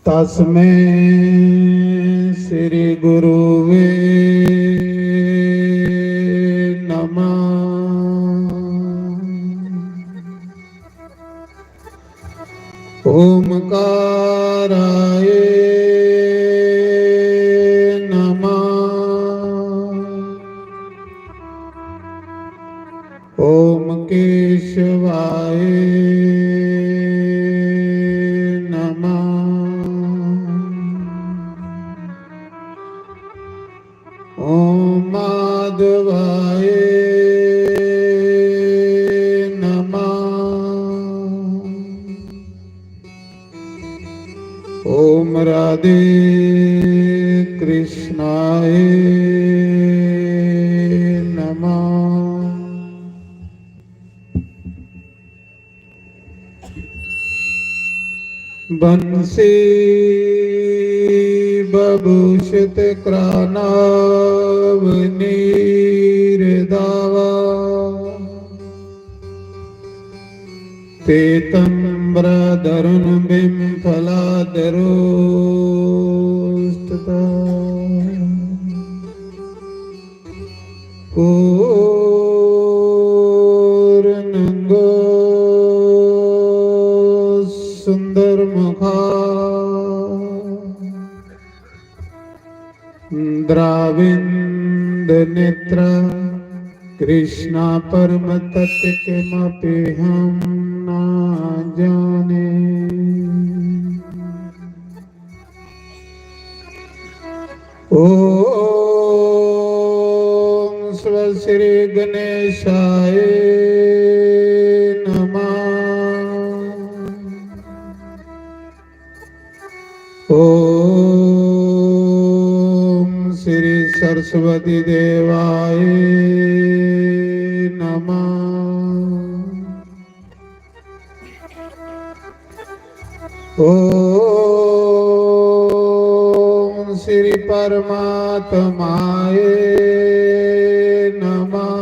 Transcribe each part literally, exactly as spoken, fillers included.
तस्मै श्री गुरुवे नमः। ओमकाराय नमः। ओम केशवाय नमः। ओम माधवाय नमः। ओम राधे कृष्णाय नमः। बंसी बभूषित क्राणावनीर दावा। पीतम्बरधरुण बिम्फलाधरोस्तदा। पूर्णंगो सुंदर मुखा। द्राविंद नेत्र कृष्णा परम तत्व किमपि हम ना जाने। ओम स्व श्री गणेशाय नमः। ओम श्री सरस्वती देवाय नमः। ओम श्री परमात्माय नमः।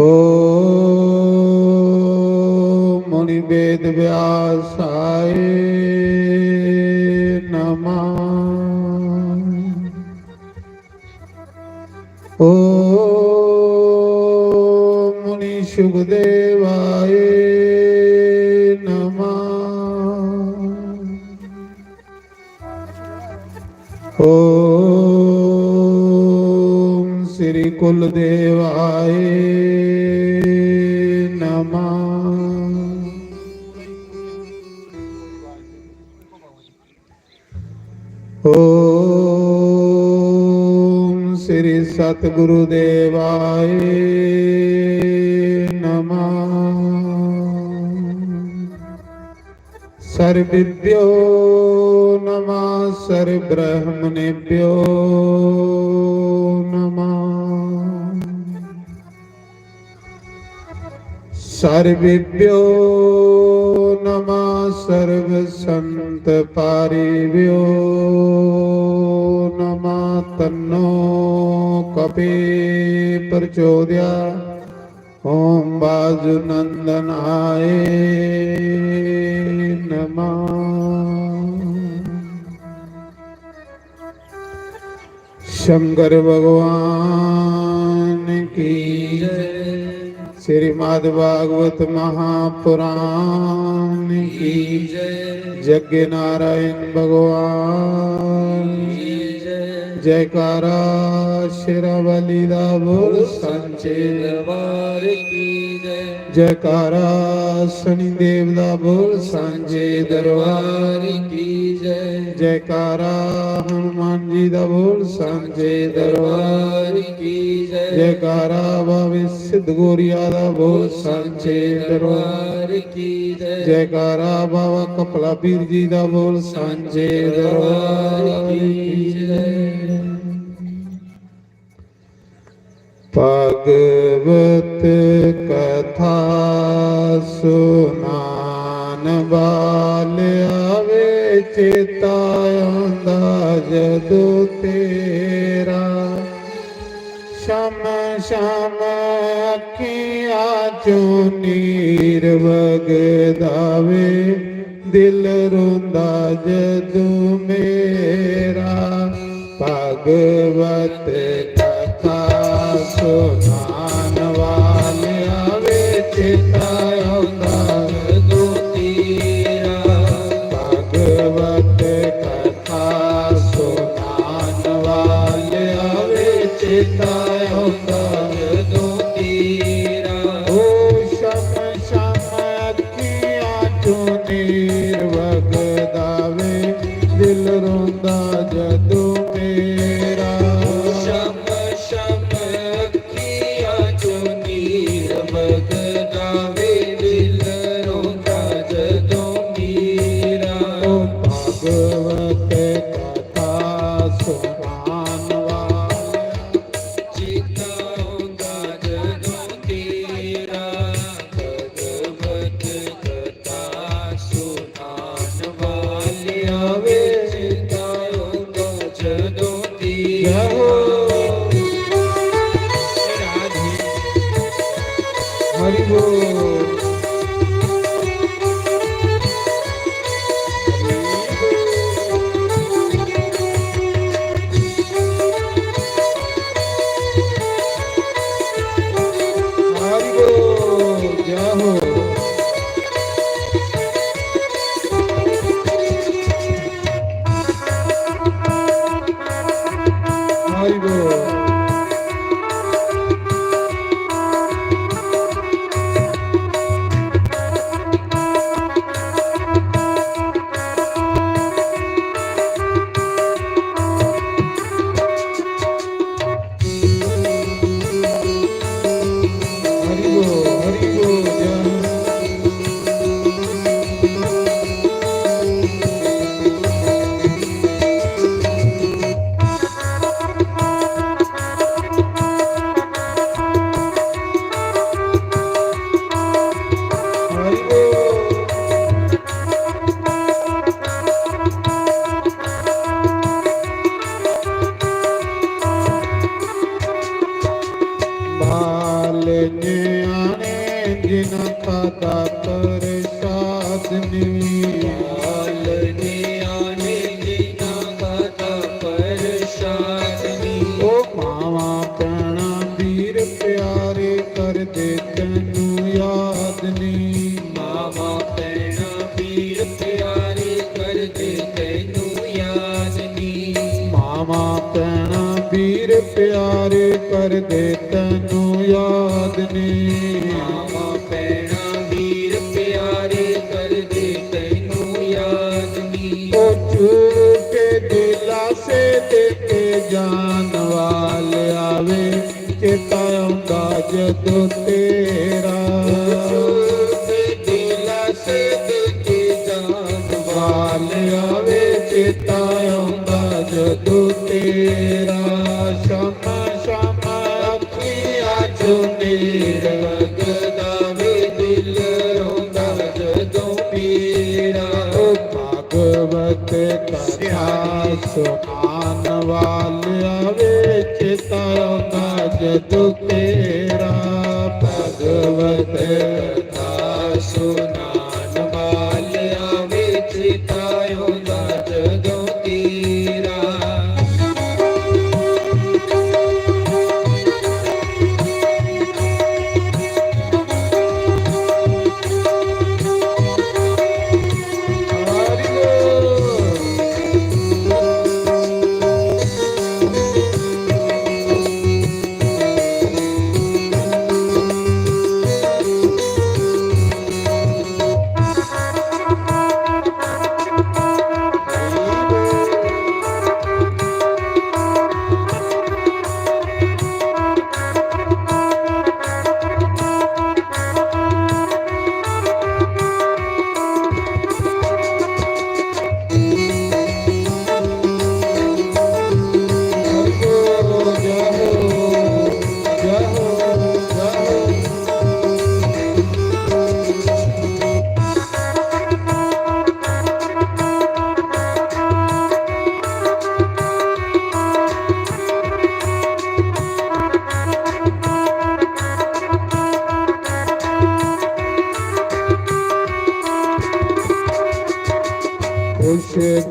ओम मुनि वेद व्यासाय नमः। ओम मुनि सुखदेवाय नमः। ओम श्री कुलदेवाय नमः। ओम श्री सतगुरु देवाय नमः। सर्वेभ्यो नमः, सर्वब्रह्मणेभ्यो नमः। सर्वेभ्यो नमः, सर्व संत पारिभ्यो नमः। तन्नो कपि प्रचोदया। ओम वासुनंदनाय नमः। शंकर भगवान की जय। श्रीमद् भागवत महापुराण की जय। जय नारायण भगवान की जय। जयकारा शेरावाली दा बोल सांचे दरबार की जय। जयकारा शनिदेव दा बोल सांचे दरबार की जय। जयकारा हनुमान जी दा बोल सांचे दरबार की जय। जयकारा बाबे सिद्ध गोरिया दा बोल सांचे दरबार की जय। जयकारा बाबा कपला पीर जी दा बोल सांचे दरबार की जय। भगवत कथा सुनान वाले आवे चेता आंदा जदू तेरा। शम शम अखियां चों नीर वगदा वे, दिल रोंदा जदू मेरा। भगवत कथा सुनान वाले आवे, चेता आउंदा जदू तेरा। भगवत कथा सुनान वाले आवे, चेता आउंदा जदू तेरा। ओ शम शम अखियां चों नीर वगदा वे, दिल रोंदा जदू मेरा। शम शम अखियां चों नीर वगदा वे, दिल रोंदा जदू मेरा। ओ भगवत कथा सुनान वाले, चेता आउंदा जदू तेरा। भगवत कथा सुनान वाले आवे, चेता आउंदा जदू तेरा। जय हो। हरि बोल। हरि बोल, जय हो। हरि बोल। हरि बोल, हरि बोल, जय। हरि बोल। बाल न्याणे जिन्हां खादा प्रसाद नी। बाल न्याणे जिन्हां खादा प्रसाद नी। ओ मावां भैणां वीर प्यारे, करदे तैनू याद नी। मावां भैणां वीर प्यारे, करदे तैनू याद नी। मावां भैणां वीर प्यारे, करदे तैनू याद नी। मावां भैणां वीर प्यारे, करदे तैनू याद नी। ओ झूठे दिलासे दे के जान वाले आवे, चेता आउंदा जदू तेरा। झूठे दिलासे दे के जान वाले आवे, चेता आउंदा जदू तेरा। शम शम अखियां चों नीर वगदा वे, दिल रोंदा जदू मेरा। ओ भगवत कथा सुनान वाले आवे, चेता आउंदा जदू तेरा। भगवत कथा सुनान वाले आवे, चेता आउंदा जदू तेरा।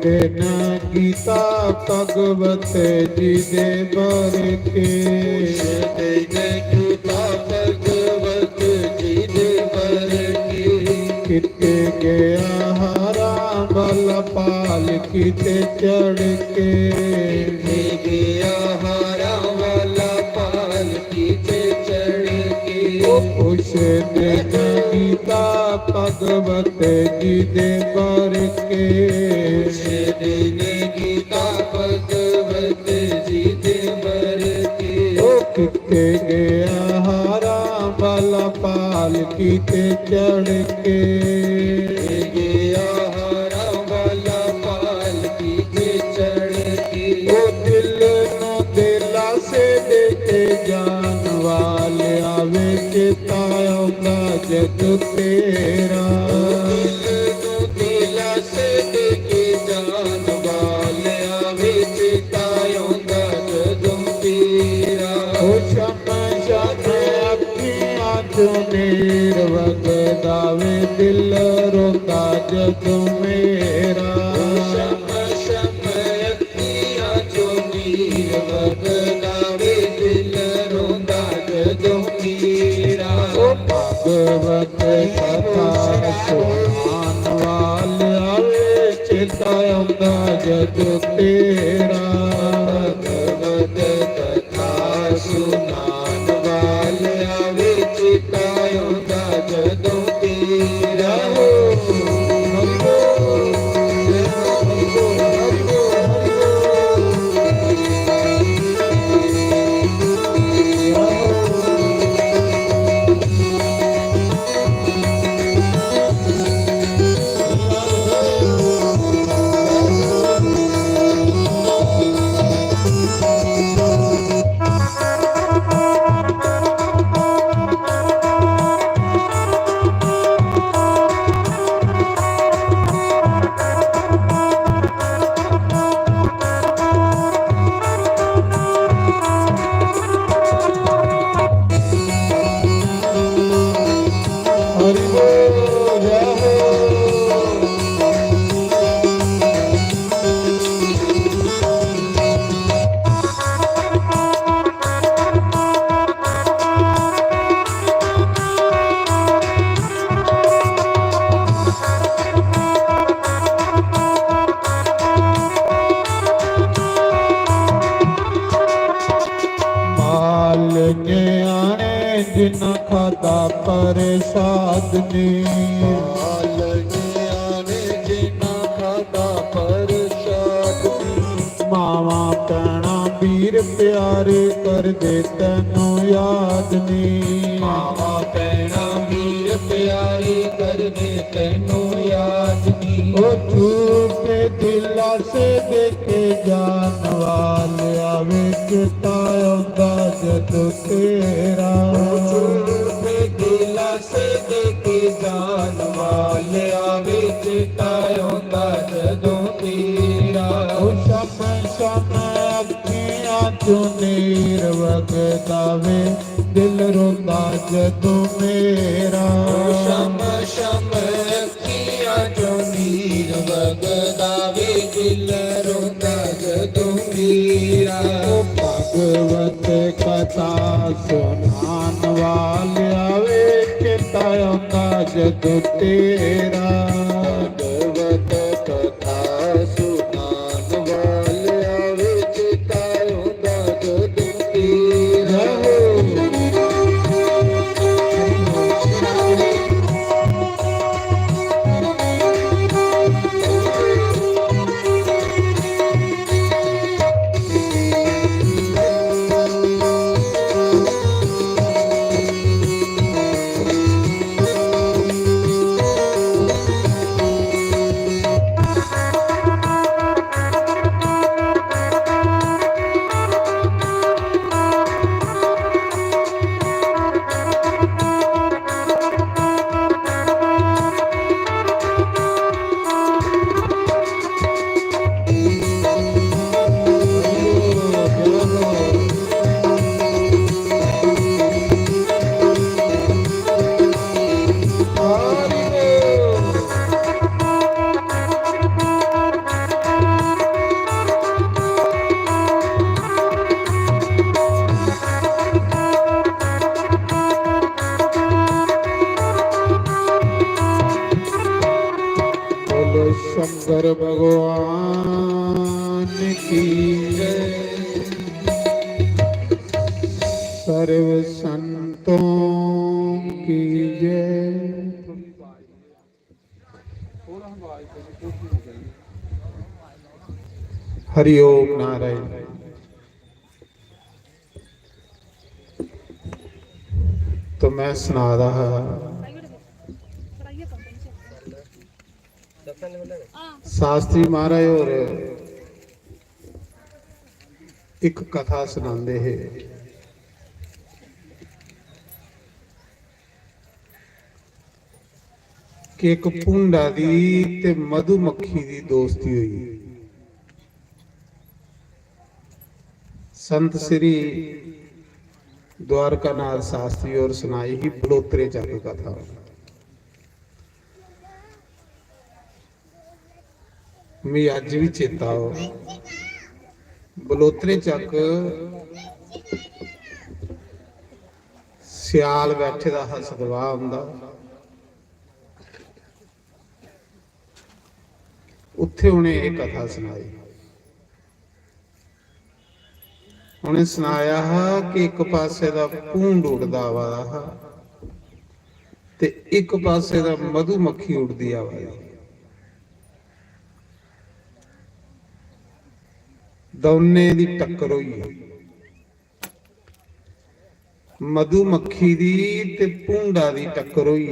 देना गीता भगवत जी दे बरके। देना गीता भगवत जी दे बरके। किते गया हारा वाला पालकी ते चढ़ के। किते गया हारा वाला पालकी ते चढ़ के। ओ उस दिन गीता भगवत जी दे बरके। उस दिन गीता भगवत जी दे बरके। ओ किते गया हारा वाला पालकी ते चढ़ के। गया हारा वाला पालकी ते चढ़ के। ओ दिल नू दिलासे दे के जान वाले आवे, चेता आउंदा जद तेरा। ओ दिल नू दिलासे दे के जान वाले आवे, चेता आउंदा जदों तेरा। ओ शम शम अखियां चों नीर वगदा वे, दिल रोंदा जदों मेरा। शम शम अखियां चों नीर वगदा वे, दिल रोंदा जदों मेरा। ओ भगवत कथा सुनान वाले आवे, चेता आउंदा जदों तेरा। भगवत कथा सुनान वाले आवे, चेता आउंदा जदों तेरा। हो, हरि बोल, हरि बोल, हरि बोल, हरि बोल। हरि बोल, जय हो। माल न्याणे जिन्ना खादा प्रसाद नी। माल न्याणे जिन्ना खादा प्रसाद नी। मावां भैणां वीर प्यारे करदे तैनू याद नी। मावां भैणां वीर प्यारे करदे तैनू याद नी। ओ झूठे दिलासे देके जान वाले आवे, चेता आउंदा जदों तेरा। ओ झूठे दिलासे देके जान वाले आवे, चेता आउंदा जदों तेरा। ओ शम शम अखियां चों नीर वगदा वे, दिल रोंदा जदों मेरा। ओ शम शम अखियां चों नीर वगदा वे, दिल रोंदा जदों मेरा। ओ भगवत कथा सुनान वाले आवे, चेता आउंदा जदों तेरा। भगवत कथा सुनान वाले आवे, चेता आउंदा जदों तेरा। शंकर भगवान की जय। सर्व संतों की जय। हरि ओम नारायण। तो मैं सना दा हा, शास्त्री महाराज होर इक कथा सनांदे हे कि इक भुंडा दी ते मधुमक्खी दी दोस्ती होई। संत श्री द्वारकानाथ शास्त्री होर सनाई ही बलोतरे चक कथा। मी अज्ज बी चेता ओह् बलोतरे चक स्याल बैठे दा हा सतवाह हुंदा। उत्थे उ'नें एह् कथा सनाई। उ'नें सनाया हा कि इक पासे दा भूंड उड़दा आवा दा हा ते इक पासे दा मधुमक्खी उड़दी आवा दी। दौनें दी टक्कर होई गेई। मधुमक्खी दी ते भूंडा दी टक्कर होई।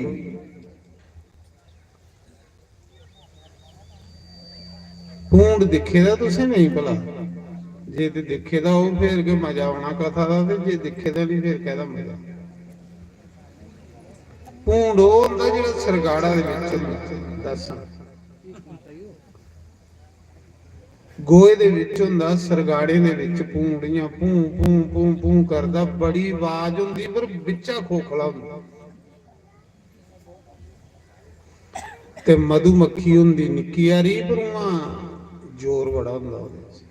भूंड दिक्खे दा तुसें नेईं भला? जे ते दिक्खे दा होग, फिर गै मजा औना कथा दा, ते जे दिक्खे दा नेईं, फिर कैह्दा मजा? भूंड ओह् होंदा जेह्ड़ा सरगाड़ा दे बिच होंदा, दर्शन। गोहे दे बिच होंदा, सरगाड़ें दे बिच भूंड इ'यां भूं, भूं, भूं, भूं करदा, बड़ी आवाज होंदी, पर बिच्चा खोखला होंदा। ते मधुमक्खी होंदी निक्की हारी, पर उ'आं जोर बड़ा होंदा ओह्दे च।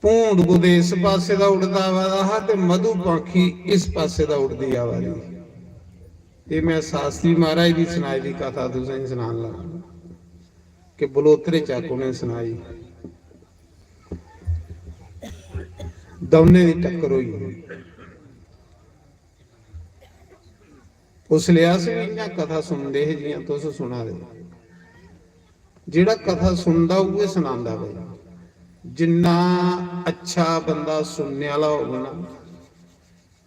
भूंड कुतै इस पासे दा उड़दा आवा दा हा ते मधुमक्खी इस पासे दा उड़दी आवा दी। एह् मैं शास्त्री महाराज दी सनाई दी कथा तुसेंगी सनान लगा कि बलोतरे चक उ'नें सनाई। दौनें दी टक्कर होई। उसलै अस बी इ'यां कथा सुनदे हे जि'यां तुस सुना दे। जेह्ड़ा कथा सुनदा उ'ऐ सनांदा भाई। जिन्ना अच्छा बंदा सुनने आह्ला होग ना,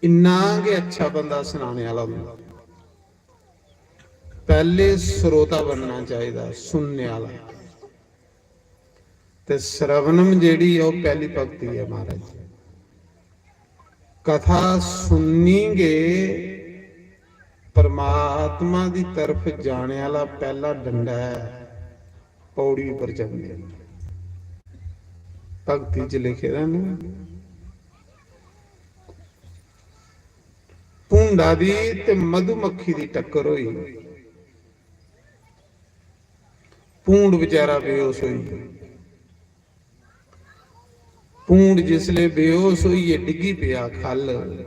इन्ना गै अच्छा बंदा सनाने आह्ला होंदा। पैह्ले श्रोता बनना चाहिदा, सुनने आह्ला। ते श्रवणम जेह्ड़ी ऐ, ओह् पैह्ली भक्ति ऐ महाराज। कथा सुननी गै परमात्मा दी तरफ जाने आह्ला पैह्ला डंडा ऐ पौड़ी उप्पर चढ़ने दी। भक्ति च लिखे दा ना, भूंडा दी ते मधुमक्खी दी टक्कर होई। भूंड बेचारा बेहोश होई गेआ। भूंड जिसलै बेहोश होइयै डिग्गी पेआ ख'ल्ल,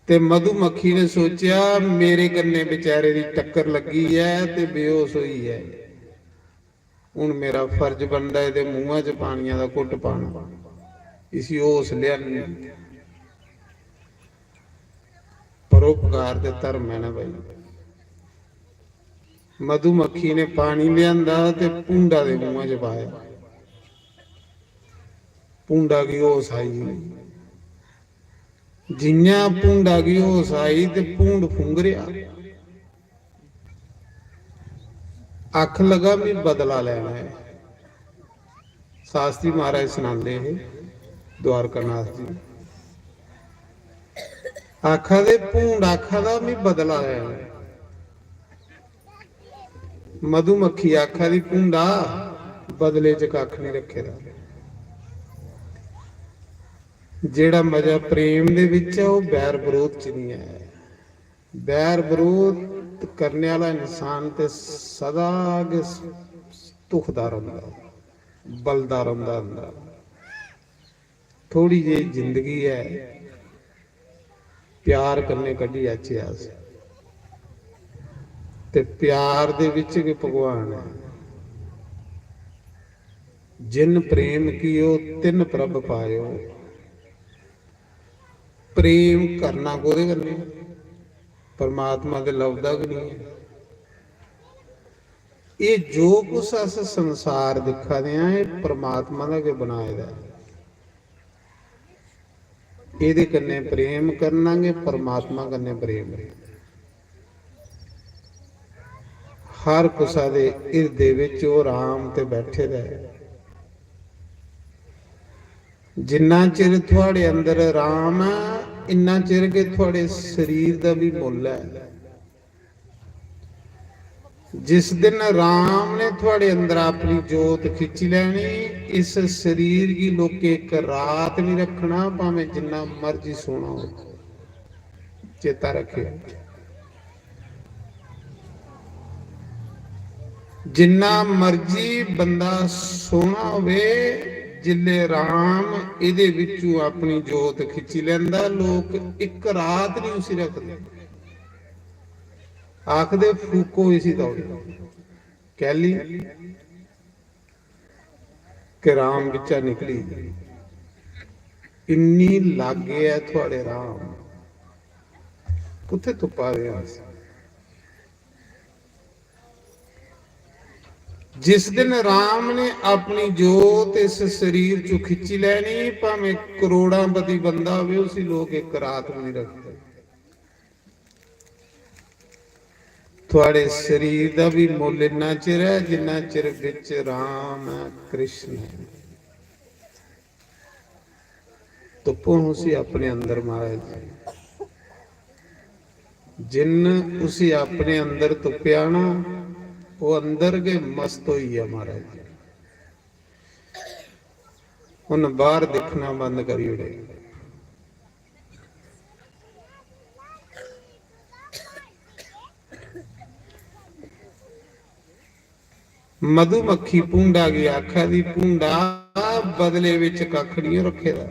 ते मधुमक्खी ने सोचेआ, "मेरे कन्नै बेचारे दी टक्कर लग्गी ऐ ते बेहोश होई ऐ।" हून मेरा फर्ज बनदा ऐ एह्दे मुंहा च पानिया दा घुट्ट पाना, इसी होश लेआनी। परोपकार ते धर्म ऐ ना भाई। मधुमक्खी ने पानी लेआंदा ते भूंडा दे मुंहा च पाया। भूंडा गी होश आई। जि'यां भूंडा गी होश आई ते भूंड फुंगरेआ। आखन लगा, "मी बदला लैना ऐ।" शास्त्री महाराज सनांदे हे, द्वारकानाथ जी आखा दे, भूंड आखा दा, "मी बदला लैना ऐ।" मधुमक्खी आखा दी, "भूंडा, बदले च कक्ख निं रक्खे दा। जेह्ड़ा मजा प्रेम दे बिच ऐ, ओह् बैर बरोध च निं ऐ।" बैर बरोध करने आह्ला इंसान ते सदा गै दुखदा रौंह्दा, बलदा रौंह्दा अंदर। थोड़ी जेही जिंदगी ऐ, प्यार कन्नै कड्ढी आचे अस। ते प्यार दे बिच गै भगवान ऐ। "जिन प्रेम कियो तिन प्रभ पायो।" प्रेम करना कोह्दे कन्नै? परमात्मा ते लभदा गै निं ऐ। एह् जो कुछ अस संसार दिक्खा दे आं, एह् परमात्मा दा गै बनाए दा ऐ। एह्दे कन्नै प्रेम करना गै परमात्मा कन्नै प्रेम ऐ। हर कुसा दे हिरदे बिच ओह् राम ते बैठे दा ऐ। जिन्ना चिर थुआड़े अंदर राम ऐ, इन्ना चिर गै थुआड़े शरीर दा बी मुल्ल ऐ। जिस दिन राम ने थुआड़े अंदर अपनी जोत खिच्ची लैनी, इस शरीर गी लोकें इक रात निं रक्खना, भामें जिन्ना मर्जी सोना हो। चेता रखेओ, जिन्ना मर्जी बंदा सोना होवे, जिल्ले राम एदे विचों अपनी जोत खिच्ची लैंदा, लोक इक रात निं उसी रखदे। आखदे, "फूको इसी दौड़ी।" कैली? कि राम बिच्चा निकली। इन्नी लाग्गे ऐ थुआड़े राम, कुत्थे तुप्पा दे आं अस? जिस दिन राम ने अपनी जोत इस शरीर चों खिच्ची लैनी, भावें करोड़ांपति बंदा होवे, उसी लोक इक रात भी नहीं रखदे। थुआड़े शरीर दा भी मुल्ल इन्ना चिर ऐ जिन्ना चिर बिच राम ऐ, कृष्ण ऐ। तुप्पो उसी अपने अंदर, महाराज जी। जिन्न उसी अपने अंदर तुप्पेआ ना, ओह् अंदर गै मस्त होई गेआ, महाराज जी। उन्न बाहर दिक्खना बंद करी ओड़े। मधुमक्खी भूंडा गी आखा दी, "भूंडा, बदले बिच कक्ख निं रखे दा।"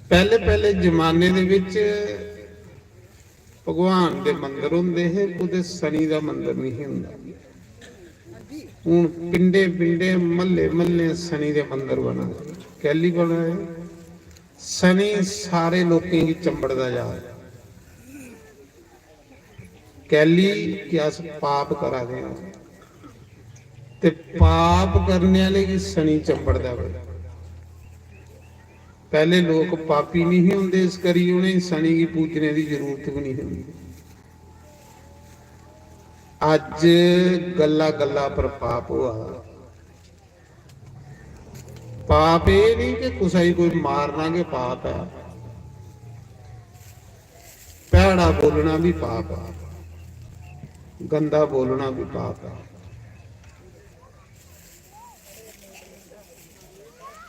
पैह्ले, पैह्ले जमाने दे बिच भगवान दे मंदर होंदे हे, कुतै शनि दा मंदर निं ही होंदा। हून पिंडे, पिंडे, म्हल्ले, म्हल्ले शनि दे मंदर बना दे। कैली बना दे? शनि सारे लोकें गी चंबड़दा जा दा। कैली कि अस पाप करा दे आं, ते पाप करने आह्ले गी शनि चंबड़दा बड़ा। पैह्ले लोक पापी निं हे होंदे, इस करी उ'नें शनि गी पूजने दी जरूरत बी निं ही होंदी। अज्ज गल्ला गल्ला पर पाप होआ दा। पाप एह् निं कि कुसै गी कोई मारना गै पाप ऐ, भैड़ा बोलना बी पाप ऐ, गंदा बोलना बी पाप ऐ।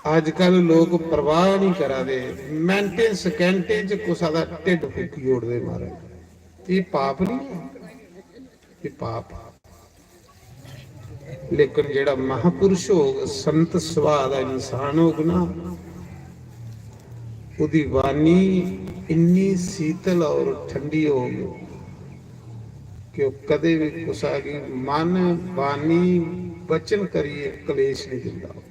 अजकल लोक परवाह निं करा दे, मैंटें सकैंटें च कुसै दा ढिड्ड फूकी ओड़दे, महाराज। एह् पाप निं ऐ? एह् पाप। लेकिन जेह्ड़ा महापुरुष होग, संत सुभाऽ दा इंसान होग ना, ओह्दी वाणी इन्नी शीतल और ठंडी होग कि ओह् कदें बी कुसै गी मन, वाणी, वचन करियै कलेश निं दिंदा।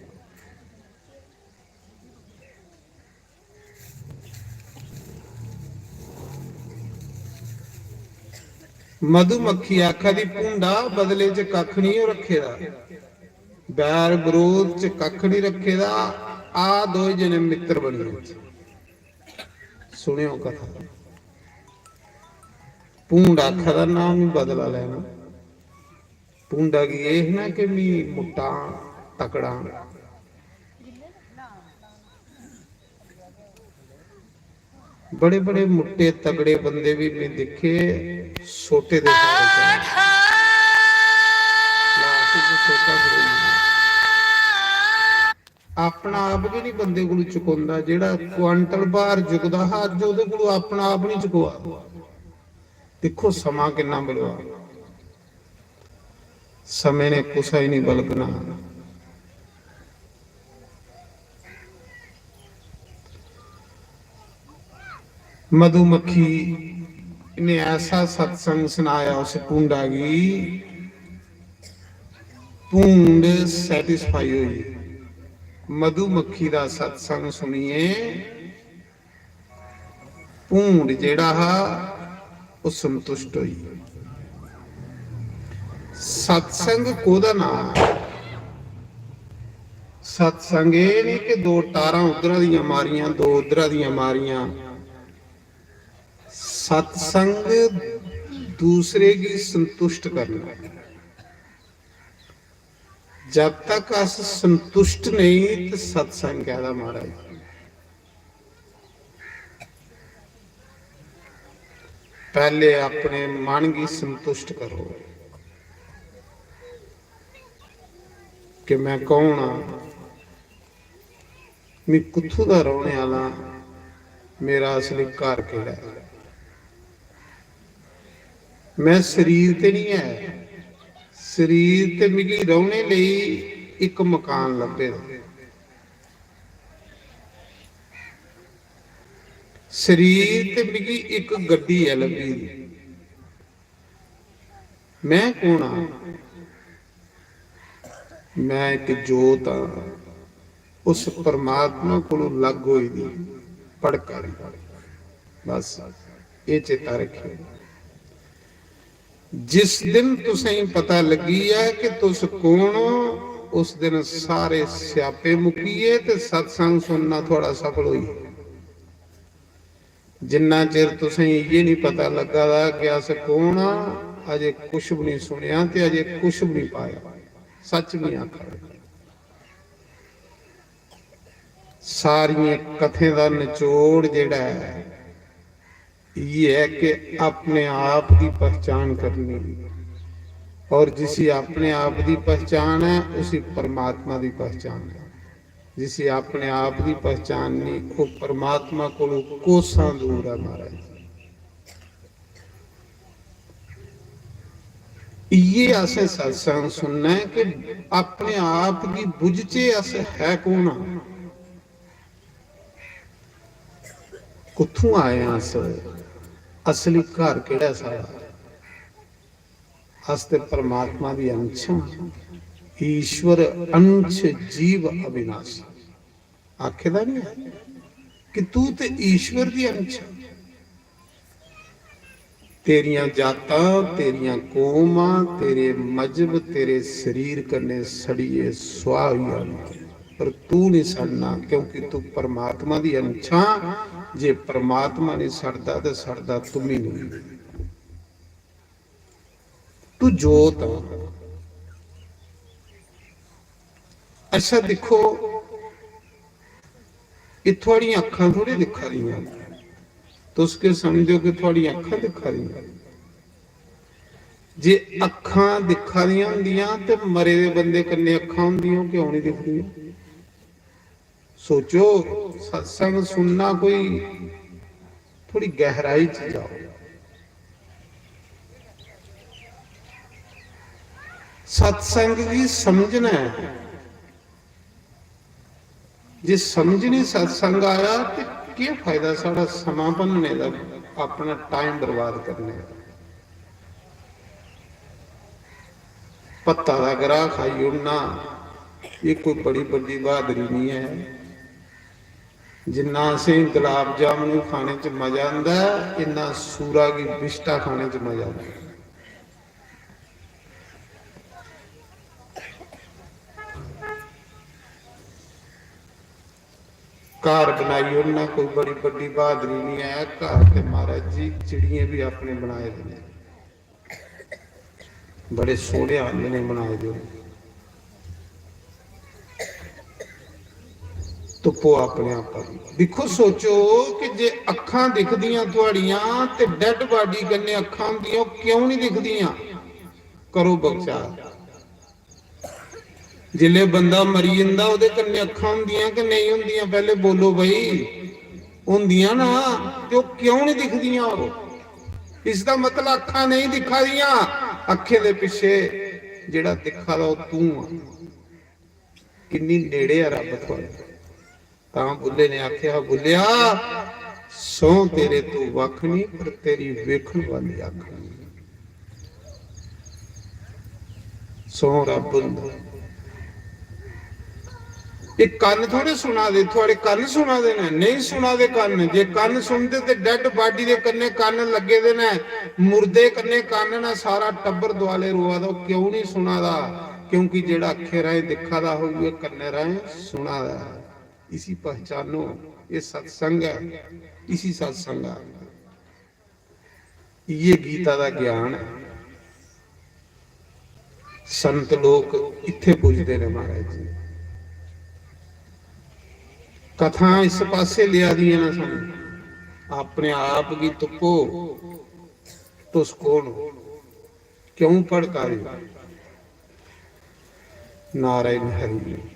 मधुमक्खी आखा दी, "भूंडा, बदले च कक्ख निं ओ रक्खे दा। बैर बरोध च कक्ख निं रक्खे दा। आ दोए जने मित्तर बनी जाचै।" सुनेओ कथा। भूंड आखा दा, "ना, मी बदला लैना।" भूंडा गी एह् ना कि मी मुट्टा आं, तकड़ा आं। बड़े बड़े मुट्टे तगड़े बंदे भी मैं दिक्खे, सोटे दे सहारे चला। लास्ट च सोटा खड़ोई गेआ। अपना आप गै नहीं बंदे कोल चुकोंदा। जेड़ा क्वांटल भार चुकदा हा, अज्ज ओदे कोल अपना आप नहीं चुकोआ। दिक्खो समां किन्ना बलवा। समें ने कुसै गी नहीं बलगना। मधुमक्खी ने ऐसा सत्संग सनाया उस भूंडा गी, भूंड सैटिस्फाई होई। मधुमक्खी दा सत्संग सुनियै भूंड जेह्ड़ा हा, ओह् संतुष्ट होई। सत्संग कोह्दा नांऽ ऐ? सत्संग एह् निं कि दो टारां उद्धरा दियां मारियां, दो उद्धरा दियां मारियां। सत्संग दूसरे गी संतुष्ट करना ऐ। जब तक अस संतुष्ट नेईं, ते सत्संग कैह्दा, महाराज? पैह्ले अपने मन गी संतुष्ट करो कि मैं कौन आं, मैं कुत्थूं दा रौह्ने आह्ला आं, मेरा असली घर केह्ड़ा ऐ। मैं शरीर ते निं ऐ, शरीर ते मिगी रौह्ने लेई इक मकान लब्भे दा। शरीर ते मिगी इक गड्डी ऐ लब्भी दी। मैं कौन आं? मैं इक जोत आं, उस परमात्मा कोलों अलग होई दी, पड़का दी। बस, एह् चेता रक्खेओ। जिस दिन तुसेंगी पता लग्गी जा कि तुस कौन ओ, उस दिन सारे स्यापे मुक्की गे ते सत्संग सुनना थुआढ़ा सफल होई गेआ। जिन्ना चिर तुसेंगी इ'यै निं पता लग्गा दा कि अस कौन आं, अजें कुछ बी निं सुनेआ ते अजें कुछ बी निं पाया। सच्च निं आखा दे। सारियें कथें दा नचोड़ जेह्ड़ा ऐ, इ'यै ऐ कि अपने आप दी पहचान करनी। और जिसी अपने आप दी पहचान ऐ, उसी परमात्मा दी पहचान ऐ। जिसी अपने आप दी पहचान नहीं, वो परमात्मा कोलों कोसां दूर है, महाराज। इ'यै असें सत्संग सुनना ऐ कि अपने आप गी बुझचे, अस है कौन आं, कुत्थूं आए आं अस, असली घर केह्ड़ा साढ़ा। अस ते परमात्मा दी अंश आं। ईश्वर अंश जीव अविनाशी। आखे दा नहीं ऐ कि तू ते ईश्वर दी अंश ऐ। तेरियां जातां, तेरियां कौमां, तेरे मजहब, तेरे शरीर कन्नै सड़ियै सुआह होई जानी, पर तू नहीं सड़ना, क्योंकि तू परमात्मा दी अंश आं। जे परमात्मा नहीं सड़दा ते सड़दा तू भी नहीं। तू जोत आ। अच्छा दिक्खो, एह् थुआड़ियां अक्खां थोड़ी दिक्खा दियां। तुस केह् समझदे ओ कि थुआड़ियां अक्खां दिक्खा दियां? जे अक्खां दिक्खा दियां होंदियां ते मरे दे बंदे कन्नै अक्खां होंदियां, ओह् क्यों नहीं दिखदियां? सोचो, सत्संग सुनना कोई, थोड़ी गहराई च जाओ। सत्संग गी समझना ऐ। जे समझ नहीं सत्संग आया ते केह् फायदा साढ़ा समां भन्नने दा, अपना टाइम बर्बाद करने दा? भत्ता दा ग्राह खाई ओड़ना, एह् कोई बड़ी बड्डी बहादरी नहीं ऐ। जिन्ना असें गुलाब जामुन खाने च मजा आंदा ऐ, इन्ना सूरा गी बिस्टा खाने च मजा आंदा ऐ। घर बनाई ओड़ना कोई बड़ी बड्डी बहादरी नहीं ऐ। घर ते महाराज जी चिड़ियें भी अपने बनाए दे ने, बड़े सोहने आंगने बनाए दे। तुप्पो अपने आप गी। दिक्खो, सोचो कि जे अक्खां दिखदियां थुआड़ियां ते डेड बॉडी कन्नै अक्खां होंदियां, ओह् क्यों नहीं दिखदियां? करो बकचार। जिसलै बंदा मरी जंदा, ओह्दे कन्नै अक्खां होंदियां कि नेईं होंदियां? पैह्ले बोलो भाई, होंदियां ना, ते ओह् क्यों नहीं दिखदियां? ओह्, इसदा मतलब अक्खां नहीं दिक्खा दियां, अक्खें दे पिच्छे जेह्ड़ा दिक्खा दा ओह् तूं आ। किन्नी नेड़े ऐ रब्ब थुआढ़े। तां बुल्ले ने आखेआ, "बुल्लेआ, सौं तेरे तू वख नहीं, पर तेरी वेखण वाली अख नहीं। सौं रब हुंदा। ये कन्न थोड़े सुना दे, थुआड़े कन्न सुना दे ने? नहीं सुना दे कन्न। जे कन्न सुनदे ते डेड बाडी दे कन्ने कन्न लग्गे दे ने, मुर्दे कन्ने कन्न ने, सारा टब्बर दुआले रोआ दा, ओह् क्यों नहीं सुना दा? क्योंकि जेड़ा अक्खें राहें दिक्खा दा होग, ओह् कन्ने राहें सुना दा है। इसी पहचानो, ये सत्संग है, इसी सत्संग आखदे। इये गीता दा ज्ञान है। संत लोक इत्थे पुजदे ने महाराज जी। कथां इस पासे लिया दियां ने सानू। अपने आप गी तुप्पो, तुस कौन हो, क्यों भड़का रहे हो? नारायण हरि।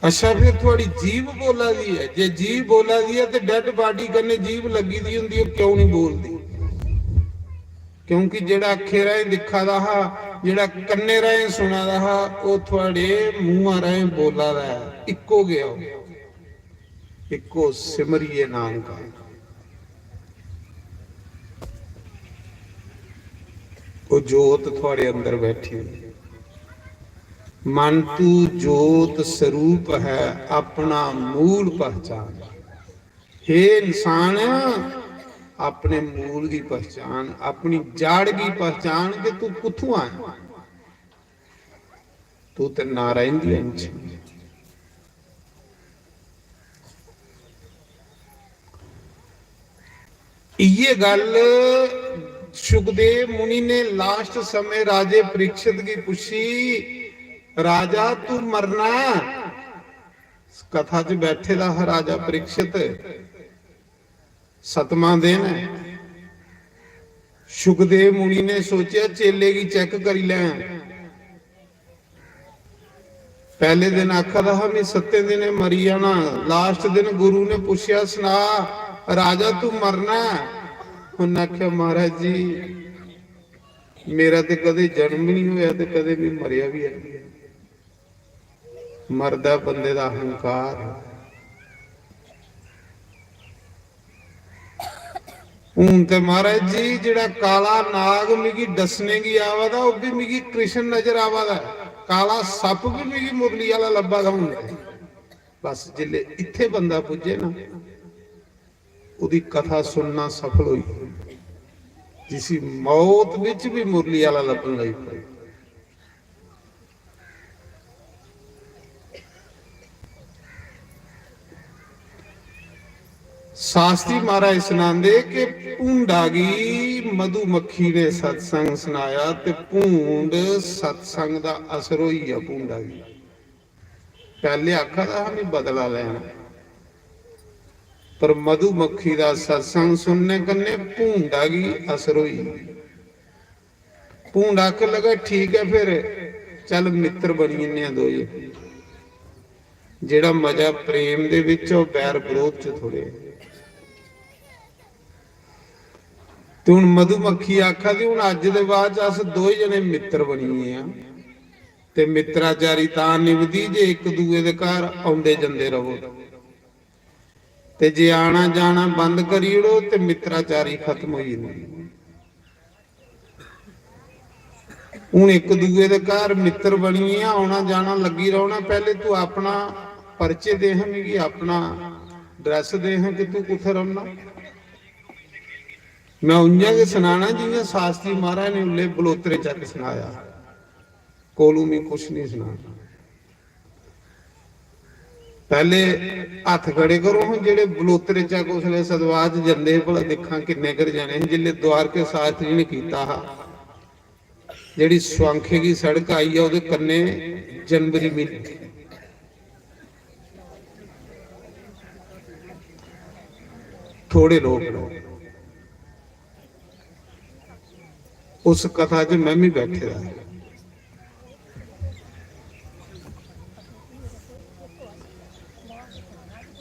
अच्छा, फिर थुआड़ी जीभ बोला दी है। जे जीभ बोला दी है ते डेड बाडी कन्ने जीभ लगी दी हुंदी, ओह क्यों नहीं बोलदी? क्योंकि जेड़ा अक्खें राहें दिक्खा दा हा, जेड़ा कन्ने राहें सुना दा हा, ओह थुआड़े मुंहा राहें बोला दा है। इक्को गै ओ, इक्को सिमरिये नानका। ओह जोत थुआड़े अंदर बैठी है। मन तू जोत स्वरूप है, अपना मूल पहचान। हे इंसान, अपने मूल की पहचान, अपनी जड़ की पहचान कि तू कुत्थों आया। तू ते नारायण दी अंश है। इये गल सुखदेव मुनि ने लास्ट समय राजे परीक्षित की पूछी, "राजा, तू मरना है?" कथा च बैठे दा हा राजा परीक्षित, सतवां दिन है। सुखदेव मुनि ने सोचेआ, चेले गी चेक करी लैं। पैह्ले दिन आखा दा हा, "में सत्तें दिनें मरी जाना।" लास्ट दिन गुरु ने पुच्छेआ, "सना राजा, तू मरना ऐ?" उन्नै आखेआ, "महाराज जी, मेरा ते कदें जन्म बी निं होएआ ते कदें में मरेआ बी है निं।" मरदा बंदे दा अहंकार। हून ते महाराज जी, जेह्ड़ा काला नाग मिगी डस्सने गी आवा दा, ओह् बी मिगी कृष्ण नजर आवा दा ऐ, काला सप्प बी मिगी मुरली आह्ला लब्भा दा हून ते। बस जिसले इत्थे बंदा पुज्जे ना, ओह्दी कथा सुनना सफल होई, जिसी मौत बिच भी मुरली आह्ला लब्भन लगी पवे। शास्त्री महाराज सनांदे कि भूंडा गी मधुमक्खी ने सत्संग सनाया ते भूंड सत्संग दा असर होई गेआ भूंडा गी। पैह्ले आखा दा हा, "में बदला लैना," पर मधुमक्खी दा सत्संग सुनने कन्नै भूंडा गी असर होई गेआ। भूंड आखन लगा, "ठीक ऐ, फिर चल मित्तर बनी जन्ने आं दोए।" जेह्ड़ा मजा प्रेम दे बिच, ओह् बैर बरोध च थोड़े। ते हुन मधुमक्खी आखा दी, "हुन अज्ज दे बाद च अस दोए जने मित्तर बनी गे आं, ते मित्राचारी तां निभदी जे इक दूए दे घर औंदे जंदे रवो।" ते जे आना जाना बंद करी ओड़ो ते मित्राचारी खत्म होई जंदी। हून इक दूए दे घर मित्र बनियै औना जाना लग्गी रौह्ना। पैह्ले तू अपना परिचय दे हां मिगी, अपना address दे हां कि तू कुत्थै रौह्ना। मैं उ'यां गै सनाना जि'यां शास्त्री महाराज ने उल्ले बलोतरे चक सनाया। कोलू मी कुछ नहीं सनाना। पैह्ले हत्थ खड़े करो हां, जेह्ड़े बलोतरे चा कुसलै सतवाह च जंदे हे, भला दिक्खां किन्ने घर जाने हे। जिसलै द्वारके शास्त्री ने कीता हा, जेह्ड़ी स्वांखे गी सड़क आई ऐ, ओह्दे कन्नै जनवरी म्हीने थोड़े लोक न। उस कथा च मैं भी बैठे दा।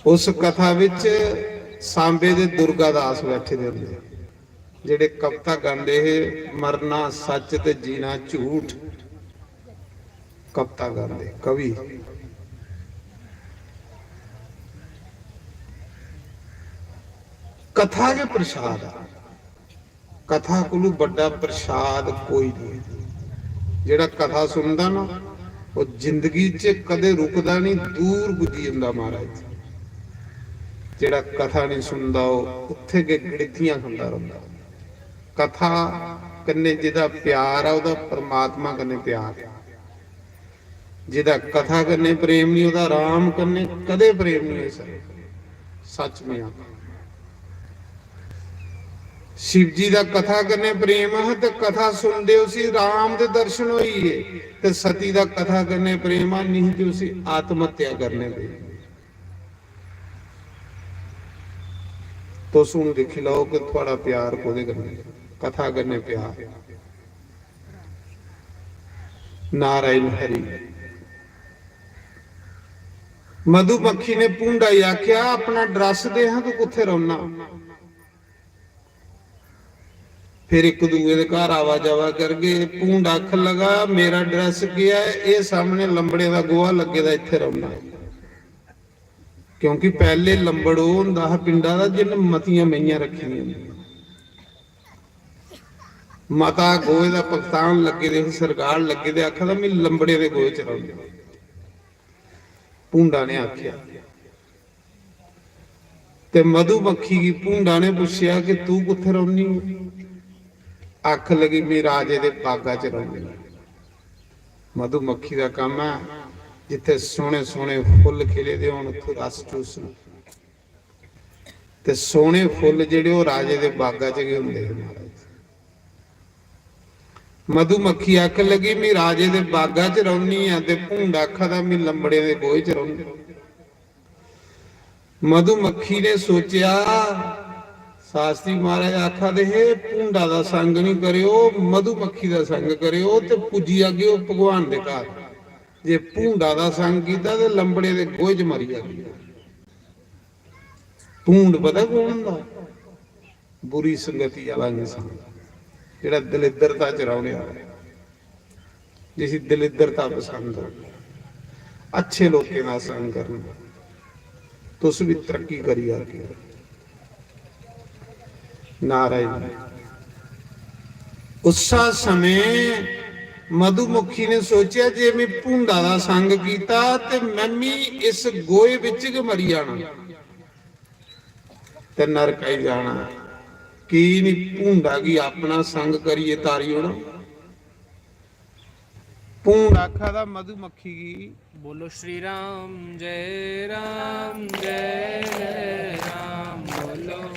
उस कथा विच सांबे दे दुर्गा दास बैठे दे होंदे, जेह्ड़े कविता गांदे हे, "मरना सच ते जीना झूठ।" कविता गांदे कवि। कथा गै प्रसाद ऐ। कथा कोलू बड्डा प्रसाद कोई नहीं। जेड़ा कथा सुनदा ना, वो जिंदगी च कदे रुकदा नहीं, दूर पुज्जी जंदा महाराज। जेड़ा कथा नहीं सुनदा, वो उत्थे गै गड़ितियां खंदा रौंदा। कथा कन्नै जेदा प्यार ऐ, ओदा परमात्मा कन्नै प्यार ऐ। जेदा कथा कन्नै प्रेम नहीं, ओदा राम कन्नै कदे प्रेम नहीं होई सकदा। सच में आखां, शिव जी दा कथा कन्नै प्रेम हा ते कथा सुनदे उसी राम दे दर्शन होई गे, ते सती दा कथा कन्नै प्रेम हा, नहीं ते उसी आत्महत्या करने पेई। तुस हुन दिक्खी लैओ कि थुआढ़ा प्यार कोह्दे कन्नै, कथा कन्नै प्यार। नारायण हरि। मधुमक्खी ने भूंडा गी आखेआ, "अपना ड्रैस दे हां, तू कुत्थे रौह्ना?" फिर इक दूए दे घर आवा जावा करगे। भूंडा आखन लगा, "मेरा ड्रैस केह् ऐ? एह् सामने लंबड़े दा गोहा लग्गे दा, इत्थे रौह्ना।" क्योंकि पैह्ले लंबड़ ओह् होंदा हा पिंडा दा, जिन्न मतियां मेहियां रक्खी दियां होंदियां। मता गोहे दा पकतान लग्गे दे हे, सरगाड़ लग्गे दे, आखा दा, "मैं लंबड़े दे गोहे च रौह्ना।" भूंडा ने आखेआ। ते मधुमक्खी गी भूंडा ने पुच्छेआ कि तू कुत्थै रौह्नी ऐ? आख लगी, "मैं राजे दे बागा च रौह्नी आं।" मधुमक्खी दा कम्म ऐ, जित्थै सोह्ने सोह्ने फुल्ल खिले दे होन, उत्थूं रस चूसना। ते सोह्ने फुल्ल जेह्ड़े, ओह् राजे दे बागा च गै होंदे हे, महाराज। मधुमक्खी आखन लगी, "मैं राजे दे बागा च रौह्नी आं," ते भूंड आखा दा, "मैं लंबड़े दे गोहे च रौह्नी।" मधुमक्खी ने सोचेआ, शास्त्री महाराज आखा दे हे, "भूंडा दा संग निं करेओ, मधुमक्खी दा संग करेओ, ते पुज्जी जागे ओह् भगवान दे घर।" जे भूंडा दा संग कीता ते लंबड़े दे गोहे च मरी जागे। भूंड पता कौन होंदा? बुरी संगति आह्ला इंसान, जेह्ड़ा दलिद्रता च रौह्ने आह्ला, जिसी दलिद्रता पसंद हो, अच्छे लोकें दा संग करना, तुस भी तरक्की करी जागे। नारायण। उस्सा समें मधुमक्खी ने सोचेआ, "जे मैं भूंडा दा संग कीता ते मैं मी इस गोहे बिच गै मरी जाना ते नरक आई जाना। की निं भूंडा गी अपना संग करियै तारी ओड़ां?" भूंड आखा दा मधुमक्खी गी, "बोलो श्री राम, जय राम, जय जय राम, बोलो।"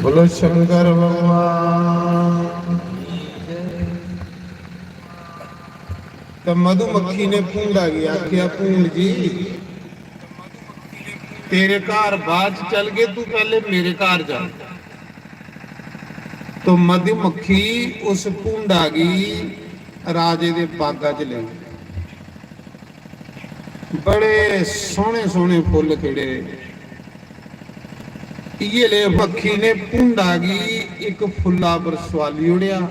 बोलो शंकर भगवान। ते मधुमक्खी ने भूंडा गी आखेआ, "भूंड जी, तेरे घर बाद च चलगे, तू पैह्ले मेरे घर जा।" तो मधुमक्खी उस भूंडा गी राजे दे बागा च लेई। बड़े सोहने सोहने फुल्ल खिड़े। इयै ले मक्खी ने भूंडा गी इक फुल्ला पर सुआली ओड़ेआ।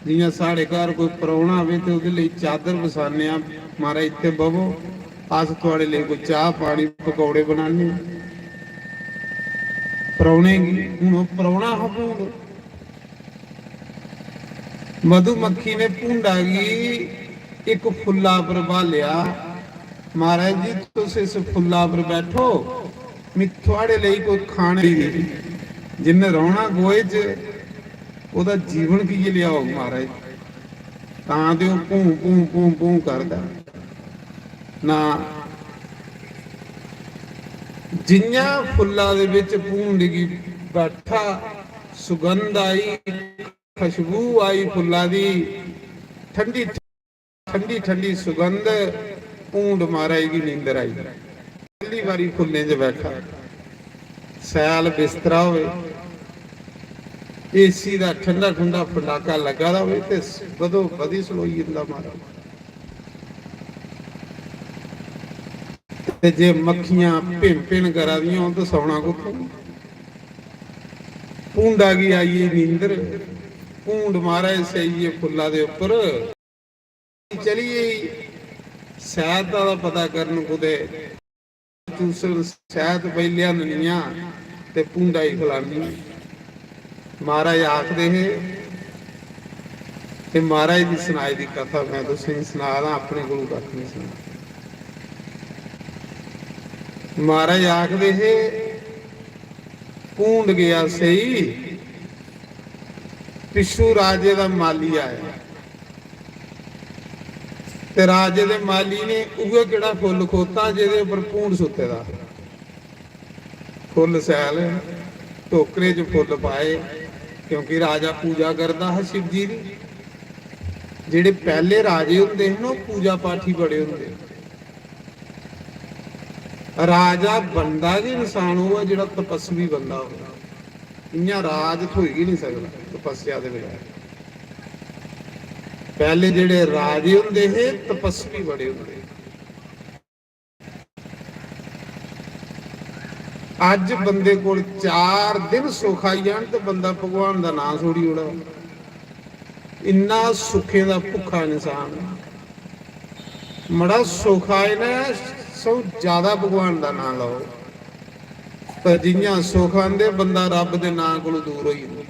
जियां साढ़े घर कोई परौह्ना आवे ते ओह्दे लेई चादर बछाने आं, "महाराज, इत्थै बवो, अस थुआड़े लेई कोई चाह् पानी, पकौड़े बनाने आं।" परौह्ने गी, हून ओह् परौह्ना हा भूंड। मधुमक्खी ने भूंडा गी इक फुल्ला पर ब्हालेआ, "महाराज जी, तुस इस फुल्ला पर बैठो, में थुआड़े लेई कोई खाने दी, जिन्ने रौह्ना गोहे च, ओह्दा जीवन कि'यै लेआ होग महाराज?" तां ते ओह् भूं, भूं, भूं, भूं करदा। ना, जि'यां फुल्ला दे बिच भूंड गी बैठा, सुगंध आई, खुशबू आई फुल्ला दी, ठंडी, ठंडी, ठंडी सुगंध, भूंड महाराज गी नींदर आई। पैह्ली बारी फुल्लें च बैठा, सैल बिस्तरा होए, एसी दा ठंडा, ठंडा फंडाका लग्गा दा होए ते बदो बदी सलोई जंदा महाराज। ते जे मक्खियां भिन भिन करा दियां होन, ते सौना कुत्थों? भूंडा गी आई गेई नींदर, भूंड महाराज सेइयै फुल्ला दे उप्पर चली गेई सैह्ता दा पता करन कुतै। चूसन सैह्त पई लेआननियां ते भूंडा गी खलानी। महाराज आखदे हे, ते महाराज दी सनाई दी कथा में तुसेंगी सना दा, अपने कोलू कक्ख नहीं सना। महाराज आखदे हे, "भूंड गेआ सेई, पिच्छू राजे दा माली आया।" ते राजे दे माली ने उ'ऐ केह्ड़ा फुल्ल खोता जेह्दे उप्पर भूंड सुत्ते दा। फुल्ल सैल, टोकरे च फुल्ल पाए, क्योंकि राजा पूजा करदा हा शिव जी दी। जेह्ड़े पैह्ले राजे होंदे हे ना, ओह् पूजा पाठी बड़े होंदे। राजा बनदा गै इंसान ओह् ऐ जेह्ड़ा तपस्वी बनदा होऐ। इ'यां राज थ्होई गै निं सकदा तपस्या दे बगैर। पैह्ले जेह्ड़े राजे होंदे हे, तपस्वी बड़े होंदे हे। अज्ज बंदे कोल चार दिन सुख आई जान ते बंदा भगवान दा नांऽ छोड़ी ओड़े। इन्ना सुखें दा भुक्खा इंसान। मड़ा, सुख आए ना, सौ ज्यादा भगवान दा नांऽ लैओ। ते जि'यां सुख आंदे, बंदा रब्ब दे नांऽ कोलू दूर होई जंदा।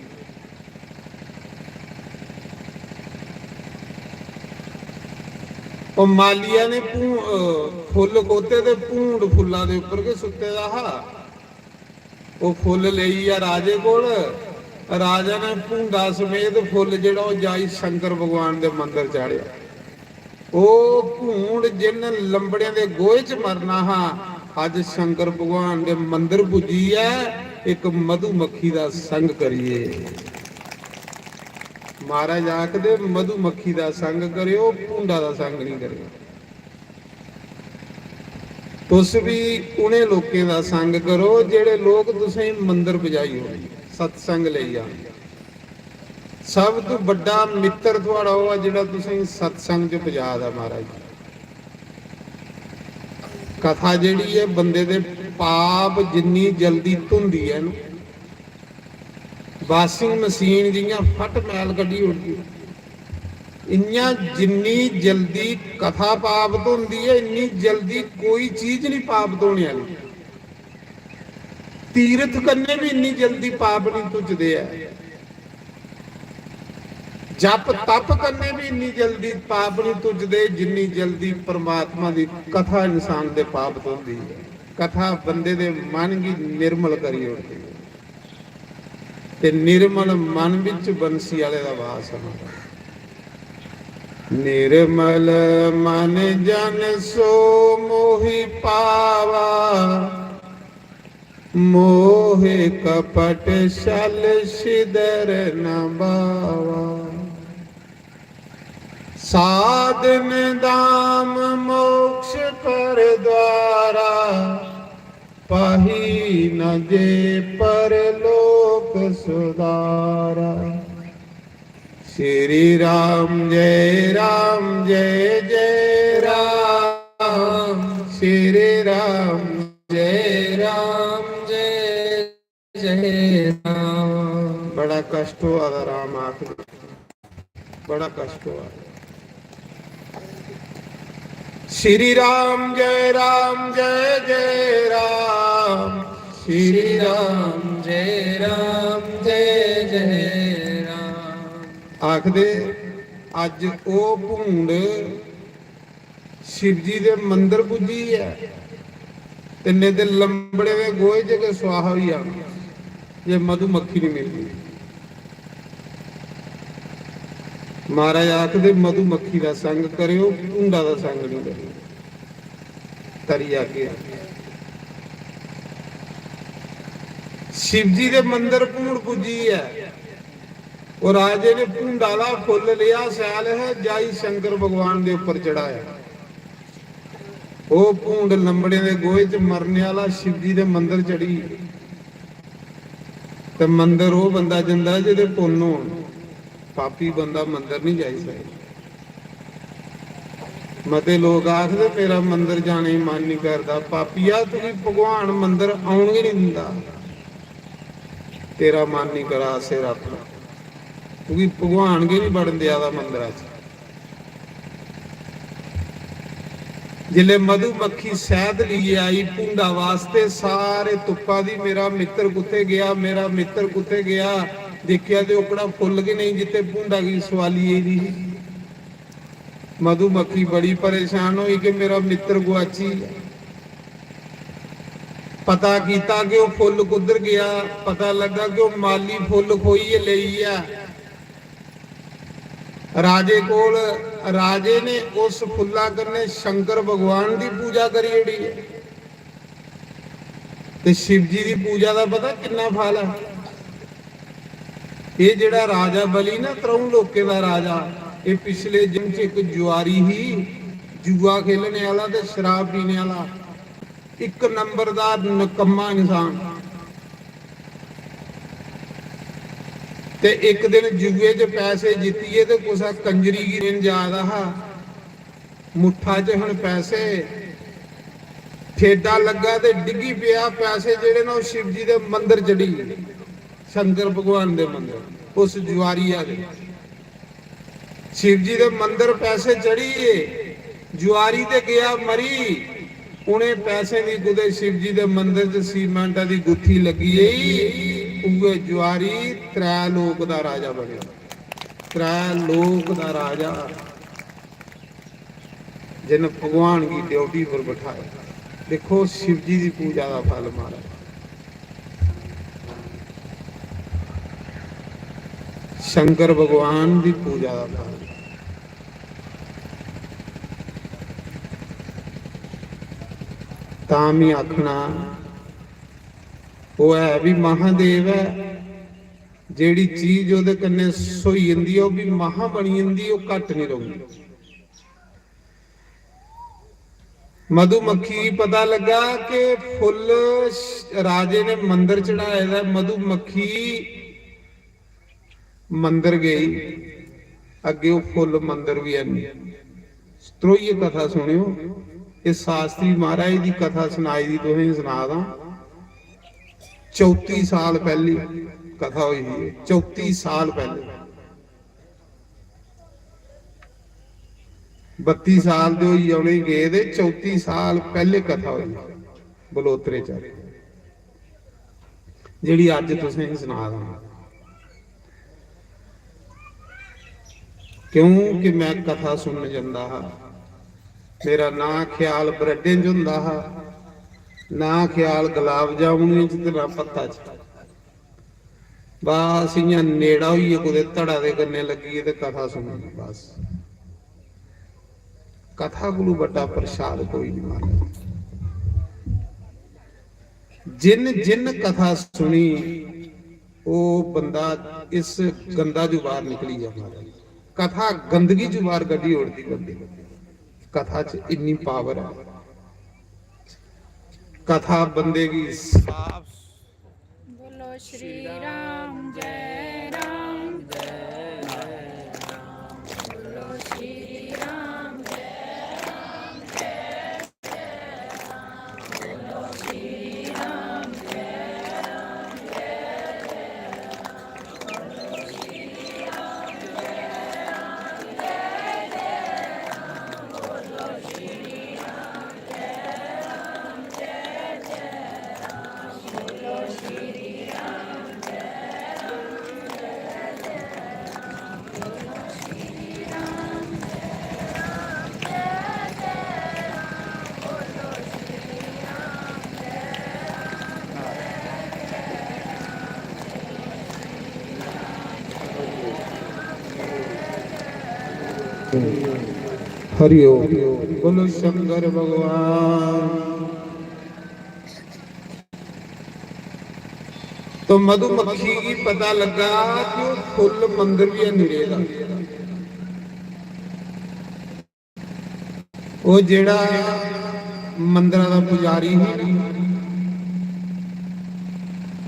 ओह् मालिया ने भू-, अ, फुल्ल खोते ते भूंड फुल्ला दे उप्पर गै सुत्ते दा हा। ओह् फुल्ल लेई गेआ राजे कोल। राजा ने भूंडा समेत फुल्ल जेह्ड़ा ओह् जाई शंकर भगवान दे मंदर चाढ़ेआ। ओह् भूंड जिन्न लंबड़ें दे गोहे च मरना हा, अज्ज शंकर भगवान दे मंदर पुज्जियै इक मधुमक्खी दा संग करियै। महाराज आखदे, "मधुमक्खी दा संग करेओ, भूंडा दा संग निं करेओ।" तुस बी उ'नें लोकें दा संग करो जेह्ड़े लोक तुसेंगी मंदर पजाई ओड़न, सत्संग लेई जान। सब तू बड्डा मित्तर थुआढ़ा ओह् ऐ जेह्ड़ा तुसेंगी सत्संग च पजा दा, महाराज। कथा जेह्ड़ी ऐ, बंदे दे पाप जिन्नी जल्दी धुंदी ऐ ना, वाशिंग मशीन जि'यां फट मैल कड्ढी ओड़दी, इ'यां जिन्नी जल्दी कथा पाप धोंदी ऐ, इन्नी जल्दी कोई चीज निं पाप धोने आह्ली। तीरथ कन्नै बी इन्नी जल्दी पाप निं धुचदे ऐ। जप तप कन्नै बी इन्नी जल्दी पाप निं धुचदे, जिन्नी जल्दी परमात्मा दी कथा इंसान दे पाप धोंदी ऐ। कथा बंदे दे मन गी निर्मल करी ओड़दी ऐ। ते निर्मल मन बिच बंसी आह्ले दा वास होंदा। निर्मल मन जन सो मोहि पावा, मोह कपट छल छिदर न बावा। साधन धाम मोक्ष पर द्वारा, पाही न जे परलोक सुधारा। श्री राम जय राम जय जय राम, श्री राम जय राम जय जय राम। बड़ा कष्ट होआ दा राम आखदे, बड़ा कष्ट होआ दा। श्री राम जय राम जय जय राम, श्री राम जय राम जय जय राम। आखदे अज्ज ओह् भूंड शिवजी दे मंदर पुज्जी ऐ ते नेईं ते लंबड़े दे गोहे च गै स्वाहा होई जाना जे मधुमक्खी निं मिलदी। महाराज आखदे मधुमक्खी दा संग करेओ, भूंडा दा संग निं करेओ। तरी आगे शिवजी दे मंदर भूंड पुज्जी ऐ। ओह् राजे ने भूंडा दा फुल्ल लेआ, सैल है, जाई शंकर भगवान दे उप्पर चढ़ाया। ओह् भूंड लंबड़ें दे गोहे च मरने आह्ला शिवजी दे मंदर चढ़ी। ते मंदर ओह् बंदा जंदा जेह्दे पुन्न होन, पापी बंदा मंदर निं जाई सकदा। मते लोक आखदे मेरा मंदर जाने गी मन निं करदा। पापिया, तुगी भगवान मंदर औन गै निं दिंदा, तेरा मन निं करा सिर अपना, तुगी भगवान गै निं बड़न देआ दा मंदरा च। जिसलै मधुमक्खी शैह्द लेइयै आई भूंडा वास्ते, सारे तुप्पा दी, मेरा मित्तर कुत्थै गेआ, मेरा मित्तर कुत्थै गेआ? दिक्खेआ ते ओकड़ा फुल्ल गै नेईं जित्थै भूंडा गी सोआली गेदी ही। मधुमक्खी बड़ी परेशान होई कि मेरा मित्तर गुआची गेआ। पता कीता कि ओह् फुल्ल कुद्धर गेआ, पता लग्गा कि ओह् माली फुल्ल खोइयै लेई गेआ। राजे कोल, राजे ने उस फुल्ला कन्नै शंकर भगवान दी पूजा करी ओड़ी ऐ। ते शिव जी दी पूजा दा पता किन्ना फल ऐ? एह् जेह्ड़ा राजा बलि ना, त्र'ऊं लोकें दा राजा, एह् पिछले जन्म च इक जुआरी ही, जुआ खेलने आह्ला ते शराब पीने आह्ला, इक नंबर दा नकम्मा इंसान। ते इक दिन जुए च पैसे जित्तियै ते कुसै कंजरी गी देन जा दा हा। मुट्ठा च हन पैसे, ठेडा लग्गा ते डिग्गी पेआ। पैसे जेह्ड़े न, ओह् शिव जी दे मंदर चढ़ी गे, शंकर भगवान दे मंदर, उस जुआरिया दे। शिव जी दे मंदर पैसे चढ़ी गे, जुआरी ते गेआ मरी। उ'नें पैसें दी कुतै शिव जी दे मंदर च सीमेंट दी गुत्थी लग्गी गेई। उ'ऐ जुआरी त्रै लोक दा राजा बनेआ, त्रै लोक दा राजा। जिन भगवान गी ड्योढ़ी पर बठाया। दिक्खो, शिव जी दी पूजा दा फल, महाराज, शंकर भगवान दी पूजा दा फल। तां में आखना, ओह् है बी महादेव ऐ। जेह्ड़ी चीज ओह्दे कन्नै स्होई जंदी ऐ, ओह् बी महा बनी जंदी, ओह् घट्ट निं रौंह्दी। मधुमक्खी गी पता लग्गा कि फुल्ल श-, राजे ने मंदर चढ़ाए दा ऐ। मधुमक्खी मंदर गेई, अग्गें ओह् फुल्ल मंदर बी हैनी। त्रोइयै कथा सुनेओ, एह् शास्त्री महाराज दी कथा सनाई दी तुसेंगी सना दा। चौती साल पैह्ली कथा होई दी ऐ, चौती साल पैह्ले। बत्ती साल दे होइयै उ'नेंगी गे ते चौती साल पैह्ले कथा होई बलोतरे च, जेह्ड़ी अज्ज तुसेंगी सना दा। क्योंकि में कथा सुनन जंदा हा, मेरा ना ख्याल ब्रेडें च होंदा हा, ना ख्याल गुलाब जामुनें च ते ना पत्ता च। बस इ'यां नेड़ा होइयै कुतै धड़ा दे कन्नै लग्गियै ते कथा सुननी बस। कथा कोलू बड्डा प्रसाद कोई निं, महाराज। जिन जिन कथा सुनी, ओह् बंदा इस गंदा चों बाह्र निकली गेआ, महाराज। कथा गंदगी चों बाहर कड्ढी ओड़दी बंदे गी। कथा च इन्नी पावर ऐ। कथा बंदे गी साफ बोलो श्री राम, जय राम, जय राम। बोलो श्री राम, जय राम, जय राम। बोलो श्री राम, जय राम, जय राम। हरि ओम। बोलो शंकर भगवान। तो मधुमक्खी गी पता लगा कि ओह् फुल्ल मंदर बी हैनी रेह्दा। ओह् जेह्ड़ा मंदरा दा पुजारी हा,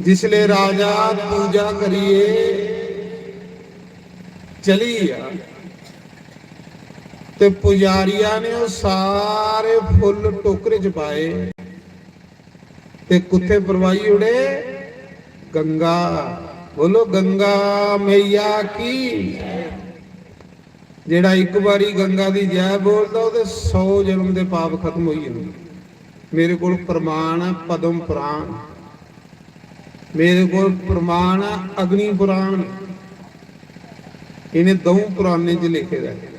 जिसलै राजा पूजा करियै चली गेआ, ते पुजारिया ने ओह् सारे फुल्ल टोकरे च पाए ते कुत्थै परवाही ओड़े? गंगा। बोलो गंगा मैया की। जेह्ड़ा इक बारी गंगा दी जय बोलदा, ओह्दे सौ जन्म दे पाप खत्म होई जंदे। मेरे कोल प्रमाण ऐ पद्म पुराण, मेरे कोल प्रमाण ऐ अग्नि पुराण। इ'नें द'ऊं पुराणें च लिखे दा ऐ,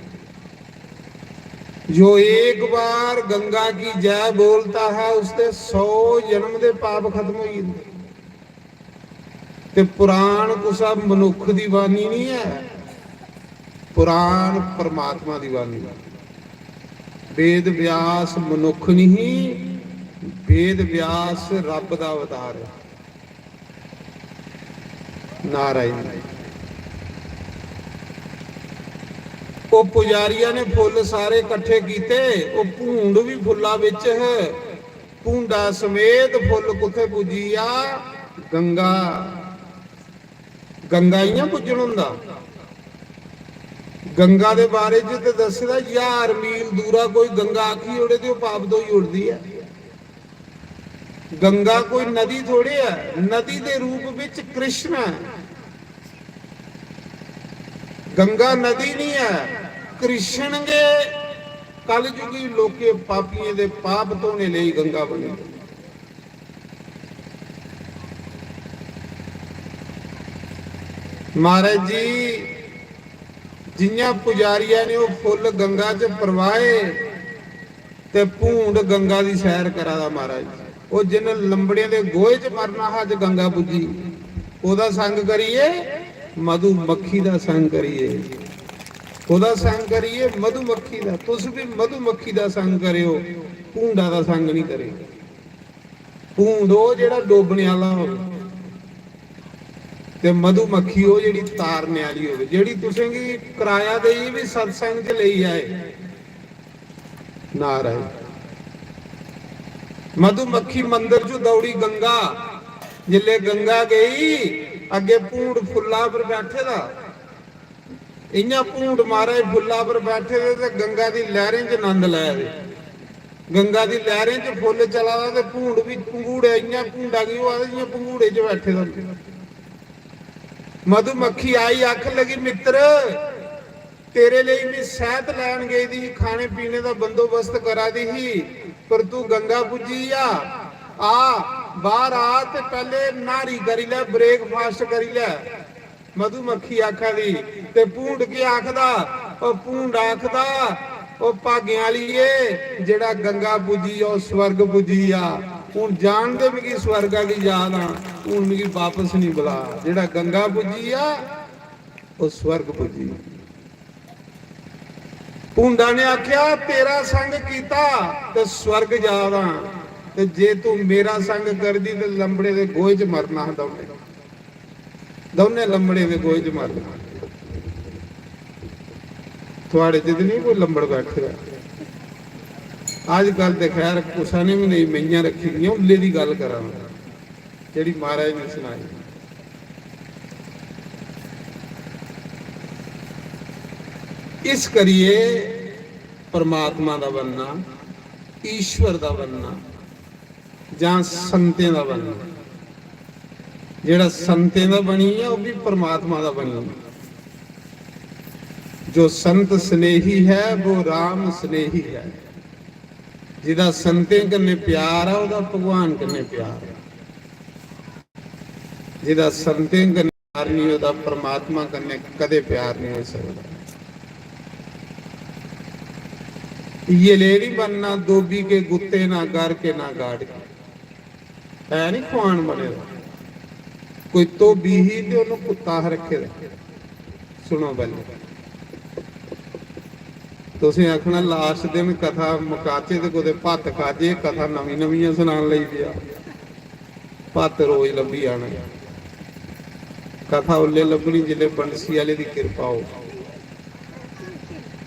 जो एक बार गंगा की जय बोलता है, उसदे सौ जन्म दे पाप खत्म होई जंदे। ते पुराण कुसै मनुक्ख दी बाणी निं ऐ, पुराण परमात्मा दी बाणी ऐ। वेद व्यास मनुक्ख निं, वेद व्यास रब्ब दा अवतार ऐ। नारायण। ओह् पुजारिया ने फुल्ल सारे कट्ठे कीते, ओह् भूंड बी फुल्ला बिच है। भूंडा समेत फुल्ल कुत्थै पुज्जी गेआ? गंगा। गंगा इ'यां पुज्जन होंदा? गंगा दे बारे च ते दस्से दा, ज्हार मील दूरा कोई गंगा आखी ओड़े ते ओह् पाप धोई ओड़दी ऐ। गंगा कोई नदी थोड़ी ऐ, नदी दे रूप बिच कृष्ण ऐ। गंगा नदी निं ऐ, कृष्ण गै कलयुगी लोकें पापियें दे पाप धोने लेई गंगा बनी। महाराज जी, जि'यां पुजारिया ने ओह् फुल्ल गंगा च परवाए, ते भूंड गंगा दी सैर करा दा महाराज। ओह् जिन्न लंबड़ें दे गोहे च मरना हा, अज्ज गंगा पुज्जी। ओह्दा संग करियै, मधुमक्खी दा संग करियै, ओह्दा संग करियै मधुमक्खी दा। तुस बी मधुमक्खी दा संग करेओ, भूंडा दा संग निं करेओ। भूंड ओह् जेह्ड़ा डोबने आह्ला होऐ, ते मधुमक्खी ओह् जेह्ड़ी तारने आह्ली होऐ, जेह्ड़ी तुसेंगी कराया देइयै बी सत्संग च लेई आए। नारायण। मधुमक्खी मंदर च दौड़ी गंगा, जिसलै गंगा गेई, अग्गें भूंड फुल्ला पर बैठे दा। इ'यां भूंड महाराज फुल्ला पर बैठे दे ते गंगा दी लैह्रें च नंद लै दे। गंगा दी लैह्रें च फुल्ल चला दा ते भूंड बी, भंगूड़े इ'यां भूंडा गी होआ दे जि'यां भंगूड़े च बैठे दे होंदे। मधुमक्खी आई, आखन लगी, "मित्तर, तेरे लेई में सैह्त लैन गेई दी ही, खाने पीने दा बंदोबस्त करा दी ही, पर तू गंगा पुज्जी गेआ। आ, बाह्र आ ते पैह्ले न्हारी करी लै, breakfast करी लै।" मधुमक्खी आखा दी, ते भूंड केह् आखदा? ओह् भूंड आखदा, "ओह् भागें आह्लिये, जेह्ड़ा गंगा पुज्जी गेआ, ओह् स्वर्ग पुज्जी गेआ। हून जान दे मिगी, स्वर्गा दी याद आ, हून मिगी बापस निं बुला। जेह्ड़ा गंगा पुज्जी गेआ, ओह् स्वर्ग पुज्जी गेआ।" भूंडा ने आखेआ, "तेरा संग कीता ते स्वर्ग जा दा, ते जे तू मेरा संग करदी ते लंबड़े दे गोहे च मरना हा दौनें।" दौनें लम्मड़े दे गोहे च मरना। थुआड़े च ते नहीं कोई लंबड़ बैठे दा। अजकल ते खैर कुसै ने बी नेईं मेहियां रक्खी दियां, उल्ले दी गल्ल करा ना, जेह्ड़ी महाराज ने सनाई। इस करियै परमात्मा दा बनना, ईश्वर दा बनना, जां संतें दा बनना। जेह्ड़ा संतें दा बनी गेआ, ओह् बी परमात्मा दा बनी गेआ। जो संत स्नेही है, वो राम स्नेही है। जिदा संतें कन्नै प्यार ऐ, ओह्दा भगवान कन्नै प्यार ऐ। जिदा संतें कन्नै प्यार नहीं होता, परमात्मा कन्नै कदे प्यार नहीं हो सकता। ये ले नहीं बनना, धोबी के गुत्ते ना घर के ना गाड़ के। है नहीं खुआन बने दा। कोई धोबी ही ते उन्हें कुत्ता हा रखे दा। सुनो पैह्लें, तुसें आखना लास्ट दिन कथा मकाचे ते कुतै भत्त खाजे, कथा नमीं नमियां सनान लगी पेआ। भत्त रोज लब्भी जाना। कथा उल्ले लब्भनी जिल्ले बंसी आह्ले दी किरपा हो।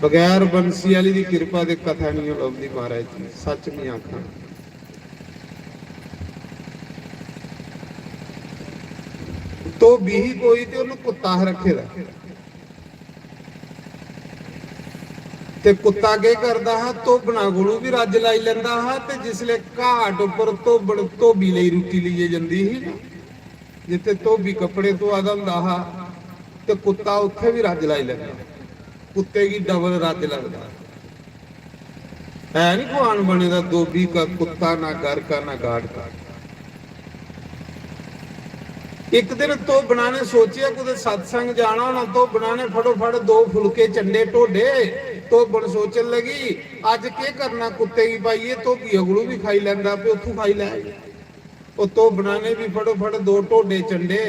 बगैर बंसी आह्ले दी किरपा दे कथा नहीं लभदी महाराज जी, सच नहीं आखना। धोबी ही कोई ते उन्हें कुत्ता हा रखे दा। ते कुत्ता केह् करदा हा, धोबना कोलू बी रज्ज लाई लैंदा हा। ते जिसले घाट उप्पर धोबन धोबी लेई रुट्टी लेइयै जंदी ही ना, जित्थे धोबी कपड़े धोआ दा होंदा हा, ते कुत्ता उत्थे बी रज्ज लाई लैंदा। कुत्ते गी डबल रज्ज लगदा। है नी खुआन बने दा, धोबी का कुत्ता, ना घर का, ना घाट का। इक दिन धोबना ने सोचेआ, कुतै सत्संग जाना होना, धोबना ने फटोफट दो फुलके चंडे ढोडे। धोबन सोचन लगी, अज्ज केह् करना, कुत्ते गी पाइयै धोबी अगलू बी खाई लैंदा, पे उत्थूं खाई लै। ओह् धोबना ने बी फटोफट दो ढोडे चंडे,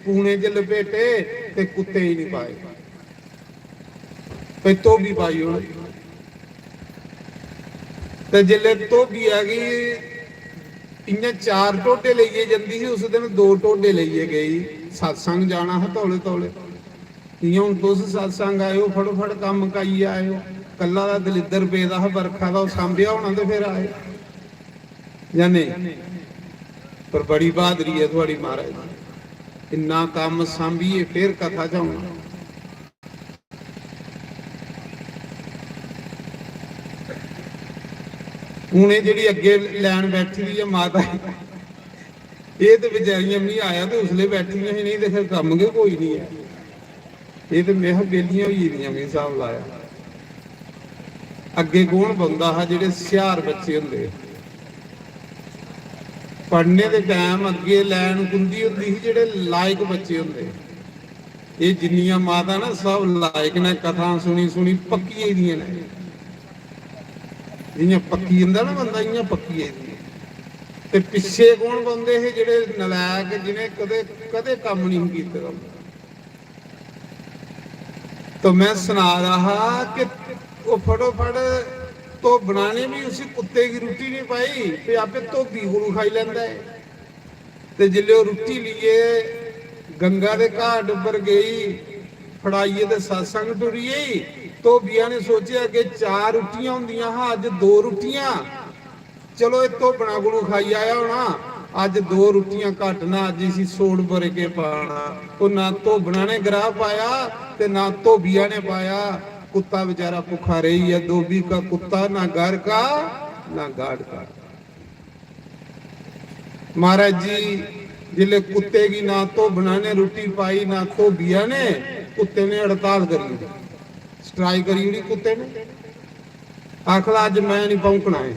पूने च लपेटे ते कुत्ते गी निं पाए। भई धोबी पाई ओड़। ते जिसलै धोबिया गी इ'यां चार ढोडे लेइयै जंदी ही, उस दिन दो ढोडे लेइयै गेई। सत्संग जाना हा तौले तौले। जि'यां हून तुस सत्संग आए ओ, फटोफट कम्म मकाइयै आए ओ। कल्ला दा दलिद्दर पेदा हा बरखा दा, ओह् सांभेआ होना ते फिर आए, जां नेईं? पर बड़ी ब्हादरी ऐ थुआढ़ी महाराज, इन्ना कम्म सांभियै फिर कथा च औना। हून एह् जेह्ड़ी अग्गें लैन बैठी दी ऐ माता, एह् ते बेचारियां, मी आया ते उसलै बैठी दियां ही, नेईं ते फिर कम्म गै कोई निं ऐ। एह् ते में हा बेलियां होई गेदियां, मी स्हाब लाया। अग्गें कौन बौंह्दा हा? जेह्ड़े स्यार बच्चे होंदे हे। पढ़ने दे टैम अग्गें लैन कुंदी होंदी ही? जेह्ड़े लायक बच्चे होंदे हे। एह् जिन्नियां माता ना, सब लायक ने, कथां सुनी सुनी पक्की गेदियां न। जि'यां पक्की जंदा ना बंदा, इ'यां पक्की गेदी। ते पिच्छे कौन बौंह्दे हे? जेह्ड़े नलायक, जि'नें कदें, कदें कम्म निं कीते दा होंदा। तो में सना दा हा कि ओह् फटोफट धोबना ने बी उसी कुत्ते गी रुट्टी निं पाई, ते आपे धोबी कोलू खाई लैंदा ऐ। ते जिसलै ओह् रुट्टी लेइयै गंगा दे घाट उप्पर गेई, फड़ाइयै ते सत्संग टुरी गेई। धोबिया ने सोचेआ कि चार रुट्टियां होंदियां हा, अज्ज दो रुट्टियां। चलो, एह् धोबना कोलू खाई आया होना, अज्ज दो रुट्टियां घट्ट ना, अज्ज इसी सोड़ बरे के पाना। ओह् ना धोबना ने ग्राह पाया ते ना धोबिया ने पाया। कुत्ता बेचारा भुक्खा रेही गेआ। धोबी का कुत्ता, ना घर का, ना घाट का। महाराज जी, जिसलै कुत्ते गी ना धोबना ने रुट्टी पाई, ना धोबिया ने, कुत्ते ने हड़ताल करी ओड़ी, स्ट्राइक करी ओड़ी कुत्ते ने। आखदा, "अज्ज मैं निं भौंकना ऐ।"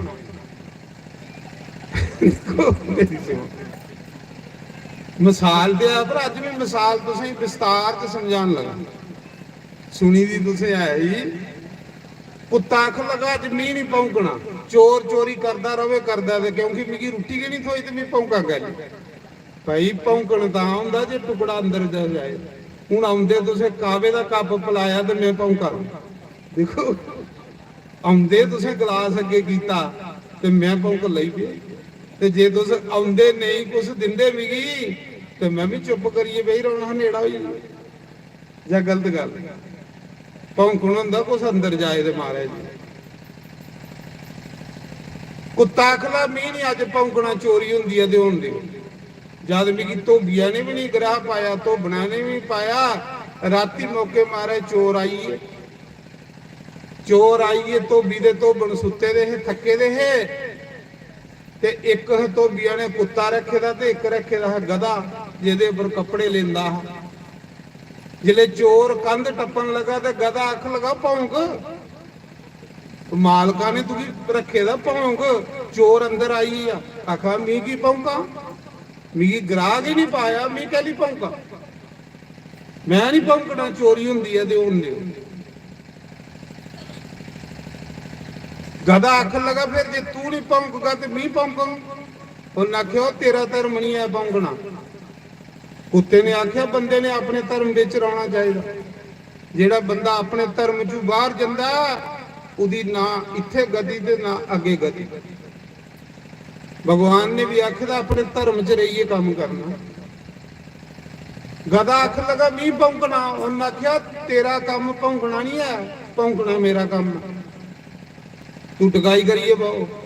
दिक्खो, मेरी सुनो। मसाल ते ऐ, पर अज्ज में मसाल तुसेंगी विस्तार च समझान लगा। सुनी दी तुसें है ही। कुत्ता आखन लगा, "अज्ज मी निं भौंकना।" चोर चोरी करदा रवे, करदा ते, क्योंकि मिगी रुट्टी गै निं थ्होई ते मी भौंका कैह्ली? भाई, भौंकन तां होंदा जे टुकड़ा अंदर जा जाए। हून औंदे तुसें कावे दा कप पलाया ते में भौंका। दिक्खो, औंदे तुसें गलास अग्गें कीता ते में भौंकन लगी पेआ। ते जे तुस औंदे नेईं कुछ दिंदे मिगी, ते में बी चुप करियै बेही रौह्ना हा, नेड़ा होई जाना। जां गलत गल्ल? भौंकन होंदा कुस अंदर जाए ते महाराज जी। कुत्ता आखदा, "मी निं अज्ज भौंकना, चोरी होंदी ऐ ते होन देओ।" जद मिगी धोबिया ने बी निं ग्राह् पाया, धोबना ने बी पाया। रातीं मौके महाराज चोर आई गे। चोर आई गे, धोबी दे धोबन सुत्ते दे हे, थक्के दे हे। ते इक धोबिया ने कुत्ता रक्खे दा ते इक रक्खे दा हा गधा, जेह्दे उप्पर कपड़े लेंदा हा। जिसलै चोर कंध टप्पन लगा ते गधा आखन लगा, "भौंक।" मालका ने तुगी रक्खे दा, "भौंक।" चोर अंदर आई गेआ, आखा, "मिगी भौंका? मिगी ग्राह् गै निं पाया, मी कैली भौंका? में निं भौंकना, चोरी होंदी ऐ ते होन देओ।" गधा आखन लगा, "फिर जे तू निं भौंकगा ते मी भौंकङ?" उन्न आखेआ, "ओह् तेरा धर्म निं ऐ भौंकना।" कुत्ते ने आखेआ, "बंदे ने अपने धर्म बिच रौह्ना चाहिदा। जेह्ड़ा बंदा अपने धर्म चू बाह्र जंदा, ओह्दी ना इत्थै गति ते ना अग्गें गति।" भगवान ने बी आखे दा अपने धर्म च रेहियै कम्म करना। गधा आखन लगा, "मी भौंकना।" उन्न आखेआ, "तेरा कम्म भौंकना निं ऐ, भौंकना मेरा कम्म ऐ। तू डकाई करियै बहो।"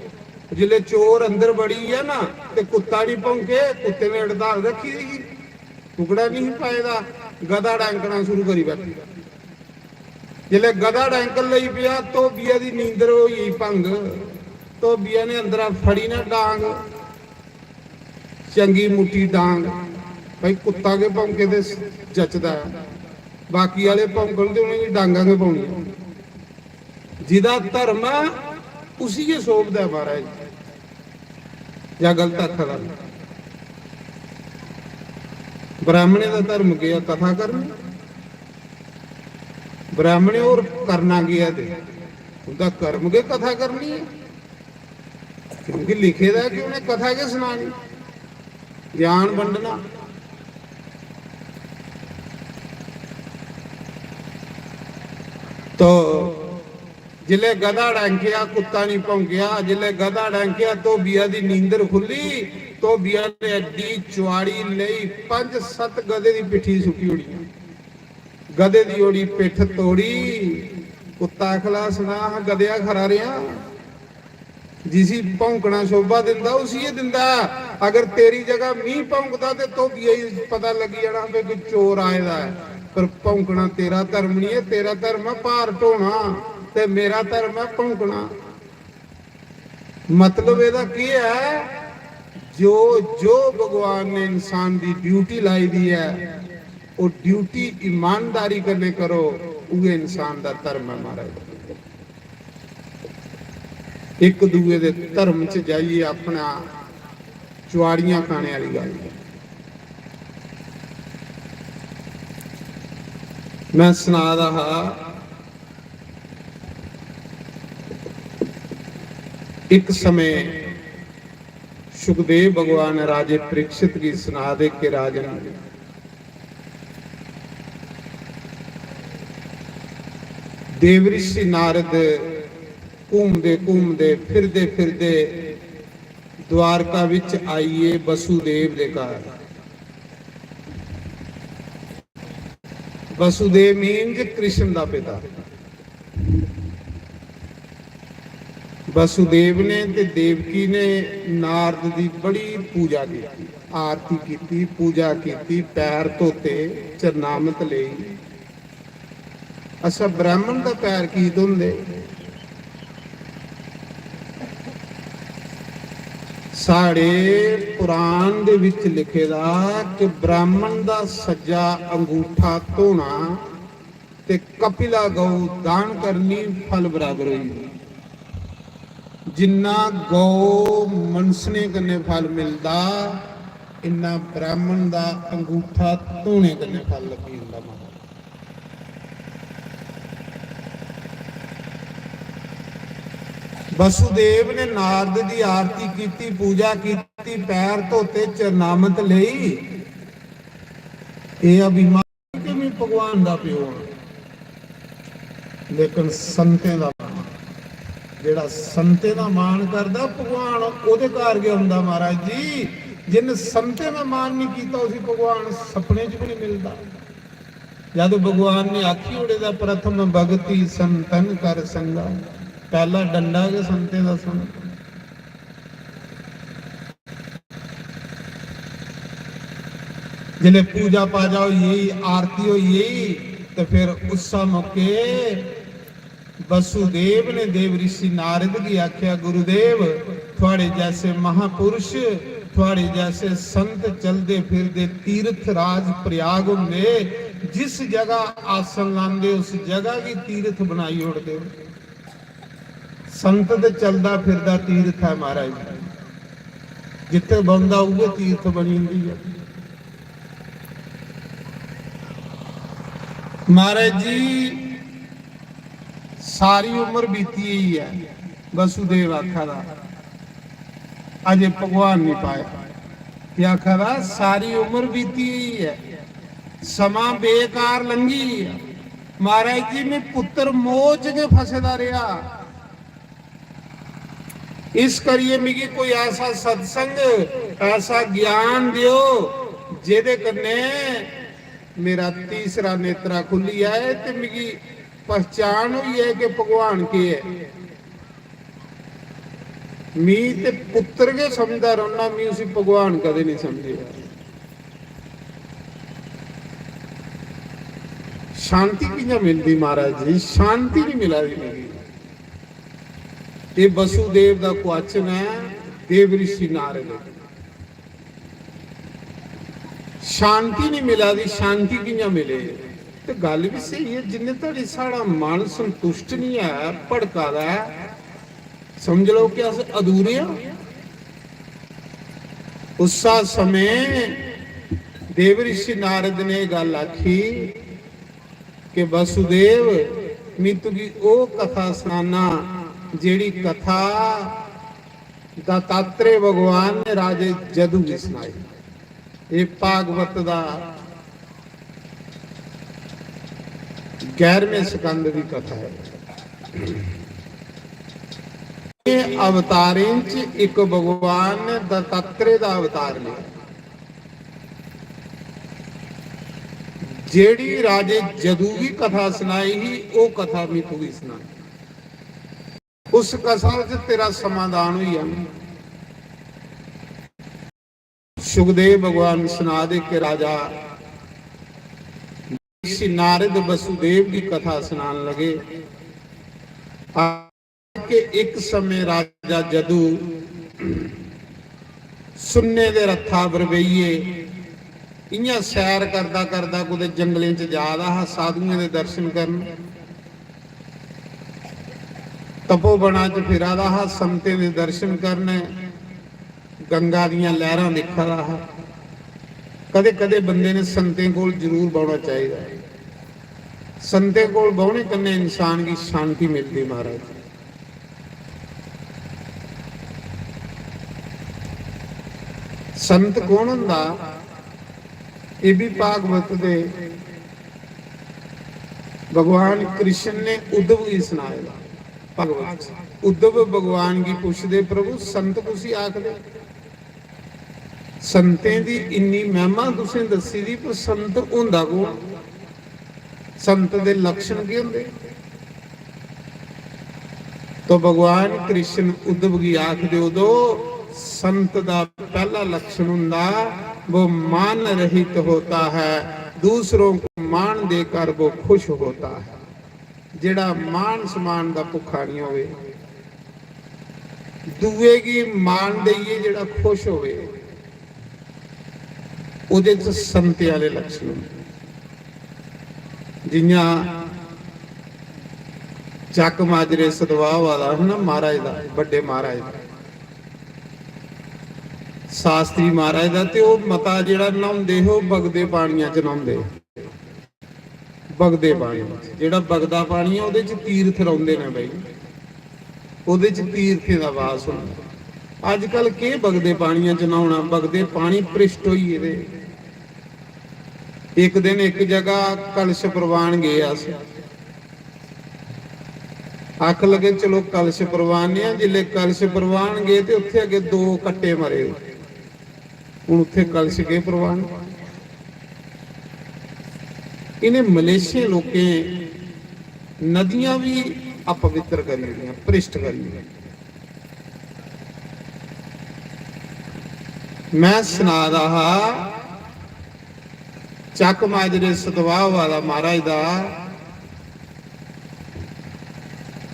जिसलै चोर अंदर बड़ी गेआ ना, ते कुत्ता निं भौंके, कुत्ते ने हड़ताल रक्खी दी ही, टुकड़ा निं ही पाए दा, गधा डैंकना शुरू करी बैठी। जिसलै गधा डैंकन लगी पेआ, धोबिया दी नींदर होई गेई भंग। धोबिया ने अंदरा फड़ी ना डांग, चंगी मुट्टी डांग, भाई कुत्ता गै भौंके ते जचदा ऐ, बाकी आह्ले भौंकन ते उ'नेंगी डांगां गै पौनियां। जिदा धर्म ऐ उसी गै शोभदा ऐ महाराज, जां गलत आखा दा? ब्राह्मणें दा धर्म केह् ऐ? कथा करनी। ब्राह्मणें होर करना केह् ऐ? ते उं'दा कर्म गै कथा करनी ऐ, क्योंकि लिखे दा ऐ कि उ'नें कथा गै सनानी, ज्ञान बंडना। तो जिसलै गधा डैंकेआ, कुत्ता निं भौंकेआ, जिसलै गधा डैंकेआ, धोबिया दी नींदर खु'ल्ली। धोबिया ने अड्डी चुआड़ी लेई, पंज सत्त गधे दी पिट्ठी सुट्टी ओड़ी। गधे दी ओड़ी पिट्ठ तोड़ी। कुत्ता आखला, "सना हां गधेआ, खरा रेहा।" जिसी भौंकना शोभा दिंदा, उसी गै दिंदा। अगर तेरी जगह मी भौंकदा ते धोबिये गी पता लग्गी जाना कि कोई चोर आए दा ऐ। पर भौंकना तेरा धर्म निं ऐ, तेरा धर्म ऐ भार ढोना ते मेरा धर्म ऐ भौंकना। मतलब एह्दा केह् ऐ? जो, जो भगवान ने इंसान दी ड्यूटी लाई दी ऐ, ओह् ड्यूटी ईमानदारी कन्नै करो, उ'ऐ इंसान दा धर्म ऐ महाराज। इक दूए दे धर्म च जाइयै अपना चुआड़ियां खाने आह्ली गल्ल ऐ। में सना दा हा, इक समें सुखदेव भगवान राजे परीक्षित गी सना दे कि राजन, देवऋषि नारद घूमदे घूमदे, फिरदे फिरदे द्वारका बिच आइए वसुदेव दे घर। वसुदेव means कृष्ण दा पिता। वसुदेव ने ते देवकी ने नारद दी बड़ी पूजा की, आरती की, पूजा की, पैर धोते, चरणामत लेई। अच्छा, ब्राह्मण दा पैर की धोंदे? साढ़े पुराण दे विच लिखे दा कि ब्राह्मण दा सज्जा अंगूठा धोना ते कपिला गौ दान करनी फल बराबर होई। जिन्ना गौ मनसने कन्नै फल मिलदा, इन्ना ब्राह्मण दा अंगूठा धोने कन्नै फल लब्भी जंदा महाराज। वसुदेव ने नारद दी आरती कीती, पूजा कीती, पैर धोते, चरणामत लेई। एह् अभिमान कि मैं भगवान दा प्यो आं, लेकिन संतें दा मान, जेह्ड़ा संतें दा मान करदा, भगवान ओह्दे घर गै औंदा महाराज जी। जिन संतें दा मान नहीं कीता, उसी भगवान सपने च भी नहीं मिलदा। जद भगवान ने आखी ओड़े दा, "प्रथम भगति संतन कर संगा", पैह्ला डंडा गै संतें दा संग। जिसलै पूजा पाजा होई गेई, आरती होई गेई, ते फिर उस्सै मौके वसुदेव ने देव ऋषि नारद गी आखेआ, "गुरुदेव, थुआड़े जैसे महापुरुष, थुआड़े जैसे संत चलदे फिरदे तीर्थ राज प्रयाग होंदे, जिस जगह आसन लांदे, उस जगह गी तीर्थ बनाई ओड़दे।" संत ते चलदा फिरदा तीर्थ ऐ महाराज, जित्थे बौंहदा उ'ऐ तीर्थ बनी जंदी ऐ। महाराज जी, सारी उम्र बीती गई ऐ, वसुदेव आखा दा, अजे भगवान नहीं पाया। ये आखा दा, "सारी उम्र बीती गई ऐ, समां बेकार लंघी गेआ। महाराज जी, मैं पुत्र मोह च गै फसे दा रेहा। इस करियै मिगी कोई ऐसा सत्संग, ऐसा ज्ञान देओ, जेह्दे कन्नै मेरा तीसरा नेत्रा खुल्ली जाए ते मिगी पहचान होई जाए कि भगवान केह् ऐ।" मी ते पुत्र गै समझदा रौह्ना, मी उसी भगवान कदें नहीं समझेआ। शांति कि'यां मिलदी महाराज जी? शांति नहीं मिला दी मिगी। ये वसुदेव दा क्वेश्चन ऐ देव ऋषि नारद। शांति नहीं मिला दी, शांति कि'यां मिले? ते गल्ल बी स्हेई ऐ, जिन्ने धड़ी साढ़ा मन संतुष्ट नहीं ऐ, भड़का दा ऐ, समझ लो कि अस अधूरे आं। उस्सा समें देव ऋषि नारद ने एह् गल्ल आखी कि वसुदेव, मी तुगी ओह् कथा सनाना जेह्ड़ी कथा दत्तात्रेय भगवान ने राजे जदू गी सनाई। एह् भागवत दा ग्यारहवें स्कंद दी कथा ऐ। एह् अवतारें च इक भगवान ने दत्तात्रेय दा अवतार लिया। जेह्ड़ी राजे जदू गी कथा सनाई ही, ओह् कथा मी तुगी सनाई। उस कथा च तेरा समाधान होई जाना। सुखदेव भगवान सना दे कि राजा ऋषि नारद वसुदेव की कथा सुनान लगे। कि इक समें राजा जदू सुन्ने दे रथा पर बेहियै इ'यां सैर करदा करदा कुतै जंगलें च जा दा हा, साधुएं दे दर्शन करन। तपोवना च फिरा दा हा, संतें दे दर्शन करन, गंगा दियां लैह्रां दिक्खा दा हा। कदें-कदें बंदे ने संतें कोल जरूर बौह्ना चाहिदा। संतें कोल बौह्ने कन्नै इंसान गी शांति मिलदी, महाराज। संत कौन होंदा? एह् बी भागवत दे भगवान कृष्ण ने उद्धव गी सनाए दा। भागवत च उद्धव भगवान गी पुछदे, "प्रभु, संत कुसी आखदे?" संतें दी इन्नी महिमा तुसें दस्सी दी, पर संत होंदा कौन? संत दे लक्षण केह् होंदे? तो भगवान कृष्ण उद्धव गी आखदे, "उद्धव, संत दा पैह्ला लक्षण हुंदा, वो मान रहित होता है, दूसरों को मान देकर वो खुश होता है।" जेह्ड़ा मान सम्मान दा भुक्खा निं होवे, दूए गी मान देइयै जेह्ड़ा खुश होवे, ओह्दे च संतें आह्ले लक्षण होंदे। जि'यां चक्क माजरे सतवाह् होआ दा हा ना महाराज दा, बड्डे महाराज दा, शास्त्री महाराज दा, ते ओह् मता जेह्ड़ा न्हौंदे हे, ओह् बगदे पानियां च न्हौंदे हे। बगदे पानी, जेह्ड़ा बगदा पानी ऐ, ओह्दे च तीर्थ रौंह्दे न भाई, ओह्दे च तीर्थें दा वास होंदा। अजकल केह् बगदे पानियां च न्हौना, बगदे पानी भ्रिश्ट होई गेदे। इक दिन इक जगह कलश परवान गे अस, आख लगे, "चलो कलश परवाने आं।" जिसलै कलश परवान गे ते उत्थै अग्गें दो कट्टे मरे। हून उत्थै कलश केह् परवान? इ'नें मलेशियें लोकें नदियां बी अपवित्र करी ओड़ियां, भ्रिश्ट करी ओड़ियां। में सना दा हा, चक माजरे सतवाह् होआ दा महाराज दा,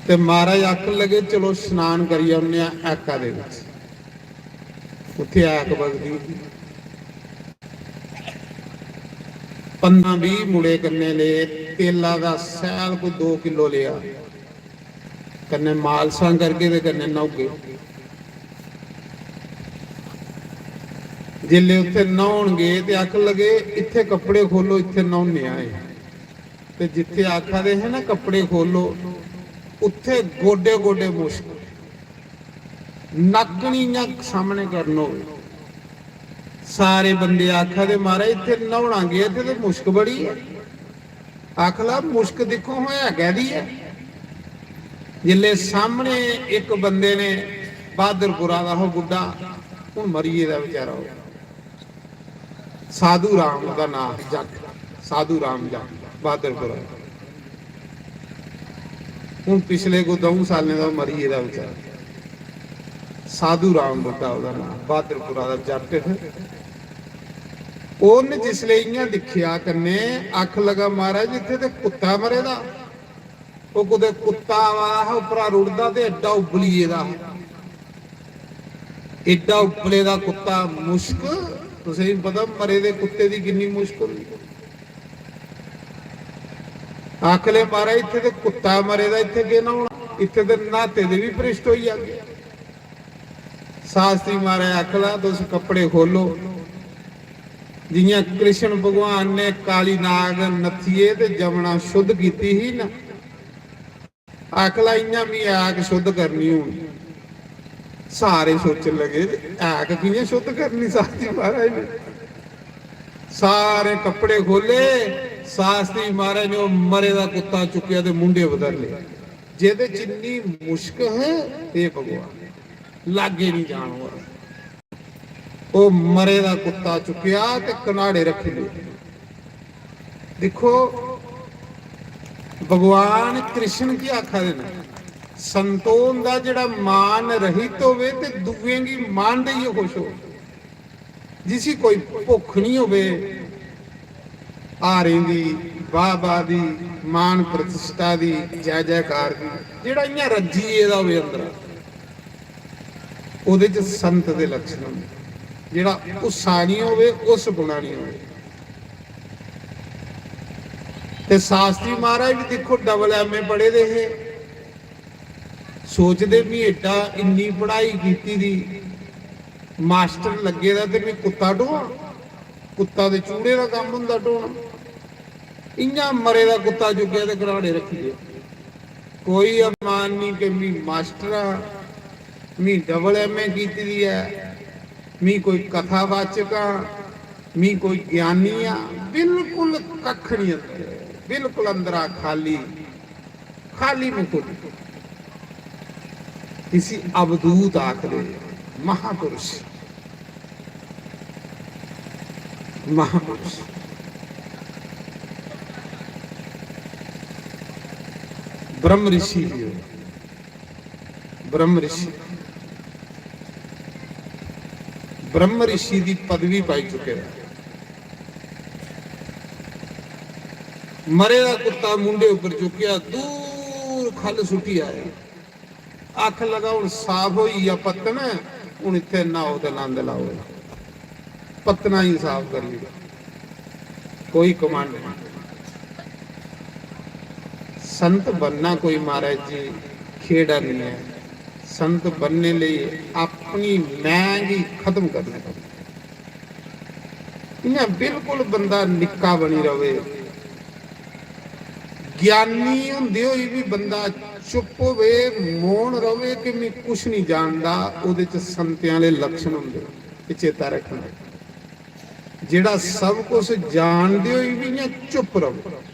ते महाराज आखन लगे, "चलो, स्नान करी औन्ने आं ऐका दे बिच।" उत्थै ऐक बगदी ही। पन्ना बी मुड़े कन्नै ले, तेला दा सैल कोई दो किलो लेआ, कन्नै मालशां करगे ते कन्नै न्हौगे। जेल्लै उत्थै न्हौन गे ते आखन लगे, "इत्थै कपड़े खोलो, इत्थै न्हौने आए।" ते जित्थै आखा दे हे ना, "कपड़े खोलो", उत्थै गोडे गोडे मुश्क, नक्क निं इ'यां सामने करन होए। सारे बंदे आखा दे, "महाराज, इत्थै न्हौना गे, इत्थै ते मुश्क बड़ी ऐ।" आखला, "मुश्क दिक्खो हां, है कैह्दी ऐ?" जिसलै सामने इक बंदे ने, बहादुरपुरा दा हो बुड्ढा, हून मरी गेदा बेचारा, ओह् साधु राम ओह्दा नांऽ, जट्ट, साधु राम जट्ट, बहादुरपुरा। हून पिछले कोई द'ऊं सालें दा ओह् मरी गेदा बेचारा। साधु राम बुड्ढा ओह्दा नांऽ, बहादुरपुरा दा जट्ट हा। उन्न जिसलै इ'यां दिक्खेआ कन्नै, आखन लगा, "महाराज, इत्थै ते कुत्ता मरे दा।" ओह् कुतै कुत्ता आवा दा हा, उप्परा रुढ़दा ते एड्डा उब्बली गेदा हा। एड्डा उब्बले दा कुत्ता, मुश्क, तुसेंगी पता मरे दे कुत्ते दी किन्नी मुश्क होंदी। आखले, "महाराज, इत्थै ते कुत्ता मरे दा, इत्थै केह् न्हौना? इत्थै ते न्हाते दे बी भ्रिश्ट होई जागे।" शास्त्री महाराज आखला, "तुस कपड़े खोलो।" जि'यां कृष्ण भगवान ने काली नाग नत्थिये ते जमुना शुद्ध कीती ही ना, आखला, "इ'यां मी ऐक शुद्ध करनी हून।" सारे सोचन लगे, "ऐक कि'यां शुद्ध करनी शास्त्री महाराज ने?" सारे कपड़े खोले, शास्त्री महाराज ने ओह् मरे दा कुत्ता चुक्केआ ते मुंढे पर धरी लेआ। जेह्दे च इन्नी मुश्क है, हे भगवान, लाग्गे निं जान होआ। ओह् मरे दा कुत्ता चुक्केआ ते कनाड़े रक्खी ले। दिक्खो, भगवान कृष्ण की आखा दे न, संतों दा जेह्ड़ा मान रहित होवे ते दूएं गी मान देइयै खुश होवे। जिसी कोई भुक्ख निं होवे, हारें दी, बाह-बाह दी, मान प्रतिष्ठा दी, जय जयकार दी, जेह्ड़ा इ'यां रज्जी गेदा होवे अंदरा, ओह्दे च संत दे लक्षण होंदे। जेह्ड़ा हुस्सा निं होवे, उस गुणा निं होवे। ते शास्त्री महाराज बी दिक्खो, डबल एम ए पढ़े दे हे, सोचदे, "मी एड्डा, इन्नी पढ़ाई कीती दी, मास्टर लग्गे दा, ते मी कुत्ता ढोआं? कुत्ता ते चूड़े दा कम्म होंदा ढोना।" इ'यां मरे दा कुत्ता चुक्केआ ते घराड़े रक्खी गेआ। कोई अभिमान निं कि मी मास्टर आं, मी डबल एम ए कीती दी ऐ, मी कोई कथावाचक आं, मी कोई ज्ञानी आं, बिल्कुल कक्ख निं अंदर, बिल्कुल अंदरा खाली, खाली मुकुट। इसी अवधूत आखदे, महापुरुष, महापुरुष। ब्रह्म ऋषि ही ओह्, ब्रह्म ऋषि, ब्रह्म ऋषि दी पदवी पाई चुके दा। मरे दा कुत्ता मुंडे उप्पर चुक्केआ, दूर खल्ल सुट्टी आया। आखन लगा, "हुन साफ होई गेआ पत्तन, हुन इत्थै न्हाओ ते नंद लाओ।" पत्तना ही साफ करी ओड़ी। कोई कमांड नहीं। संत बनना कोई, महाराज जी, खेड़ा नहीं है। संत बनने लेई अपनी मैं गी खत्म करना पौंदा। इ'यां बिल्कुल बंदा निक्का बनी रवे। ज्ञानी होंदे होई बी बंदा चुप होवे, मौन रवे कि "मैं कुछ नहीं जानदा", ओह्दे च संतें आह्ले लक्षण होंदे, एह् चेता रक्खना। जेह्ड़ा सब कुछ जानदे होई बी इ'यां चुप रवे,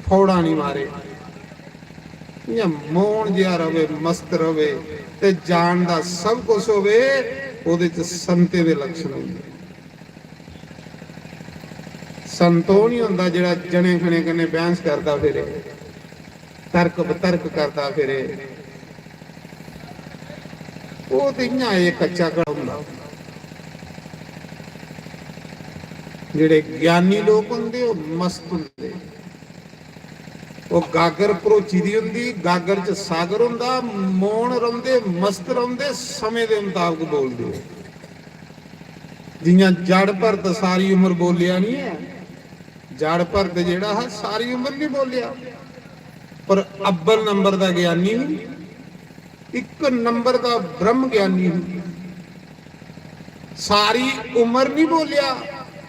फौड़ा निं मारे, इ'यां मौन जेहा रवे, मस्त रवे ते जानदा सब कुछ होवे, ओह्दे च संतें दे लक्षण होंदे। संत ओह् निं होंदा जेह्ड़ा जने खने कन्नै बैह्स करदा फिरे, तर्क बतर्क करदा फिरे। ओह् ते इ'यां एह् कच्चा घड़ा होंदा। जेह्ड़े ज्ञानी लोक होंदे, ओह् मस्त होंदे। ओह् गागर भरोची दी होंदी, गागर च सागर होंदा, मौन रौंह्दे, मस्त रौंह्दे, समें दे मताबक बोलदे। जि'यां जड़ भरत सारी उम्र बोलेआ निं ऐ, जड़ भरत जेह्ड़ा हा, सारी उम्र निं बोलेआ, पर अव्वल नंबर दा ज्ञानी ही, इक नंबर दा ब्रह्म ज्ञानी ही। सारी उम्र निं बोलेआ।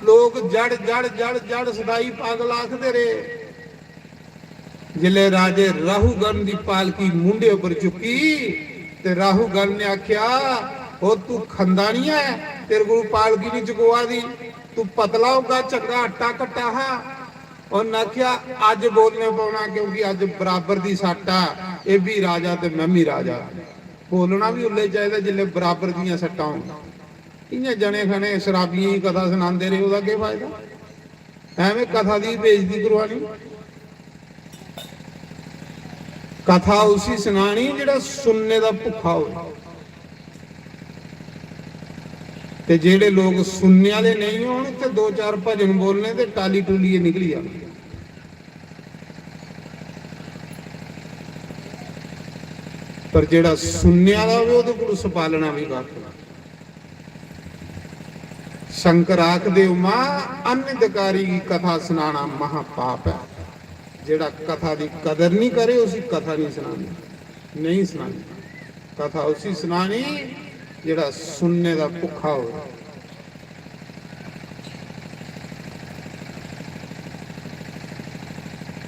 लोक जड़, जड़, जड़, जड़ सदाई पागल आखदे रेह्। जिसलै राजे राहु गण दी पालकी मूंढे उप्पर चुक्की ते राहु गण ने आखेआ, "ओ तू खंदा निं ऐ, तेरे कोल पालकी निं चुकोआ दी, तू पतला होगा, चंगा आटा घट्टा हा।" उन्न आखेआ, "अज्ज बोलने पौना, क्योंकि अज्ज बराबर दी सट्ट ऐ, एह् बी राजा ते में बी राजा।" बोलना बी उल्लै चाहिदा जिसलै बराबर दियां सट्टां होन। इ'यां जने खने शराबियें गी कथा सनांदे रेह्, ओह्दा केह् फायदा? ऐवें कथा दी बेइज्जती करवानी। कथा उसी सनानी जेह्ड़ा सुनने दा भुक्खा होऐ। ते जेह्ड़े लोक सुनने आह्ले नेईं होन, उत्थै दो चार भजन बोलने ते टाली टुलियै निकली जाना। पर जेह्ड़ा सुनने आह्ला होवे, ओह्दे कोल सपालना बी कक्ख निं। शंकर आखदे, "उमा, अनधिकारी गी कथा सनाना महापाप ऐ।" जेह्ड़ा कथा दी कदर निं करे, उसी कथा निं सनानी, नेईं सनानी। कथा उसी सनानी जेह्ड़ा सुनने दा भुक्खा होवे।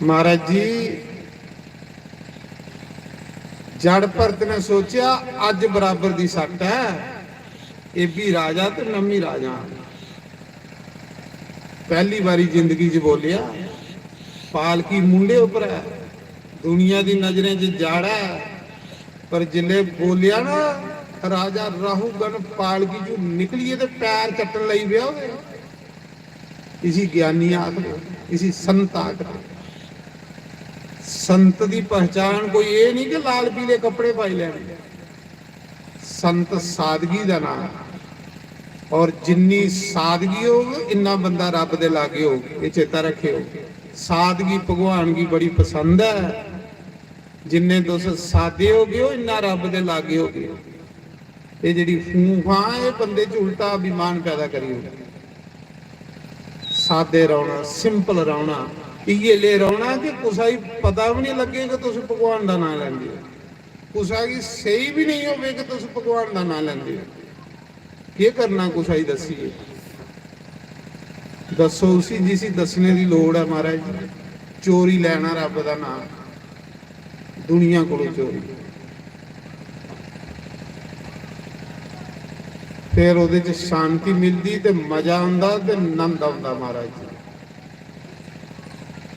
महाराज जी, जड़ भरत ने सोचेआ, "अज्ज बराबर दी सट्ट ऐ, एह् बी राजा ते नमीं राजा।" पैह्ली बारी जिंदगी च बोलेआ, पालकी मुंढे उप्पर ऐ, दुनिया दी नजरें च जड़ ऐ, पर जिसलै बोलेआ ना, राजा राहु गण पालकी चू निकलियै ते पैर चट्टन लगी पेआ ओह्दे। इसी ज्ञानी आखदे, इसी संत आखदे। संत दी पहचान कोई एह् निं कि लाल पीले कपड़े पाई लैने। संत सादगी दा नांऽ ऐ। और जिन्नी सादगी होग, इन्ना बंदा रब दे लागे होग। एह् चेता रखेओ, सादगी भगवान गी बड़ी पसंद ऐ। जिन्ने तुस सादे होगे ओ, इन्ना रब दे लागे होगे। एह् जेह्ड़ी फूं फां, एह् बंदे च उल्टा अभिमान पैदा करी ओड़दी। सादे रौह्ना, simple रौह्ना, इ'यै ले रौह्ना कि कुसै गी पता बी निं लग्गे कि तुस भगवान दा नांऽ लैंदे ओ, कुसै गी सेही बी नेईं होवे कि तुस भगवान दा नांऽ लैंदे ओ। केह् करना कुसै गी दस्सियै? दस्सो उसी जिसी दस्सने दी लोड़ ऐ, महाराज। चोरी लैना रब दा नांऽ, दुनिया कोलों चोरी। फिर ओह्दे च शांति मिलदी ते मजा आंदा ते नंद आंदा, महाराज जी।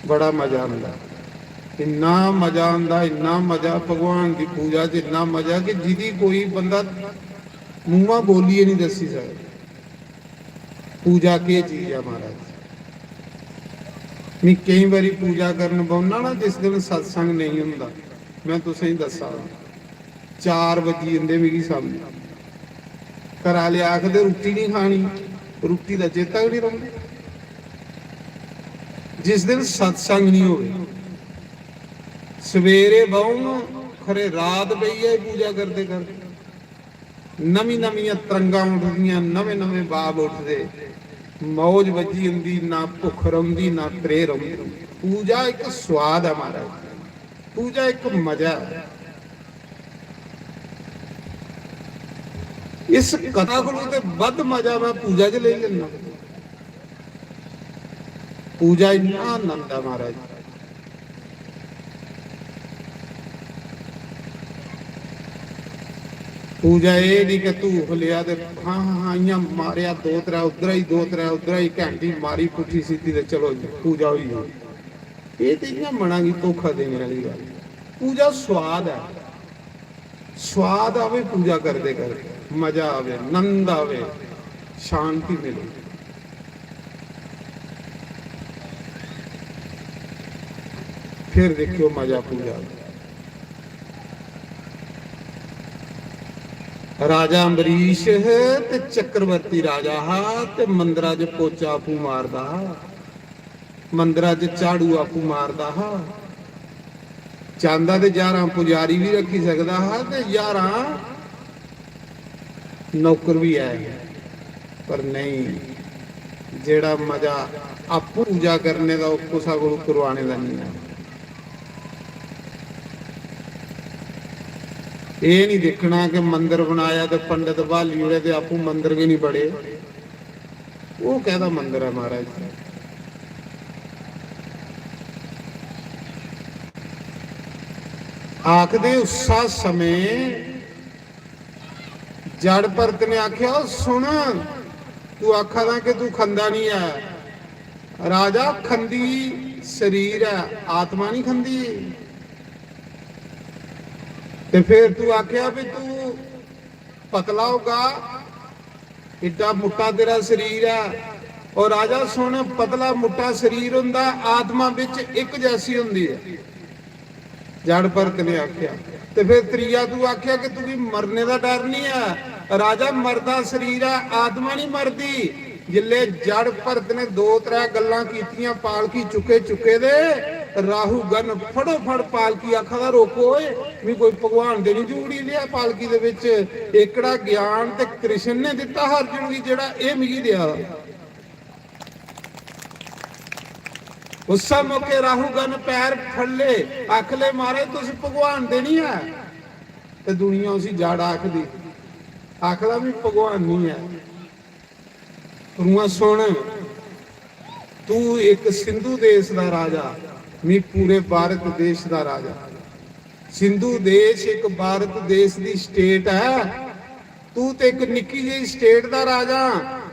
बड़ा मजा आंदा, इन्ना मजा आंदा, इन्ना मजा भगवान दी पूजा च, इन्ना मजा कि जिदी कोई बंदा मुंहा बोलियै निं दस्सी सकदा। पूजा केह् चीज ऐ, महाराज? में केईं बारी पूजा करन बौह्ना ना, जिस दिन सत्संग नेईं होंदा, में तुसेंगी दस्सा दा, चार बज्जी जंदे मिगी शामीं। घरा आह्ले आखदे, "रुट्टी निं खानी," रुट्टी दा चेता गै निं रौंह्दा। जिस दिन सत्संग निं होवे, सवेरे बौह्ङ, खरे रात पेई जाए पूजा करदे करदे। नमीं नमियां तरंगां उठदियां, नमें नमें भाव उठदे, मौज बज्जी जंदी, ना भुक्ख रौंह्दी, ना त्रेह् रौंह्दी। पूजा इक सोआद ऐ, महाराज, पूजा इक मजा ऐ। इस कथा कोलों ते बद्ध मजा में पूजा च लेई लैना। पूजा इन्ना आनंद ऐ, महाराज। पूजा एह् निं कि धूफ लेआ ते हां, हां, हां, इ'यां मारेआ दो त्रै उद्धरा ही, दो त्रै उद्धरा ही, घैंटी मारी पुट्ठी सिद्धी ते चलो जी, पूजा होई गेई। एह् ते इ'यां मना गी धोखा देने आह्ली गल्ल। पूजा सोआद ऐ, सोआद आवे पूजा करदे करदे, मजा आवे, नंद आवे, शांति मिले। फिर दिक्खेओ मजा पूजा दा। राजा अम्बरीश ते चक्रवर्ती राजा हा ते मंदरा च पोचा आपूं मारदा हा, मंदरा च झाड़ू आपूं मारदा हा। चांदा ते ज्हारां पुजारी बी रक्खी सकदा हा ते ज्हारां नौकर बी ऐ, पर नेईं, जेह्ड़ा मजा आपूं पूजा करने दा, ओह् कुसै कोलू करवाने दा नेईं ऐ। एह् निं दिक्खना कि मंदर बनाया ते पंडत ब्हाली ओड़े ते आपूं मंदर गै निं बड़े। ओह् कैह्दा मंदर ऐ, महाराज? आखदे, उस्सा समें जड़ भरत ने आखेआ, "ओ सुन, तू आखा दा कि तू खंदा निं ऐ। राजा, खंदी शरीर ऐ, आत्मा निं खंदी। ते फिर तू आखेआ भी तू पतला होगा, एड्डा मुट्टा तेरा शरीर ऐ।" और राजा सुन, पतला मुट्टा शरीर होंदा, आत्मा बिच इक जैसी होंदी ऐ, जड़ भरत ने आखेआ। ते फिर त्रीया तू आखेआ कि तुगी मरने दा डर नहीं ऐ। राजा, मरदा शरीर ऐ, आत्मा नहीं मरदी। जिल्ले जड़ भरत ने दो त्रै गल्लां कीतियां, पालकी चुके चुके दे, राहु गन फड़ोफड़ पालकी आखा दा, "रोको ओए, मी कोई भगवान दे नहीं जुगड़ी लिया पालकी दे विच। एह्कड़ा ज्ञान ते कृष्ण ने दित्ता हा अर्जुन गी, जेह्ड़ा एह् मिगी देआ दा।" उस्सै मौके राहु गन पैर फड़ ले, आख ले, "महाराज, तुस भगवान दे नहीं ऐ।" ते दुनिया उसी जड़ आखदी, आखदा, "मी भगवान नहीं ऐ।" रुआं सुन, तू इक सिंधु देश दा राजा, मी पूरे भारत देश दा राजा। सिंधु देश इक भारत देश दी स्टेट ऐ, तू ते इक निक्की जेही स्टेट दा राजा,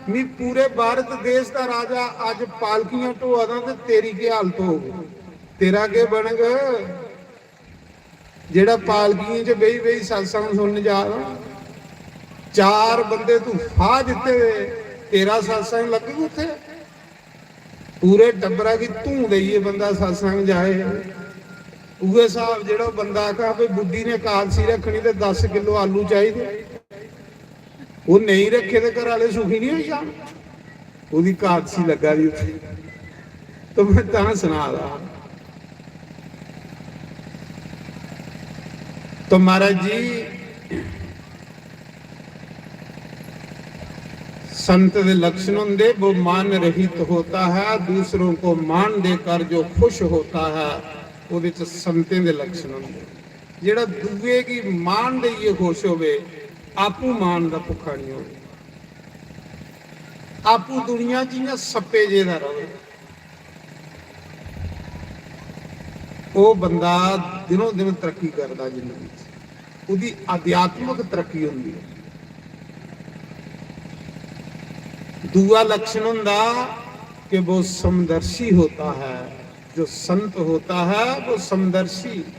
मी पूरे भारत देश दा राजा। अज्ज पालकियां ढोआ दा ते तेरी केह् हालत होग, तेरा केह् बनग? जेह्ड़ा पालकियें च बेही बेही सत्संग सुनन जा दा, चार बंदे तू फाह दित्ते दे, तेरा सत्संग लग्गग उत्थे? पूरे टब्बरा गी धूं देइयै बंदा सत्संग जाए। उ'ऐ स्हाब जेह्ड़ा बंदा आखा भाई बुड्ढी ने कालसी रक्खनी ते दस किलो आलू चाहिदे, ओह् नेईं रक्खे ते घरै आह्ले सुखी निं होई जान। ओह्दी कालसी लग्गा दी उत्थे, तो मैं तां सना दा। तो महाराज जी, संत दे लक्षण होंदे, वो मान रहित होता है, दूसरों को मान देकर जो खुश होता है, ओह्दे च संतें दे लक्षण होंदे। जेह्ड़ा दूए गी मान देइयै खुश होवे, आपूं मान दा भुक्खा निं होवे, आपूं दुनिया च इ'यां सप्पे जेह् दा रवे, ओह् बंदा दिनों दिन तरक्की करदा जिंदगी च, ओह्दी आध्यात्मिक तरक्की होंदी ऐ। दूआ लक्षण होंदा कि वो समदर्शी होता है, जो संत होता है वो समदर्शी।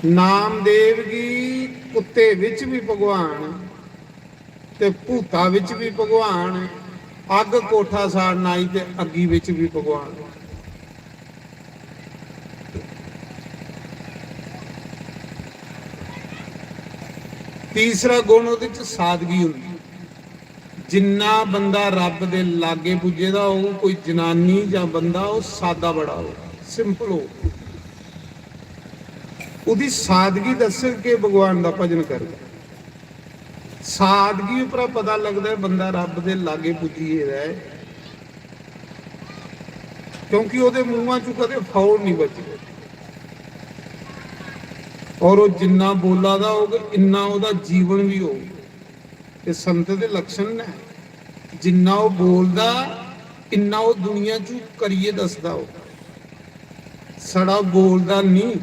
नामदेव गी कुत्ते बिच भी भगवान ते भूता बिच भी भगवान, अग्ग कोठा साड़न आई ते अग्गी बिच भी भगवान। तीसरा गुण ओह्दे च सादगी होंदी। जिन्ना बंदा रब दे लागे पुज्जे दा होग, कोई जनानी जां बंदा, ओह् सादा बड़ा होग, सिंपल होग। ओह्दी सादगी दस्सग कि भगवान दा भजन करदा। सादगी उप्परा पता लगदा ऐ बंदा रब दे लागे पुज्जी गेदा ऐ, क्योंकि ओह्दे मुंहा चों कदें फौड़ निं बचदे। और ओह् जिन्ना बोला दा होग, इन्ना ओह्दा जीवन बी होग। ते संत दे लक्षण न, जिन्ना ओह् बोलदा, इन्ना ओह् दुनिया च करियै दसदा। ओह् छड़ा बोलदा निं,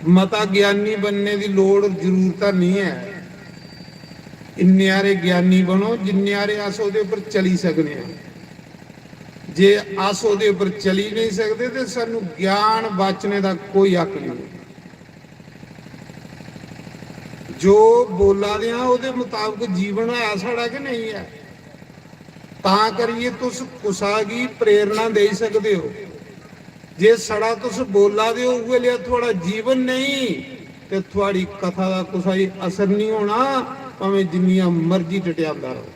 मता ज्ञानी बनने दी लोड़, जरूरत निं ऐ। इन्ने हारे ज्ञानी बनो जिन्ने हारे अस ओह्दे उप्पर चली सकने आं। जे अस ओह्दे उप्पर चली नेईं सकदे ते सानूं ज्ञान बाचने दा कोई हक नेईं। जो बोला दे आं, ओह्दे मताबक जीवन है साढ़ा कि नेईं ऐ? तां करियै तुस कुसा गी प्रेरणा देई सकदे ओ। जे सड़ा तुस बोला दे ओ, उ'ऐ लेआ थुआढ़ा जीवन नेईं, ते थुआढ़ी कथा दा कुसा गी असर निं होना, भामें जिन्नियां मर्जी टटियांदा र'वो,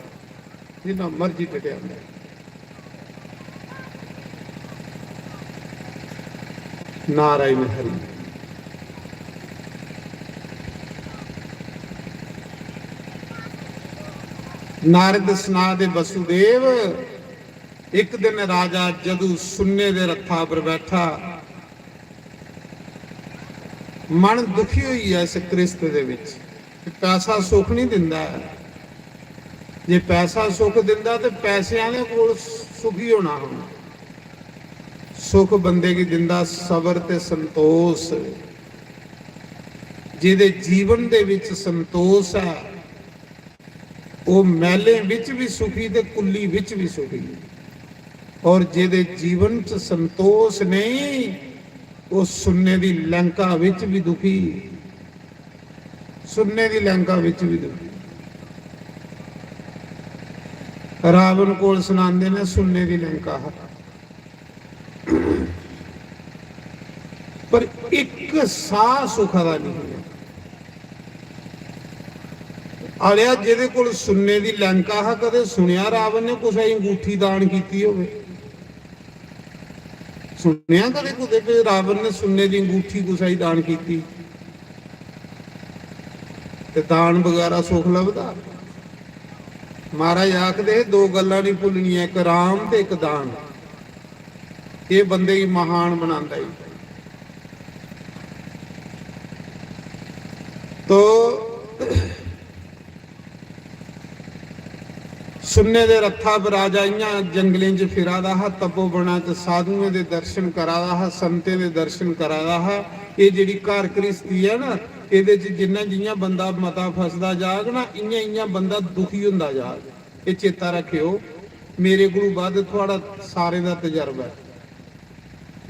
जिन्ना मर्जी टटियांदा र'वो। नारायण हरि। नारद सना दे वसुदेव, एक दिन राजा जदू सुन्ने दे रथा पर बैठा, मन दुखी होई गेआ इस गृहस्थ दे विच। पैसा सुख नहीं दिंदा ऐ। जे पैसा सुख दिंदा ते पैसे आह्ले कोल सुखी होना हा। सुख बंदे गी दिंदा सबर ते संतोष। जेह्दे जीवन दे विच संतोष ऐ, ओह् मैह्लें विच भी सुखी ते कुल्ली विच भी सुखी। और जेह्दे जीवन च संतोष नेईं, ओह् सुन्ने दी लंका विच भी दुखी, सुन्ने दी लंका विच भी दुखी। रावण कोल सुनांदे ने सुन्ने दी लंका हा, पर इक साह सुखा दा नहीं है। आलिया, जेह्दे कोल सुन्ने दी लंका हा, कदे सुनेआ रावण ने कुसै गी अंगूठी दान कीती होवे? सुनेआ कदे कुतै भी रावण ने सुन्ने दी अंगूठी कुसै गी दान कीती? ते दान बगैरा सुख लभदा? महाराज आखदे हे, "दो गल्लां नहीं भुल्लनियां, इक राम ते इक दान।" एह् बंदे गी महान बनांदा ई। तो सुन्ने दे रथा पर राजा इ'यां जंगलें च फिरा दा हा, तपोवना च साधुएं दे दर्शन करा दा हा, संतें दे दर्शन करा दा हा। एह् जेह्ड़ी घर घ्रिस्ती ऐ ना, एह्दे च जिन्ना जि'यां बंदा मता फसदा जाग ना, इ'यां इ'यां बंदा दुखी होंदा जाग। एह् चेता रखेओ, मेरे कोलू बद्ध थुआढ़ा सारें दा तजर्बा ऐ।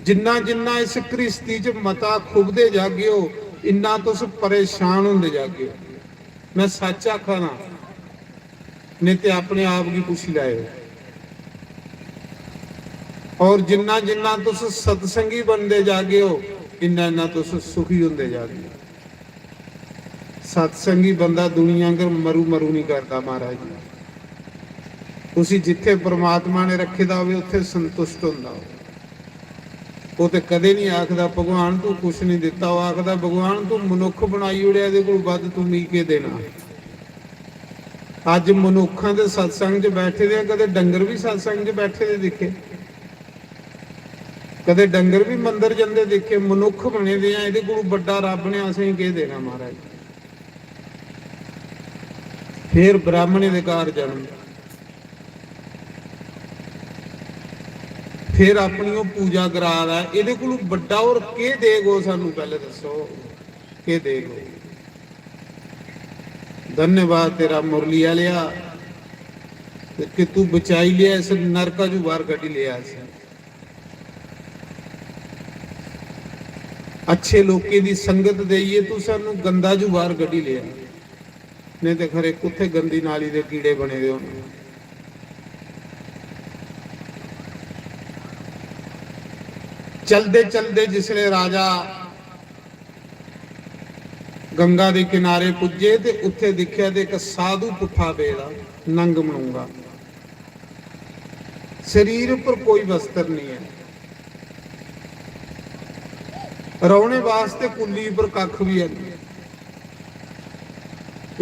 जिन्ना जिन्ना इस घ्रिस्ती च मता खुबदे जागे ओ, इन्ना तुस परेशान होंदे जागे ओ। मैं सच आखा ना, नेईं ते अपने आप गी पुच्छी लैओ। और जिन्ना जिन्ना तुस सत्संगी बनदे जागे ओ, इन्ना इन्ना तुस सुखी होंदे जागे ओ। सत्संगी बंदा दुनिया आंगर मरू मरू नहीं करदा महाराज जी। उसी जिथे परमात्मा ने रखे दा होवे, उत्थे संतुष्ट होंदा होवे। ओह् ते कदे नहीं आखदा, "भगवान तू कुछ नहीं दिता।" ओह् आखदा, "भगवान तू मनुख बनाई ओड़ेआ, एह्दे कोल बद्ध तू मिगी केह् देना?" अज्ज मनुखां दे सत्संग च बैठे दे आ, कदे डंगर भी सत्संग च बैठे दे दिक्खे, कदे डंगर भी मंदर जंदे दिक्खे। मनुख बने दे आ, एह्दे कोल बड्डा रब ने असेंगी केह् देना महाराज? फिर ब्राह्मणें दे घर जन्म, फिर अपनी ओह् पूजा करा दा ऐ, एह्दे कोलू बड्डा होर केह् देग ओह्? सानू पैह्ले दस्सो, केह् देग ओह्? धन्यवाद तेरा मुरली आह्लेआ, कि तू बचाई लेआ इस नरका चू बाहर कड्ढी लेआ असें। अच्छे लोकें दी संगत देइयै तू सानू गंदा चू बाहर कड्ढी लेआ, नहीं ते खरे कुत्थे गंदी नाली दे कीड़े बने दे होने। चलदे चलदे जिसले राजा गंगा दे किनारे पुज्जे ते उत्थे दिक्खेआ ते इक साधु पुट्ठा पेदा, नंग मनूंगा। शरीर उप्पर कोई वस्त्र नहीं है, रौहने वास्ते कुल्ली उप्पर कक्ख भी है नहीं,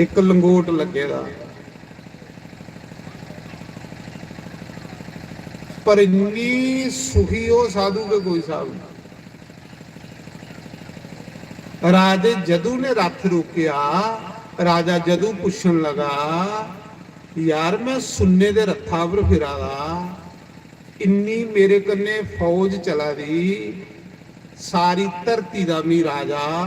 एक लंगोट लग्गे दा। पर इन्नी सुखी ओह् साधु के कोई स्हाब नहीं। राजे जदू ने रथ रोकेआ, राजा जदू पुच्छन लगा, "यार, मैं सुन्ने दे रथा पर फिरा दा, इन्नी मेरे कन्नै फौज चला दी, सारी धरती दा मी राजा,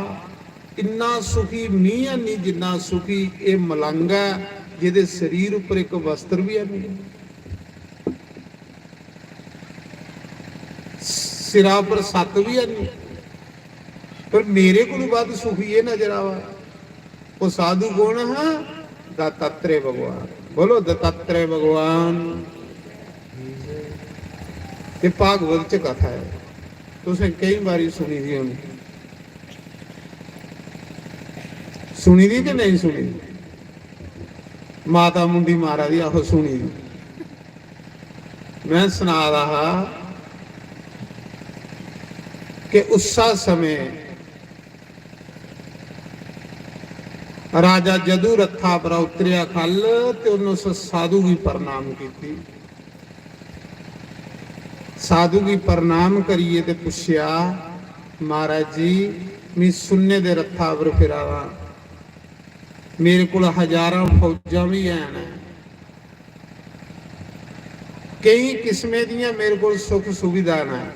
इन्ना सुखी मी हैनी जिन्ना सुखी एह् मलंग ऐ, जेह्दे शरीर उप्पर इक वस्त्र बी हैनी।" सिरा पर सत्त बी है नहीं, पर मेरे कोलू बद्ध सुखी एह् नजर आवा। ओह् साधु कौन हा? दत्तात्रेय भगवान। बोलो, दत्तात्रेय भगवान। एह् भागवत च कथा ऐ, तुसें केईं बारी सुनी दी होनी। सुनी दी कि नेईं सुनी दी? माता मुंडी मारा दी, आहो, सुनी दी। में सना दा हा कि उस्सा समें राजा जदू रथा परा उतरेआ ख'ल्ल ते उन्नै उस साधु गी प्रणाम कीती। साधु गी प्रणाम करियै ते पुच्छेआ, "महाराज जी, मी सुन्ने दे रथा पर फिरा दा, मेरे कोल हजारां फौजां बी हैन, केई किस्में दियां मेरे कोल सुख सुविधा न,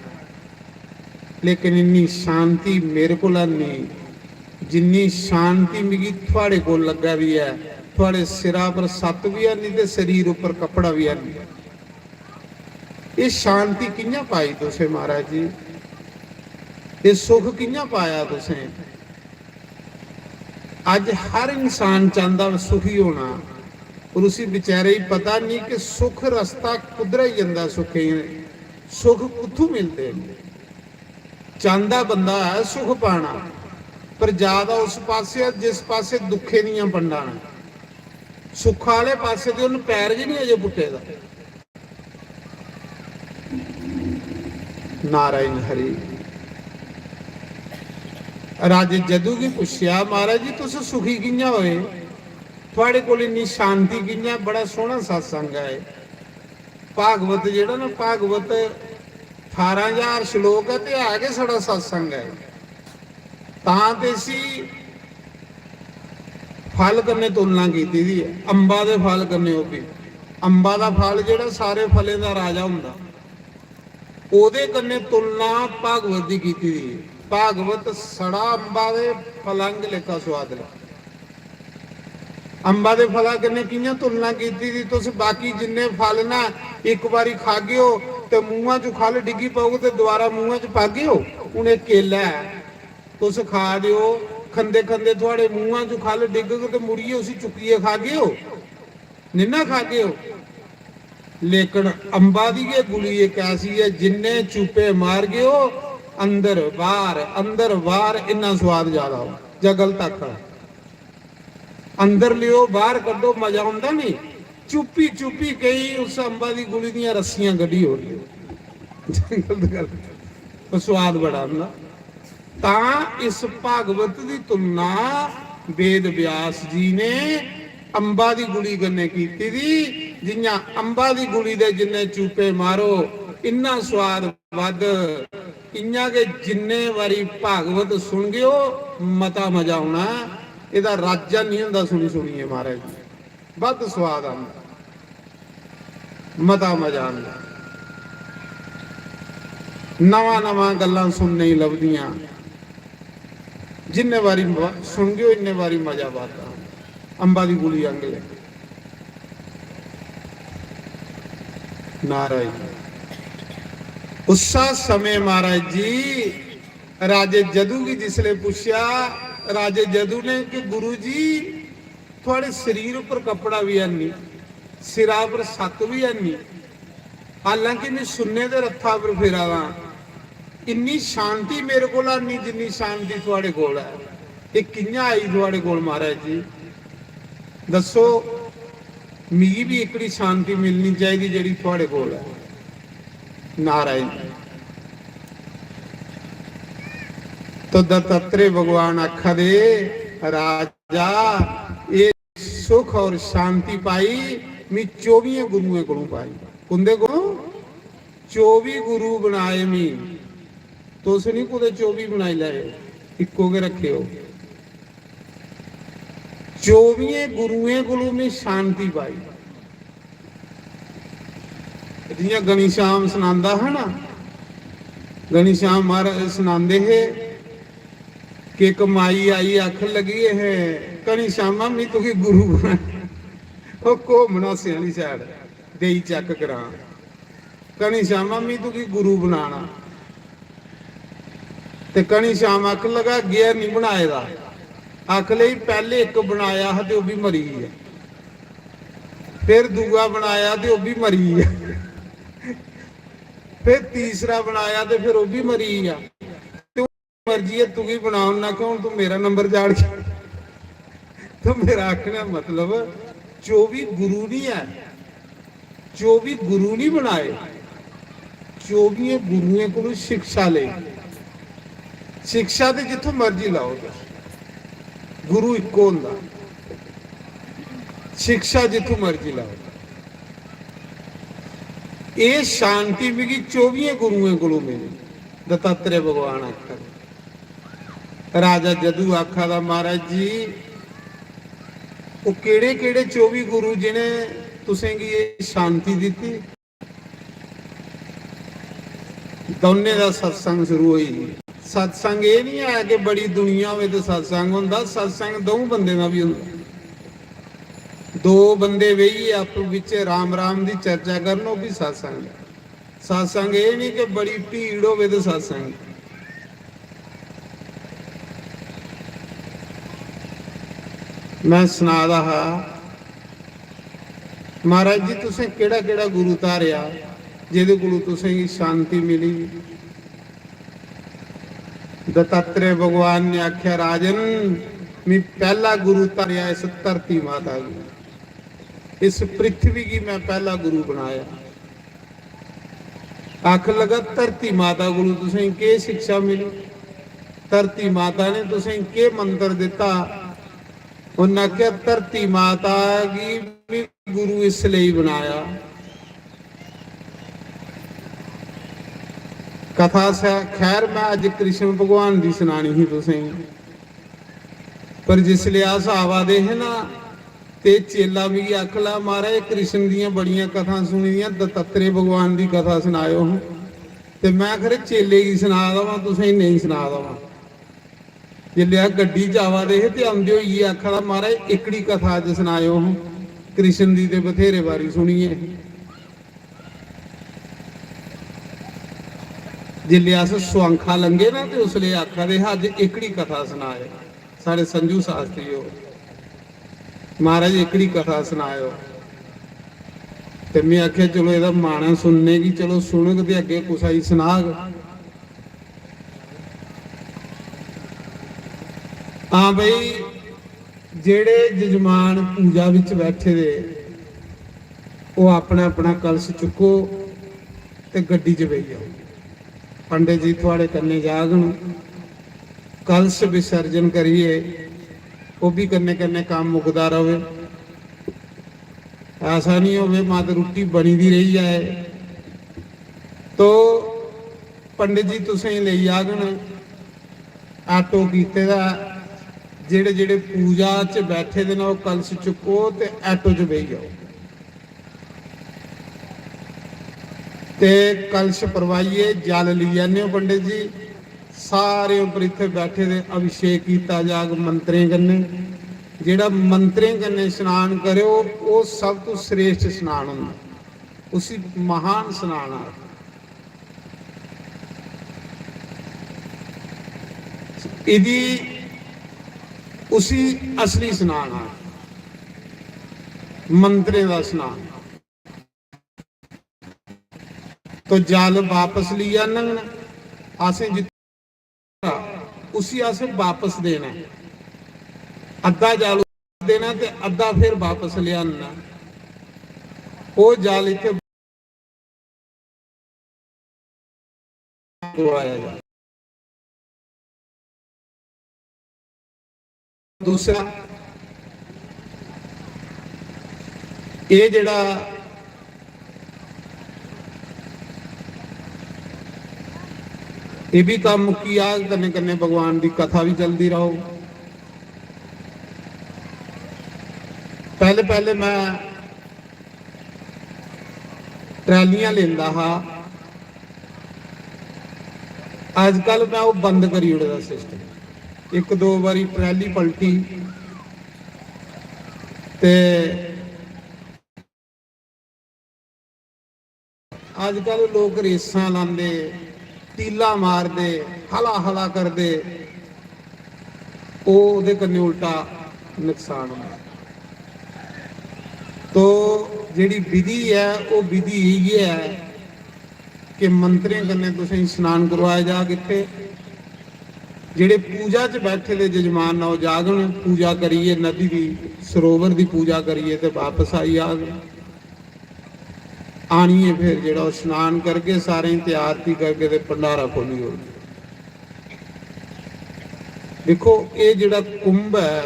लेकिन इन्नी शांति मेरे कोल हैनी जिन्नी शांति मिगी थुआड़े कोल लग्गा दी ऐ। थुआड़े सिरा पर सत्त बी हैनी ते शरीर उप्पर कपड़ा बी हैनी। एह् शांति कि'यां पाई तुसें महाराज जी? एह् सुख कि'यां पाया तुसें?" अज्ज हर इंसान चांह्दा सुखी होना, पर उसी बेचारे गी पता नहीं कि सुख रस्ता कुद्धरा जंदा, सुखें, सुख कुत्थों मिलदे न। चांह्दा बंदा ऐ सुख पाना, पर जा दा उस पासै जिस पासै दुक्खें दियां पंडां न। सुख आह्ले पासै ते उन्न पैर गै नहीं अजें पुट्टे दा। नारायण हरि। राजे जदू गी पुच्छेआ, "महाराज जी, तुस सुखी कि'यां होए? थुआड़े कोल इन्नी शांति कि'यां?" बड़ा सोहना सत्संग ऐ एह्। भागवत जेह्ड़ा ना, भागवत ठारां ज्हार श्लोक ऐ ते है गै साढ़ा सत्संग ऐ। तां ते इसी फल कन्नै तुलना कीती दी ऐ, अम्बा दे फल कन्नै। ओह् बी अम्बा दा फल जेह्ड़ा सारे फलें दा राजा होंदा, ओह्दे कन्नै तुलना भागवत दी कीती दी ऐ। भागवत सड़ा अम्बा दे फलां आंह्गर लेखा सोआद ऐ। अम्बा दे फला कन्नै कि'यां तुलना कीती दी? तुस बाकी जिन्ने फल ना, इक बारी खागे ओ ते मुंहा च खल डिग्गी पौग ते दोबारा मुंहा च पागे ओ? हून एह् केला ऐ, तुस खा दे ओ, खंदे खंदे थुआड़े मुंहा च खल डिग्गग ते मुड़ियै उसी चुक्कियै खागे ओ? निं ना खागे ओ। लेकिन अम्बा दी गै गुली इक ऐसी ऐ, जिन्ने चूपे मारगे ओ, अंदर बाहर, अंदर बाहर, इन्ना सोआद ज्यादा हो। जां गलत आखा? अंदर लेओ, बाहर कड्ढो, मजा औंदा नी? चुप्पी चुप्पी केई उस अम्बा दी गुली दियां रस्सियां कड्ढी ओड़दे। गलत गल्ल। ओह् सोआद बड़ा आंदा। तां इस भागवत दी तुलना वेद व्यास जी ने अम्बा दी गुली कन्नै कीती दी। जि'यां अम्बा दी गुली दे जिन्ने चूपे मारो, इन्ना सोआद बद्ध। इ'यां गै जिन्ने बारी भागवत सुनगेओ, मता मजा औना। एह्दा राज्जा निं होंदा सुनी सुनियै महाराज जी, बद्ध सोआद आंदा, मता मजा आंदा। नमां नमां गल्लां सुनने गी लभदियां। जिन्ने बारी म-, सुनगेओ, इन्ने बारी मजा बद्ध आंदा। अम्बा दी गुली आंह्गर। नारायण। उस्सा समें महाराज जी, राजे जदू गी जिसले पुच्छेआ, राजे जदू ने कि गुरु जी, थुआड़े शरीर उप्पर कपड़ा बी हैनी, सिरा उप्पर सत्त बी हैनी, हालांकि में सुन्ने दे रथा पर फिरा दा आं, इन्नी शांति मेरे कोल हैनी जिन्नी शांति थुआड़े कोल ऐ। एह् कि'यां आई थुआड़े कोल महाराज जी? दस्सो, मिगी बी एह्कड़ी शांति मिलनी चाहिदी जेह्ड़ी थुआड़े कोल ऐ। नारायण। तो दत्तात्रेय भगवान आखा दे, राजा, एह् सुख और शांति पाई, मी चौबियें गुरुएं कोलों पाई। कुंदे कोलों? चौबी गुरु बनाए मी। तुस निं कुतै चौबी बनाई लैएओ, इक्को गै रक्खेओ। चौबियें गुरुएं कोलों मी शांति पाई। जि'यां घनीश्याम सनांदा हा ना, घनीश्याम महाराज सनांदे हे कि इक माई आई, आखन लगी, "हे घनीश्यामा, मी तुगी गुरु बनाना।" ओह् घोमना स्यानी side, देई check करां। "घनीश्यामा, मी तुगी गुरु बनाना।" ते घनीश्याम आखन लगा, "गेआ निं बनाए दा।" आख लई, "पैह्ले इक बनाया हा ते ओह् बी मरी गेआ, फिर दूआ बनाया ते ओह् बी मरी गेआ।" फिर तीसरा बनाया ते फिर ओह् बी मरी गेआ। ते मर्जी ऐ, तुगी बनाओ ना, क्यों तू मेरा नंबर चाढ़? तो मेरा आखने दा मतलब, चौबी गुरु नहीं है, चौबी गुरु नहीं बनाए, चौबियें गुरुएं कोलों शिक्षा लेई। शिक्षा ते जित्थों मर्जी लाओ तुस, गुरु इक्को होंदा। शिक्षा जित्थों मर्जी लाओ। एह् शांति मिगी चौबियें गुरुएं कोलों मिली, दत्तात्रेय भगवान आखा दे। राजा जदू आखा दा, "महाराज जी, ओह् केह्ड़े केह्ड़े चौबी गुरु जिनें तुसेंगी एह् शांति दित्ती?" दौनें दा सत्संग शुरू होई गेआ। सत्संग एह् निं ऐ कि बड़ी दुनिया होवे ते सत्संग होंदा, सत्संग द'ऊं बंदें दा बी होंदा। दो बंदे बेहियै आपूं बिच्चें राम राम दी चर्चा करन, ओह् बी सत्संग ऐ। सत्संग एह् निं कि बड़ी भीड़ होवे ते सत्संग। मैं सना दा हा, "महाराज जी, तुसें केह्ड़ा केह्ड़ा गुरु धारेआ जेह्दे कोलू तुसेंगी शांति मिली?" दत्तात्रेय भगवान ने आख्या, "राजन, मैं पहला गुरु धारेआ इस धरती माता गी, इस पृथ्वी गी मैं पहला गुरु बनाया।" आखन लगा, "धरती माता कोलू तुसेंगी केह् शिक्षा मिली? धरती माता ने तुसेंगी केह् मंत्र दित्ता?" उन्नै आखेआ, "धरती माता गी बी गुरु इस लेई बनाया।" कथा सै-, खैर, मैं अज्ज कृष्ण भगवान दी सनानी ही तुसेंगी, पर जिसलै अस आवा दे हे ना, ते चेला मिगी आखन लगा, "महाराज, कृष्ण दियां बड़ियां कथां सुनी दियां, दत्तात्रेय भगवान दी कथा सनाएओ हां।" ते मैं खरे चेले गी सना दा वां, तुसेंगी नेईं सना दा वां। जिसलै अस गड्डी च आवा दे हे ते औंदे होई एह् आखा दा, "महाराज, एह्कड़ी कथा अज्ज सनाएओ हां, कृष्ण दी ते बथेरे बारी सुनियै।" जिसलै अस सुआंखा लंघे ना ते उसलै आखा दे हे, "अज्ज एह्कड़ी कथा सनाएओ।" साढ़े संजू शास्त्री होर, "महाराज, एह्कड़ी कथा सनाएओ।" ते में आखेआ, "चलो, एह्दा मन ऐ सुनने गी, चलो, सुनग ते अग्गें कुसै गी सनाग।" हां भाई, जेह्ड़े जजमान पूजा बिच बैठे दे, ओह् अपना अपना कलश चुक्को ते गड्डी च बेही जाओ। पंडित जी थुआड़े कन्नै जाङन, कलश विसर्जन करियै ओह् बी कन्नै कन्नै कम्म मुकदा र'वै। ऐसा निं होवे मत रुट्टी बनी दी रेही जाए। तो पंडित जी तुसेंगी लेई जाङन, ऑटो कीते दा ऐ। जेह्ड़े जेह्ड़े पूजा च बैठे दे न, ओह् कलश चुक्को ते ऑटो च बेही जाओ। ते कलश परवाइयै जल लेई आनेओ पंडित जी, सारे उप्पर इत्थै बैठे दे अभिषेक कीता जाग मंत्रें कन्नै। जेह्ड़ा मंत्रें कन्नै स्नान करे, ओह्, ओह् सब तों श्रेष्ठ स्नान होंदा, उसी महान स्नान आखदे। इदी, उसी असली स्नान आखदे, मंत्रें दा स्नान। तो जल वापस लेई आह्नन। असें जित्थै, उसी असें वापस देना ऐ। अद्धा जल देना ते अद्धा फिर वापस लेआनना। ओह् जल इत्थै दोआया जा। दूसरा, एह् जेह्ड़ा, एह् बी कम्म मुक्की जाग, कन्नै कन्नै भगवान दी कथा बी चलदी रौह्ग। पैह्ले पैह्ले मैं ट्रालियां लेंदा हा, अजकल मैं ओह् बंद करी ओड़े दा सिस्टम। इक दो बारी ट्राली पलटी ते अजकल लोक रेसां लांदे, टीला मारदे, हला हला करदे, ओह् ओह्दे कन्नै उल्टा नुकसान होंदा। तो जेह्ड़ी विधि ऐ, ओह् विधि इ'यै ऐ कि मंत्रें कन्नै तुसेंगी स्नान करवाया जाग। इत्थै जेह्ड़े पूजा च बैठे दे जजमान न, ओह् जागन, पूजा करियै, नदी दी, सरोवर दी पूजा करियै ते बापस आई जाग। आनियै फिर जेह्ड़ा ओह् स्नान करगे, सारें गी ते आरती करगे ते भंडारा खोली ओड़गे। दिक्खो, एह् जेह्ड़ा कुंभ ऐ,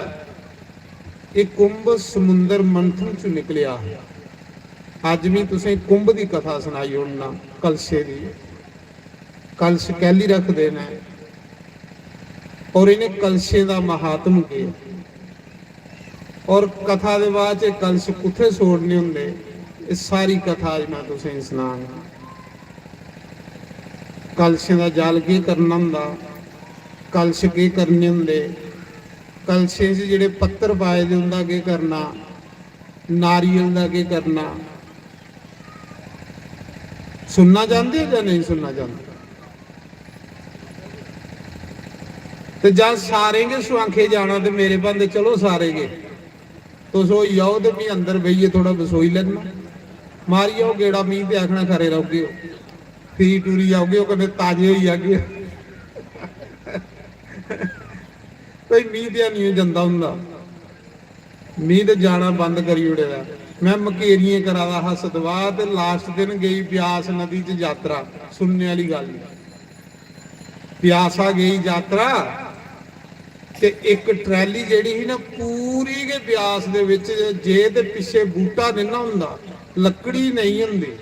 एह् कुंभ समुंदर मंथन च निकलेआ। अज्ज में तुसें कुंभ दी कथा सनाई ओड़ना, कलशे दी। कलश कैल्ली रखदे न और इ'नें कलशें दा महात्म केह् ऐ? और कथा दे बाद च कलश कुत्थै छोड़ने होंदे, एह् सारी कथा अज्ज में तुसेंगी सनाङ। कलशें दा जल केह् करना होंदा, कलश केह् करने होंदे, कलशें च जेह्ड़े पत्तर पाए दे, उं'दा केह् करना, नारियल दा केह् करना? सुनना चांह्दे ओ जां नेईं सुनना चांह्दे? ते जां सारें गै सुआंखे जाना ते मेरे भांदे चलो सारे गै। तुस होई आओ ते मी अंदर बेहियै थोह्ड़ा बसोई लैना। मारी आओ गेड़ा, मी ते आखना खरे रौह्गे ओ। फिरी टुरी आओगे ओ, कन्नै ताजे होई जागे। भाई, मी ते हैनी जंदा होंदा। मी ते जाना बंद करी ओड़े दा। में मकेरियें करा दा हा सतवाह् ते लास्ट दिन गेई ब्यास नदी च यात्रा। सुनने आह्ली गल्ल ही। ब्यासा गेई यात्रा ते इक ट्रैली जेह्ड़ी ही ना, पूरी गै ब्यास दे बिच, जे ते पिच्छे बूह्टा नेईं ना होंदा, लकड़ी नेईं होंदी,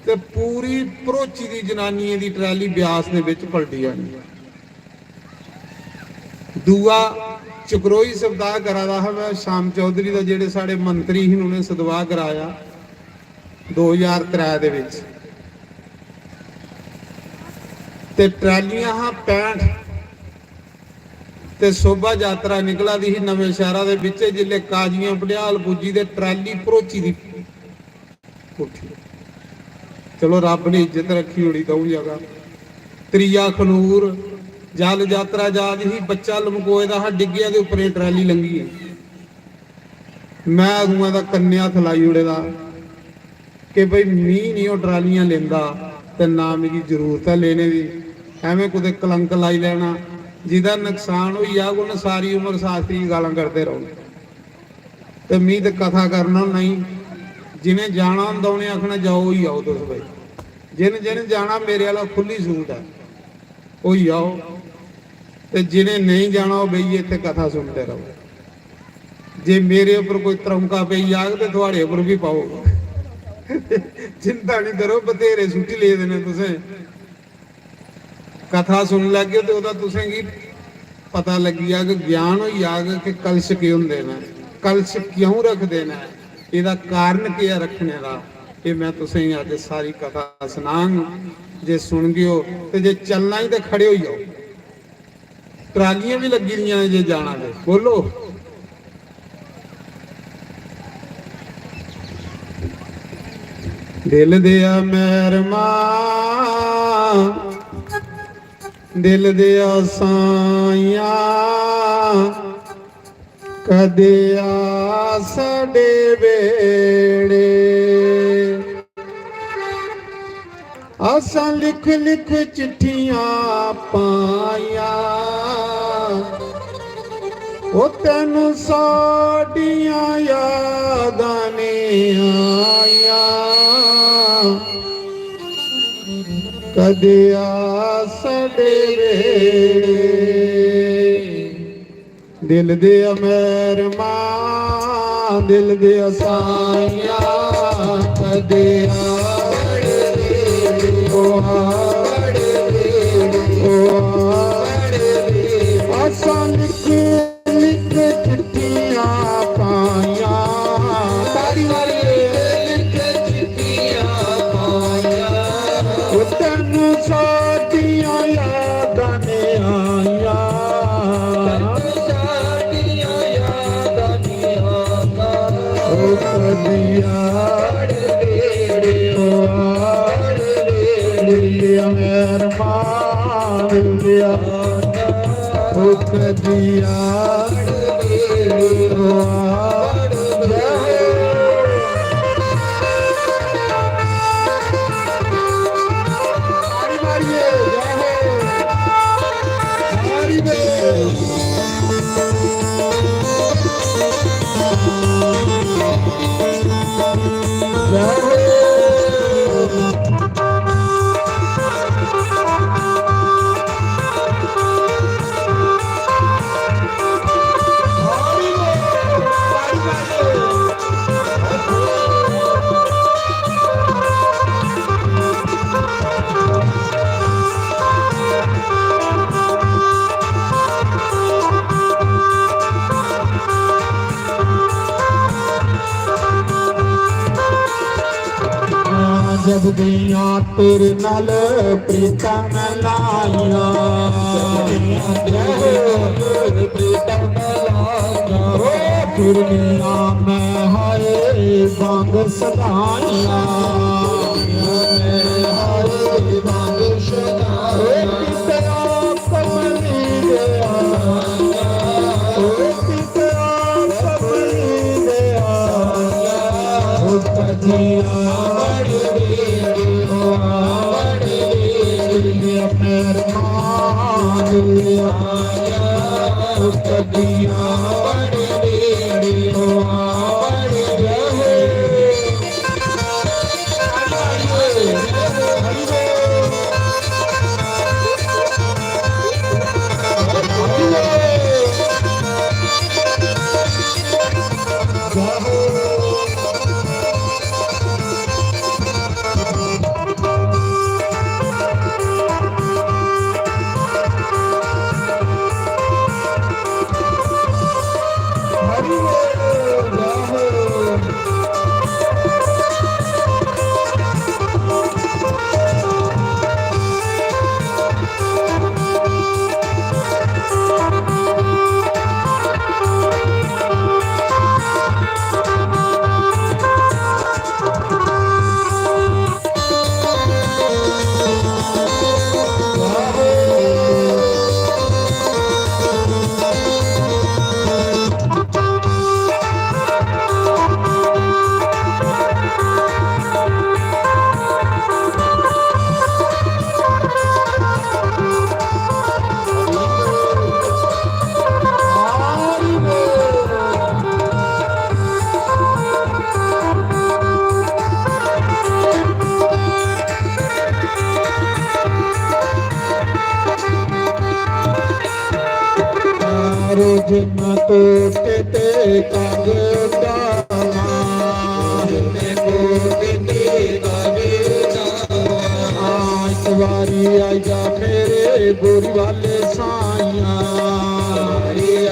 ते पूरी भरोची दी जनानियें दी ट्रैली ब्यास दे बिच पलटी जानी। दूआ चक्रोई सप्ताह करा दा हा में, श्याम चौधरी दा, जेह्ड़े साढ़े मंत्री ही, उ'नें सतवाह् कराया दो ज्हार त्रै दे बिच। ते ट्रालियां हा पैंठ, ते शोभा यात्रा निकला दी ही नमें शैह्रा दे बिच्चे। जिसलै काजियां भंडेआल पुज्जी ते ट्राली भरोची दी उठी। चलो, रब्ब ने इज्जत रक्खी ओड़ी द'ऊं जगह। त्रीया अखनूर, जल यात्रा जा दी ही, बच्चा लमकोए दा हा, डिग्गेआ ते उप्परें ट्राली लंघी गेई। में अगुआं दा कन्नै हत्थ लाई ओड़े दा कि भई, मी निं ओह् ट्रालियां लेंदा ते ना मिगी जरूरत ऐ लेने दी। ऐवें कुतै कलंक लाई लैना। जेह्दा नकसान होई जाग, उन्न सारी उमर शास्त्री गी गालां कड्ढदे रौह्ना। ते मी ते कथा करना होन्ना ई, जि'नें जाना होंदा, उ'नें आखना, "जाओ, होई आओ तुस भाई।" जि'नें, जि'नें जाना, मेरे आह्ला खु'ल्ली सूट ऐ, होई आओ। ते जि'नें नेईं जाना, ओह् बेहियै इत्थै कथा सुनदे र'वो। जे मेरे उप्पर कोई त्रौंका पेई जाग, ते थुआढ़े उप्पर बी पौग। चिंता निं करो, बथेरे सुट्टी लेदे न तुसें। कथा सुनी लैगे ते ओह्दा तुसें गी पता लग्गी जाग, ज्ञान होई जाग कि कलश केह् होंदे न, कलश क्यों रखदे न, एह्दा कारण केह् ऐ रक्खने दा। एह् में तुसें गी अज्ज सारी कथा सनांग। जे सुनगेओ ते जे चलना ही ते खड़े होई जाओ। ट्रालियां बी लग्गी दियां न जे जाना ते। बोलो। दिल दिया मैहरमा, दिल दिया साइया, कदे आ साडे बेड़े। असां लिख लिख चिट्ठियां पाइयां, ओ तैनू साडियां यादां ने आइयां। कदे आ साडे बेड़े। दिल दे अमीर मां, दिल दे साइयां, कदे आड़ दे, ओ आड़ दे, ओ आड़ दे। असां लिख लिख चिट्ठियां पाइयां, तारी मारिए लिख चिट्ठियां पाइयां। ओ तैनू साडियां यादां ने आइयां। तैनू साडियां यादां ने आइयां। ओ कदी आड़ दे, ओ आड़ दे, मेहरबान दिया। ओ कदी आड़ दे, ओ आड़ दे। दियां तेरे नाल प्रीतां मैं लाइयां। फिर मिलां मैं हाय बांग सदाइयां। हाय बांग सदाइयां। कमली दे आया, ओ पिता कमली दे आया, ओ कदिया बड़ी बेड़ी हो, बड़ी बेड़ी मेहरबान आया, ओ कदिया बड़ी बेड़ी हो, बड़ी बेड़ी। रोज न तोते ते कंग डाला। हाँ, इस बारी आई जा मेरे बोरी वाले साइया।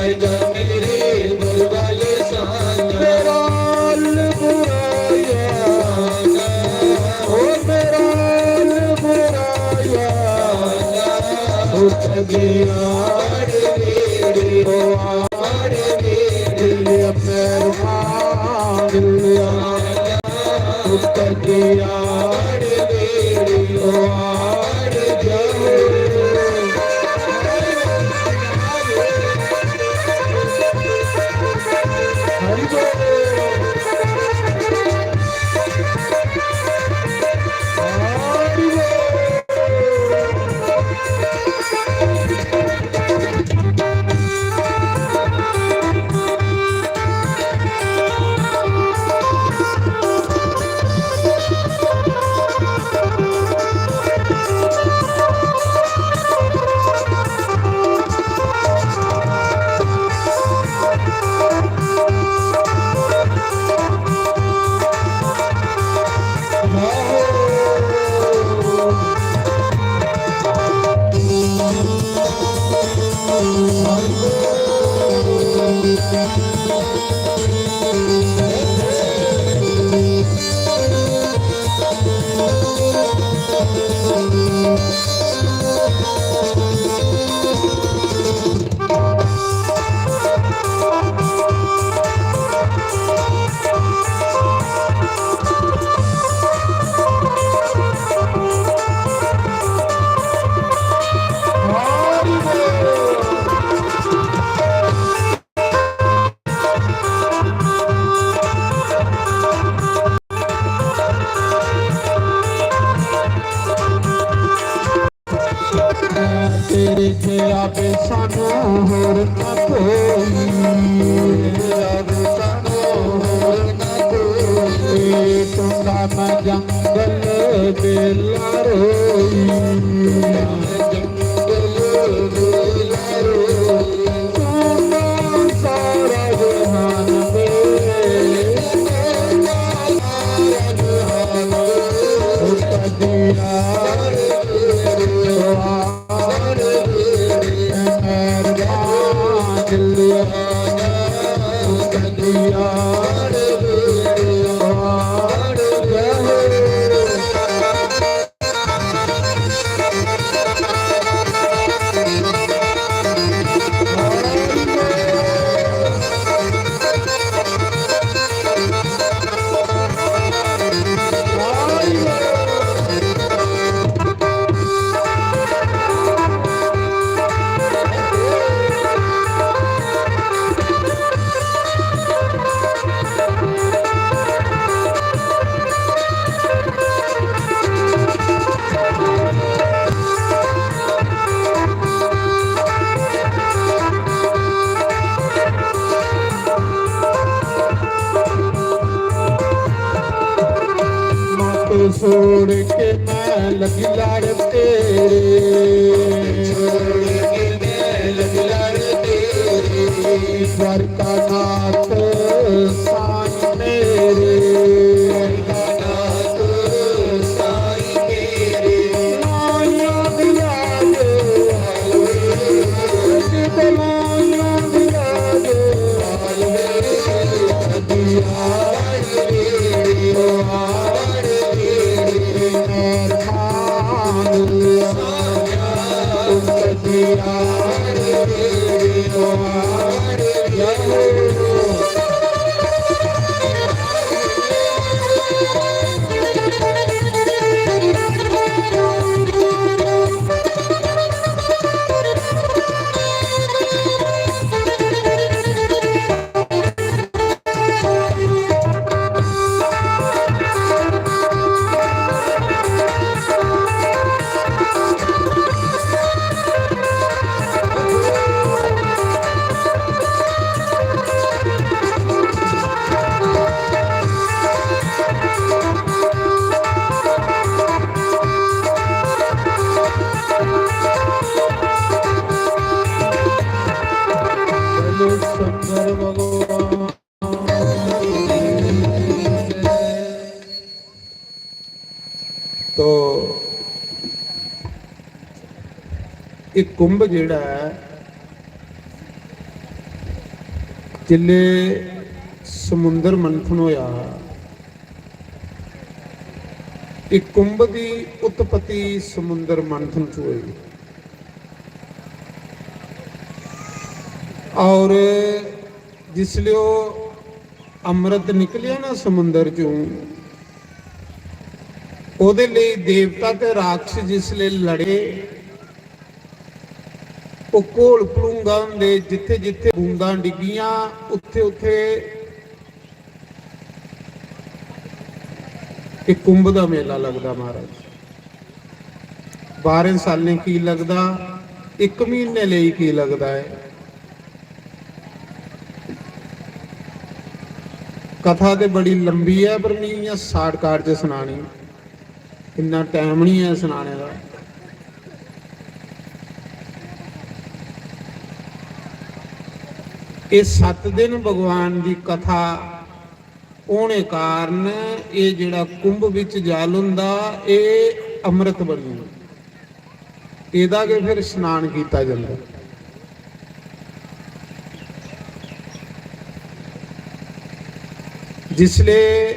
आई जा मेरे बोरी वाले साइया। मेरा हल बुराया, ओ मेरा हल बुराया। उठ गया बड़ी बेड़ी हो, बड़ी बेड़ी मेहरबान। तेरे जया बे सानू होर ना कोई, तेरे जया बे सानू होर ना कोई। टुंडा ना जंगल बेला रोई, जंगल बेला रोई। तू ना सारा जहान बे, तू ना सारा जहान बे। कदिया छोड़ के मैं लगी लड़ तेरे, छोड़ के मैं लगी लड़ तेरे। द्वारकानाथ साईं मेरे, द्वारकानाथ साईं मेरे। माया दिया जो हाल वे, माया दिया जो हाल वे। तो एह् कुंभ जेह्ड़ा ऐ, जिसलै समुंदर मंथन होया हा, एह् कुंभ दी उत्पत्ति समुंदर मंथन च होई। और जिसलै ओह् अमृत निकलेआ ना समुंदर चों, ओह्दे लेई देवता ते राक्षस जिसलै लड़े, ओह् घोल भलूंगा होंदे, जित्थे जित्थे बूंदां डिग्गियां, उत्थे उत्थे एह् कुंभ दा मेला लगदा महाराज। बारें सालें की लगदा, इक म्हीने लेई की लगदा ऐ। कथा ते बड़ी लंबी ऐ, पर मी इ'यां शार्टकट च सनानी, इन्ना टैम निं ऐ सनाने दा। एह् सत्त दिन भगवान दी कथा होने कारण एह् जेह्ड़ा कुंभ बिच जल होंदा, एह् अमृत बनी जंदा। एह्दा गै फिर स्नान कीता जंदा। जिसलै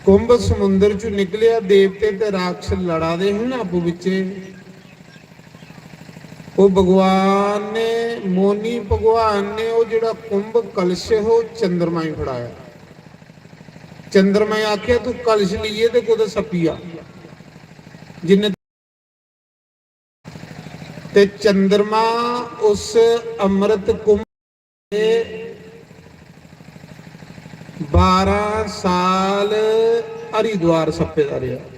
कुंभ समुंदर चों निकलेआ, देवते ते राक्षस लड़ा दे हे ना आपूं बिच्चे, ओह् भगवान ने, मोनी भगवान ने ओह् जेह्ड़ा कुंभ कलश हे, ओह् चंद्रमा गी फड़ाया। चंद्रमा गी आखेआ, "तू कलश लेइयै ते कुतै सप्पी जा।" जिन्ने ते चंद्रमा उस अमृत कुंभ बारां साल हरिद्वार सप्पे दा रेहा।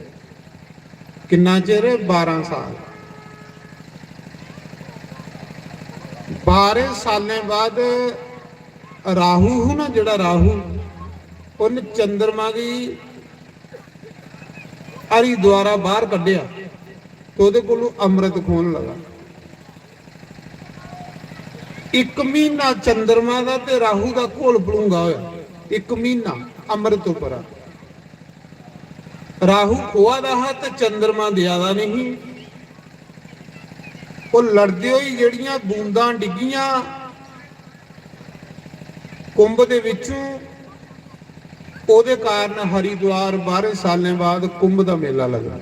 किन्ना चिर? बारां साल। बारें सालें बाद राहु हा ना, जेह्ड़ा राहु, उन्न चंद्रमा गी हरिद्वारा बाहर कड्ढेआ ते ओह्दे कोलू अमृत खोहन लगा। इक म्हीना चंद्रमा दा ते राहु दा घोल भलूंगा होया। इक म्हीना अमृत उप्पर। राहु खोआ दा हा ते चंद्रमा देआ दा नहीं। ओह् लड़दे होई जेह्ड़ियां बूंदां डिग्गियां कुंभ दे विचों, ओह्दे कारण हरिद्वार बारें सालें बाद कुंभ दा मेला लगदा।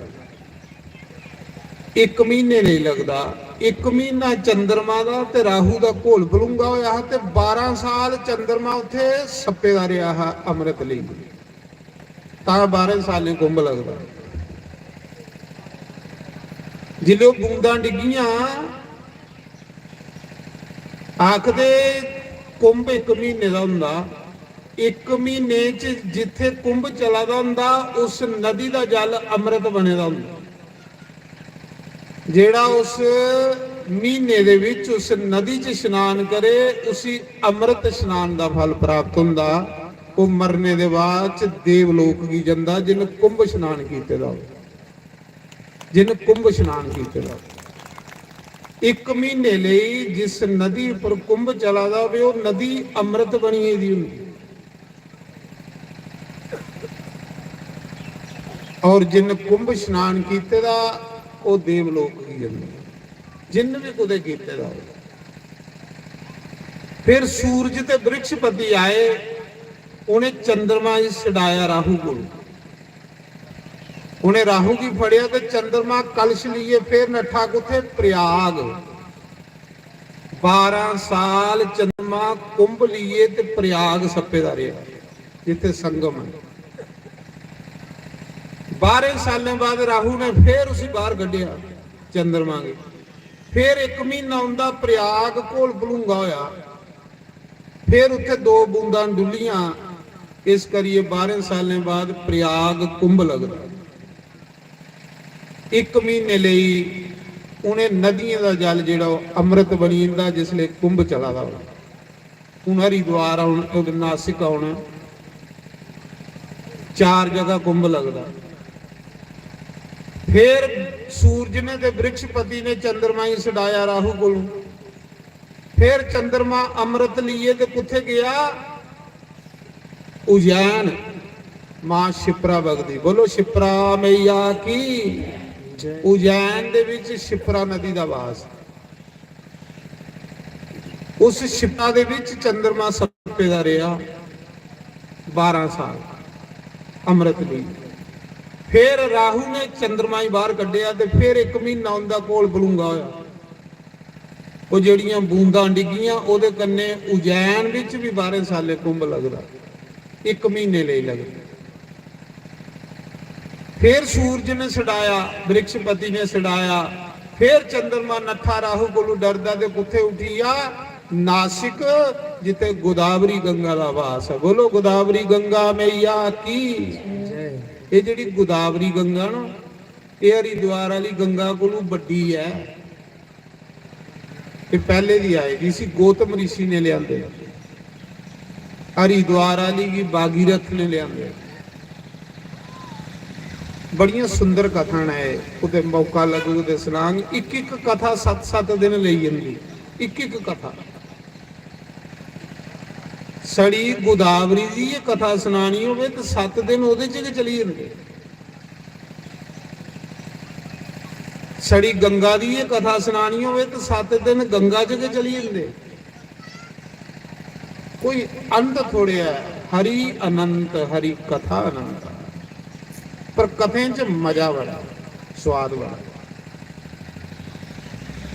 इक म्हीने नेईं लगदा। इक म्हीना चंद्रमा दा ते राहु दा घोल भलूंगा होया हा ते बारां साल चंद्रमा उत्थे सप्पे दा रेहा हा अमृत लेई। तां बारें सालें कुंभ लगदा। जिसलै ओह् बूंदां डिग्गियां, आखदे कुंभ इक म्हीने दा होंदा, इक म्हीने च जित्थे कुंभ चला दा होंदा, उस नदी दा जल अमृत बने दा होंदा। जेह्ड़ा उस म्हीने दे विच उस नदी च स्नान करे, उसी अमृत स्नान दा फल प्राप्त होंदा। ओह् मरने दे बाद च देवलोक गी जंदा, जिन्न कुंभ स्नान कीते दा होऐ, जिन्न कुंभ स्नान कीते दा होऐ। इक म्हीने लेई जिस नदी उप्पर कुंभ चला दा होवे, ओह् नदी अमृत बनी गेदी होंदी। और जिन्न कुंभ स्नान कीते दा, ओह् देवलोक गी जंदा, जिन्न बी कुतै कीते दा होवे। फिर सूरज ते बृहस्पति आए, उ'नें चंद्रमा गी छडाया राहु कोल। उ'नें राहु गी फड़ेआ ते चंद्रमा कलश लेइयै फिर नट्ठा कुत्थै? प्रयाग। बारां साल चंद्रमा कुंभ लेइयै ते प्रयाग सप्पे दा रेहा, जित्थै संगम ऐ। बारां सालें बाद राहु ने फिर उसी बाहर कड्ढेआ, चंद्रमा गी। फिर इक म्हीना उं'दा प्रयाग घोल भलूंगा होआ। फिर उत्थै दो बूंदां डुल्लियां। इस करियै बारां सालें बाद प्रयाग कुंभ लगदा। इक म्हीने लेई उ'नें नदियें दा जल जेह्ड़ा ओह् अमृत बनी जंदा, जिसलै कुंभ चला दा होऐ। हून हरिद्वार औन, नासिक औना, चार जगह कुंभ लगदा। फिर सूरज ने ते बृहस्पति ने चंद्रमा गी छडाया राहु कोलू। फिर चंद्रमा अमृत लिए ते कुत्थे गया? उज्जैन। मां शिप्रा बगदी। बोलो शिप्रा मैया की। उज्जैन दे विच शिप्रा नदी दा वास। उस शिप्रा दे विच चंद्रमा सप्पे दा रेहा बारां साल, अमृत लेई। फिर राहु ने चंद्रमा गी बाहर कड्ढेआ ते फिर इक म्हीना उंदा घोल बलूंगा होया। ओह् जेह्ड़ियां बूंदां डिग्गियां, ओह्दे कन्नै उज्जैन बिच बी बारां सालें कुंभ लगदा, इक म्हीने लेई लगदा। फिर सूरज ने छड़ाया, बृहस्पति ने छड़ाया, फिर चंद्रमा नट्ठा राहु कोलू डरदा ते कुत्थे उठी गेआ? नासिक, जित्थे गोदावरी गंगा दा वास है। बोलो गोदावरी गंगा मैया की। एह् जेह्ड़ी गोदावरी गंगा ना, एह् हरिद्वार आह्ली गंगा कोलू बड्डी ऐ। एह् पैह्ले दी आई दी, इसी गौतम ऋषि ने लेआंदे। हरिद्वार आह्ली गी भागीरथ ने लेआंदे। बड़ियां सुंदर कथां न एह्, कुतै मौका लगग ते सनांग। इक इक कथा सत्त सत्त दिन लेई जंदी, इक इक कथा। साढ़ी गोदावरी दी एह् कथा सनानी होवे ते सत्त दिन ओह्दे च गै चली जंदे। साढ़ी गंगा दी एह् कथा सनानी होवे ते सत्त दिन गंगा च गै चली जंदे। कोई अंत थोड़े ऐ। हरि अनंत, हरि कथा अनंत। पर कथें च मजा बड़ा, स्वाद बड़ा।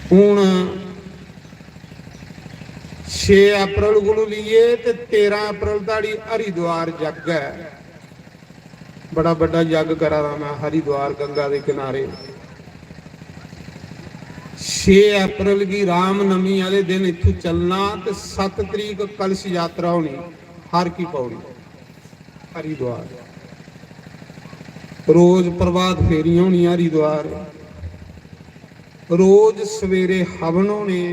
हून छे अप्रैल कोलू लेइयै ते तेरां अप्रैल धोड़ी हरिद्वार जग ऐ। बड़ा बड्डा जग करा दा मैं हरिद्वार गंगा दे किनारे। छे अप्रैल गी रामनवमी आह्ले दिन इत्थूं चलना ते सत्त तरीक कलश यात्रा होनी हर की पौड़ी हरिद्वार। रोज प्रभात फेरियां होनियां हरिद्वार, रोज सवेरे हवन होने,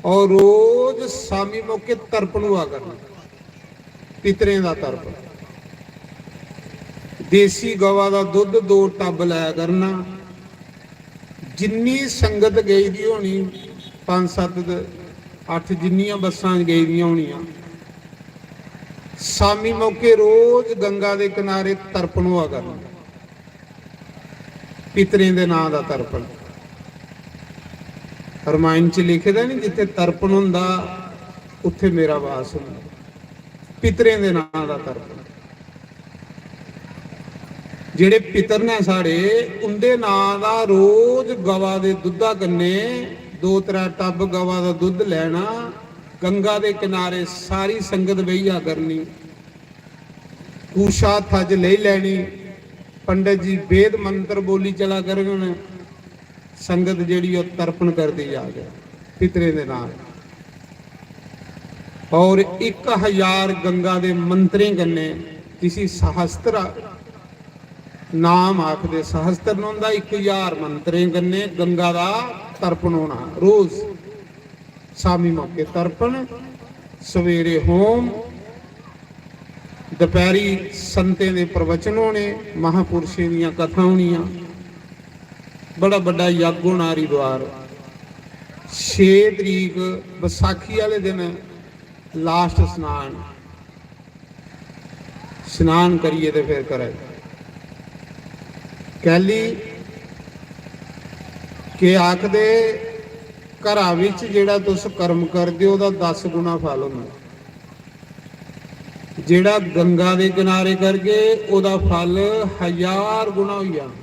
और रोज शामी मौके तर्पण हुआ करना, पितरें दा तर्पण। देसी गवा दा दुद्ध दो टब लै करना। जिन्नी संगत गेई दी होनी, पंज सत्त ते अट्ठ, जिन्नियां बस्सां गेई दियां होनियां, शामी मौके रोज गंगा दे किनारे तर्पण हुआ करना। पितरें दे नां दा तर्पण। रामायण च लिखे दा नी, जित्थे तर्पण होंदा, उत्थे मेरा वास होंदा। पितरें दे नां दा तर्पण। जेह्ड़े पितर ने साढ़े, उंदे नां दा रोज गवा दे दुद्धा कन्नै दो त्रै टब गवा दा दुद्ध लैना, गंगा दे किनारे सारी संगत बेहिया करनी। कूशा हत्था च लेई लैनी, पंडित जी वेद मंत्र बोली चला करङन, संगत जेह्ड़ी ओह् तर्पण करदी जा के पितरें दे नाल। और इक हजार गंगा दे मंत्रें कन्नै, जिसी सहस्त्र नाम आखदे, सहस्त्र न होंदा, इक हजार मंत्रें कन्नै गंगा दा तर्पण होना रोज। शामी मौके तर्पण, सवेरे होम, दपैह्री संतें दे प्रवचन होने, महापुरुषें दियां कथां होनियां, बड़ा बड्डा यज्ञ होना हरिद्वार। छे तरीक बसाखी आह्ले दिन last स्नान, स्नान करियै ते फिर करै। कैली के आखदे, घरा बिच जेह्ड़ा तुस कर्म करदे ओ, ओह्दा दस गुना फल होंदा। जेह्ड़ा गंगा दे किनारे करगे, ओह्दा फल हजार गुना होई जाना।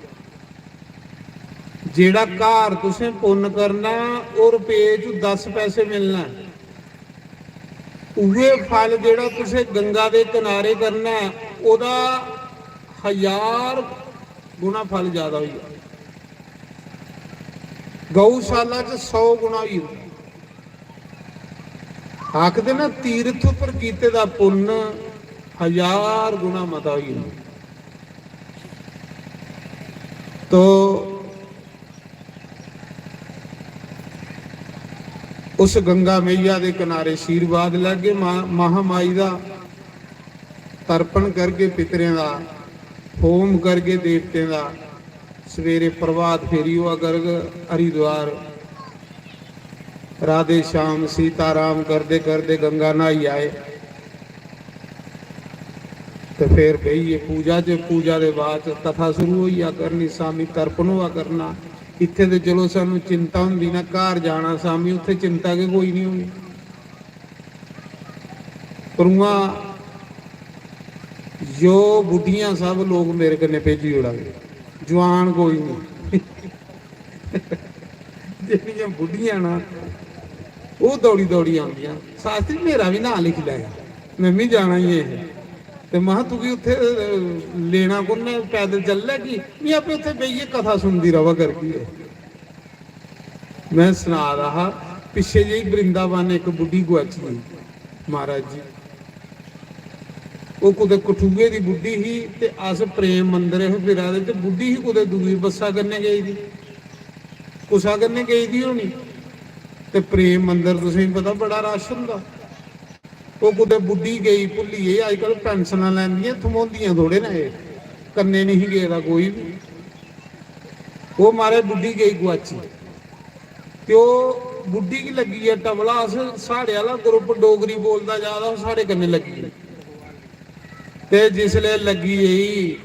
जेह्ड़ा घर तुसें पुन्न करना, ओह् रपेऽ च दस पैसे मिलना। उ'ऐ फल जेह्ड़ा तुसें गंगा दे किनारे करना ऐ, ओह्दा हजार गुना फल ज्यादा होई जाना। गौशाला च सौ गुना होई जंदा। आखदे ना, तीर्थ उप्पर कीते दा पुन्न हजार गुना मता होई जंदा। तो उस गंगा मैया दे किनारे आशीर्वाद लैगे, मा-, महामाई दा तर्पण करगे, पितरें दा होम करगे, देवतें दा। सवेरे प्रभात फेरी होआ करग हरिद्वार। राधे श्याम सीताराम करदे करदे गंगा न्हाई आए। ते फिर बेहियै पूजा च, पूजा दे बाद च कथा शुरू होई जा करनी, शामी तर्पण होआ करना। इत्थै ते चलो सानू चिंता होंदी ना, घर जाना शामी, उत्थै चिंता गै कोई नहीं होनी। पर उ'आं जो बुड्ढियां सब लोग मेरे कन्नै भेजी ओड़ा दे, जुआन कोई नहीं। जेह्ड़ियां बुड्ढियां ना, ओह् दौड़ी दौड़ी आंदियां, "शास्त्री, मेरा बी नांऽ लिखी लैएओ, में बी जाना ही ऐ।" ते महां, "तुगी उत्थै, अ, लेना कु'न ऐ? पैदल चली लैगी, में आपे उत्थै बेहियै कथा सुनदी र'वा करगी।" में सना दा हा, पिच्छे जेही वृंदावन इक बुड्ढी गुआची गेई, महाराज जी। ओह् कुतै कठुए दी बुड्ढी ही ते अस प्रेम मंदर हे फिरा दे, ते बुड्ढी ही कुतै दूई बस्सा कन्नै गेई दी, कुसा कन्नै गेई दी होनी। ते प्रेम मंदर तुसेंगी पता बड़ा रश होंदा। ओह् कुतै बुड्ढी गेई, भुल्ली गेई, अजकल पैंसलां लैंदियां, थम्होंदियां थोड़े न एह्, कन्नै नहीं गेदा कोई बी। ओह् महाराज बुड्ढी गेई गुआची, ते ओह् बुड्ढी गी लग्गी गेआ टवला। अस, साढ़े आह्ला group डोगरी बोलदा जा दा, ओह् साढ़े कन्नै लग्गी गेई। ते जिसलै लग्गी गेई,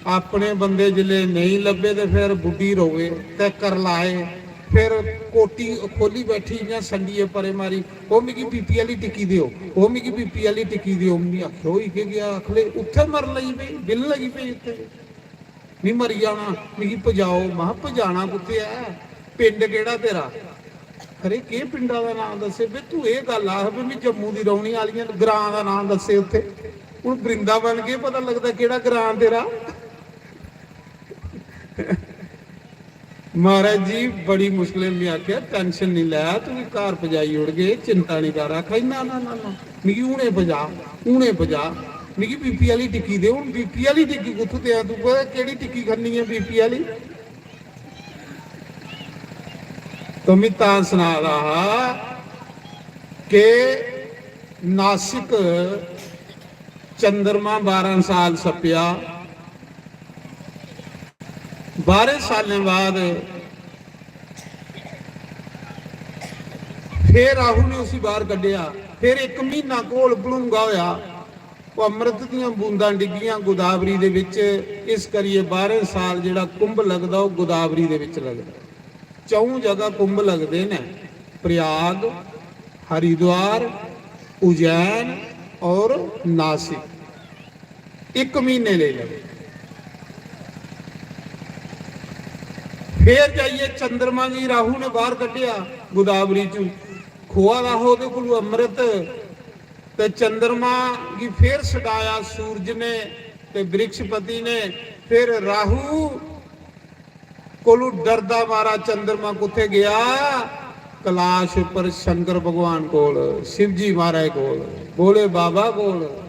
अपने बंदे जिसलै नेईं लब्भे ते फिर बुड्ढी रोए ते करलाए। फिर कोटी खोह्ल्ली बैठी इ'यां संडियै परे मारी, "ओह् मिगी BP आह्ली टिक्की देओ, ओह् मिगी BP आह्ली टिक्की देओ।" में आखेआ, "होई केह् गेआ?" आखले, "उत्थै मरन लगी पेई, बिलन लगी पेई उत्थै।" "मी मरी जाना, मिगी पजाओ।" महां, "पजाना कुत्थै ऐ? पिंड केह्ड़ा तेरा?" "अरे, केह् पिंडा दा नांऽ दस्से?" "बे, तूं एह् गल्ल आख, बे, मी जम्मू दी रौह्ने आह्ली आं, ग्रांऽ दा नांऽ दस्से उत्थै।" हून वृंदावन केह् पता लगदा केह्ड़ा ग्रांऽ तेरा? महाराज जी, बड़ी मुश्कलें में आखेआ, "Tension निं लै, तुगी घर पजाई ओड़गे, चिंता निं कर।" आखा दी, "ना, ना, ना, ना, मिगी हुने पजा, हुने पजा, मिगी BP आह्ली टिक्की दे।" हून BP आह्ली टिक्की कुत्थूं देआं? तूं पता केह्ड़ी टिक्की खन्नी ऐ BP आह्ली? तो में तां सना दा हा कि नासिक चंद्रमा बारां साल सप्पेआ, बारें सालें बाद फिर राहु ने उसी बाहर कड्ढेआ। फिर इक म्हीना घोल भलूंगा होया। ओह् अमृत दियां बूंदां डिग्गियां गोदावरी दे बिच। इस करियै बारें साल जेह्ड़ा कुंभ लगदा, ओह् गोदावरी दे बिच लगदा। च'ऊं जगह कुंभ लगदे न, प्रयाग, हरिद्वार, उज्जैन और नासिक। इक म्हीने लेई लग्गे। फिर जाइयै चंद्रमा गी राहु ने बाहर कड्ढेआ गोदावरी चू। खोआ दा हा ओह्दे कोलू अमृत, ते चंद्रमा गी फिर सडाया सूरज ने ते बृहस्पति ने। फिर राहु कोलू डरदा मारा चंद्रमा कुत्थे गया? कैलाश उप्पर शंकर भगवान कोल, शिवजी महाराज कोल, भोले बाबा कोल।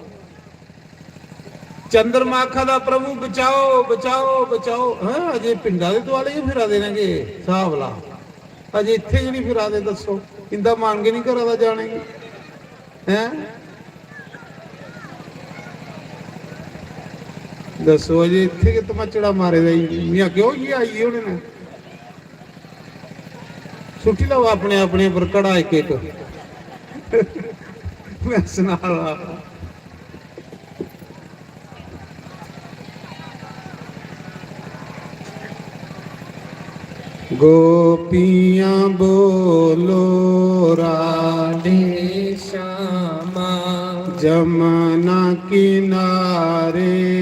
चंद्रमा आखा दा, "प्रभु बचाओ, बचाओ, बचाओ।" हां, अजे पिंडा दे दुआले गै फिरा दे न गे, स्हाब ला। अजे इत्थे गै नहीं फिरा दे, दस्सो, इंदा मन गै नहीं करा दा जाने गी। हैं? दस्सो, अजे इत्थै गै धमाचड़ा मारे दा ई। में आखेआ, "ओह्, ये आई गे होने न।" सुट्टी लैओ अपने, अपने पर घड़ा इक इक। में सना दा। गोपियां बोलो राधे श्यामा, जमुना किनारे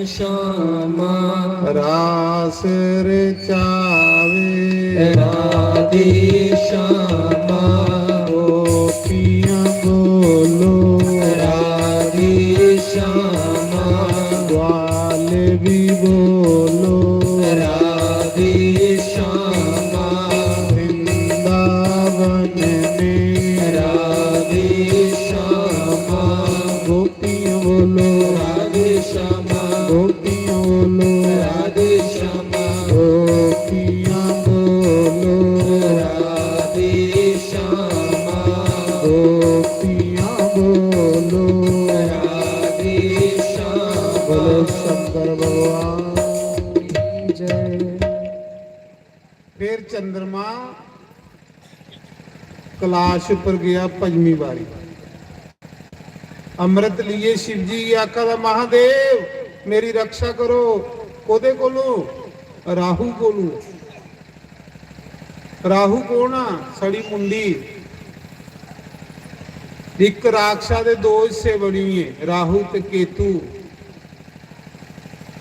श्यामा, रास रचावे राधे श्यामा। गोपियां बोलो राधे श्यामा, ग्वाल भी बोलो राधे श्यामा, वृंदावन में राधे श्यामा। गोपियां बोलो राधे श्यामा, गोपियां बोलो राधे श्यामा, गोपियां बोलो राधे श्यामा, गोपियां बोलो राधे श्यामा। बोलो शंकर भगवान जय। फिर चंद्रमा कैलाश पर गया पंजमी बारी। अमृत लिए शिव जी गी आखा दा, "महादेव, मेरी रक्षा करो।" कोदे कोलू? राहु कोलू। राहु कौन आ? साड़ी मुंडी। इक राक्षा दे दो हिस्से बनी है, राहु ते केतु।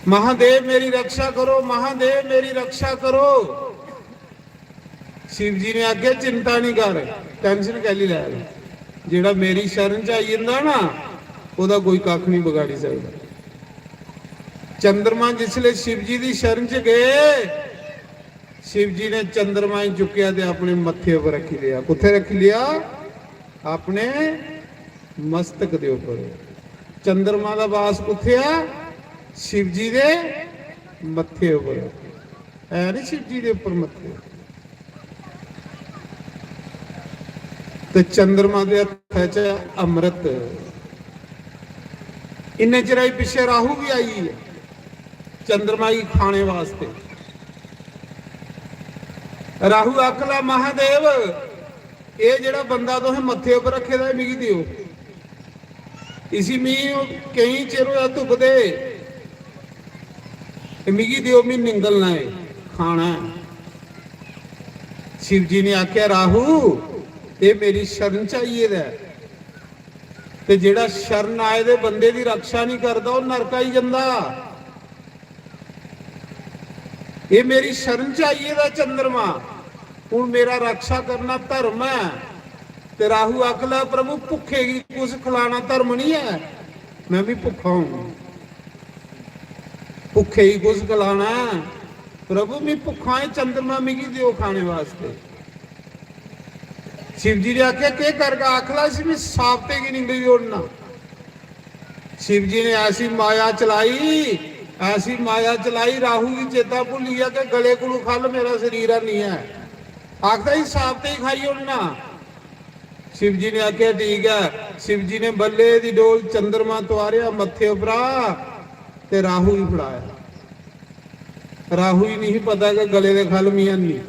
"महादेव, मेरी रक्षा करो, महादेव, मेरी रक्षा करो।" शिव जी ने आखेआ, "चिंता नहीं कर, टेंशन कैली लै रहा? जेड़ा मेरी शरण च आई जंदा ना, ओदा कोई कख नहीं बगाड़ी सकदा।" चंद्रमा जिसले शिव जी दी शरण च गए, शिव जी ने चंद्रमा गी चुक्केआ ते अपने मत्थे पर रखी लिया। कुत्थे रखी लिया? अपने मस्तक दे ऊपर। चंद्रमा दा वास कुत्थे आ? शिव जी दे मत्थे उपर। है नी शिव जी दे उपर मत्थे? ते चंद्रमा दे हत्था च अमृत। इन्ने चिरा च पिच्छे राहु भी आई है चंद्रमा गी खाने वास्ते। राहु आखला, "महादेव, एह् जेह्ड़ा बंदा तुसें मत्थे उप्पर रक्खे दा ऐ, मिगी देओ। इसी मी केईं चिर होआ तुपदे, ते मिगी देओ, मी निंगलना ऐ, खाना ऐ।" शिव जी ने आखेआ, "राहु, एह् मेरी शरण च आई गेदा ऐ, ते जेह्ड़ा शरण आए दे बंदे दी रक्षा निं करदा, ओह् नरक आई जंदा।" एह् मेरी शरण च आई गेदा चंद्रमा, हुन मेरा रक्षा करना धर्म ऐ। ते राहु आखदा, "प्रभु, भुक्खे गी कुछ खलाना धर्म नहीं है? मैं भी भुक्खा हूं, भुक्खे गी कुछ खलाना है? प्रभु, मैं भुक्खा है, चंद्रमा मिगी देओ खाने वास्ते।" शिव जी ने आखेआ, "केह् करगा?" आखदा, "इसी मैं साबते गी निंगली ओड़ना।" शिव जी ने ऐसी माया चलाई, ऐसी माया चलाई, राहु गी चेता भुल्ली गेआ कि गले कोलू खल मेरा शरीर है नहीं है। आखदा, "इसी साबते ही खाई ओड़ना।" शिव जी ने आखेआ, "ठीक ऐ।" शिव जी ने बल्ले दी डोल चंद्रमा तुआरेआ मत्थे उप्परा ते राहु गी फड़ाया। राहु गी नहीं पता कि गले दे खल मियां नहीं।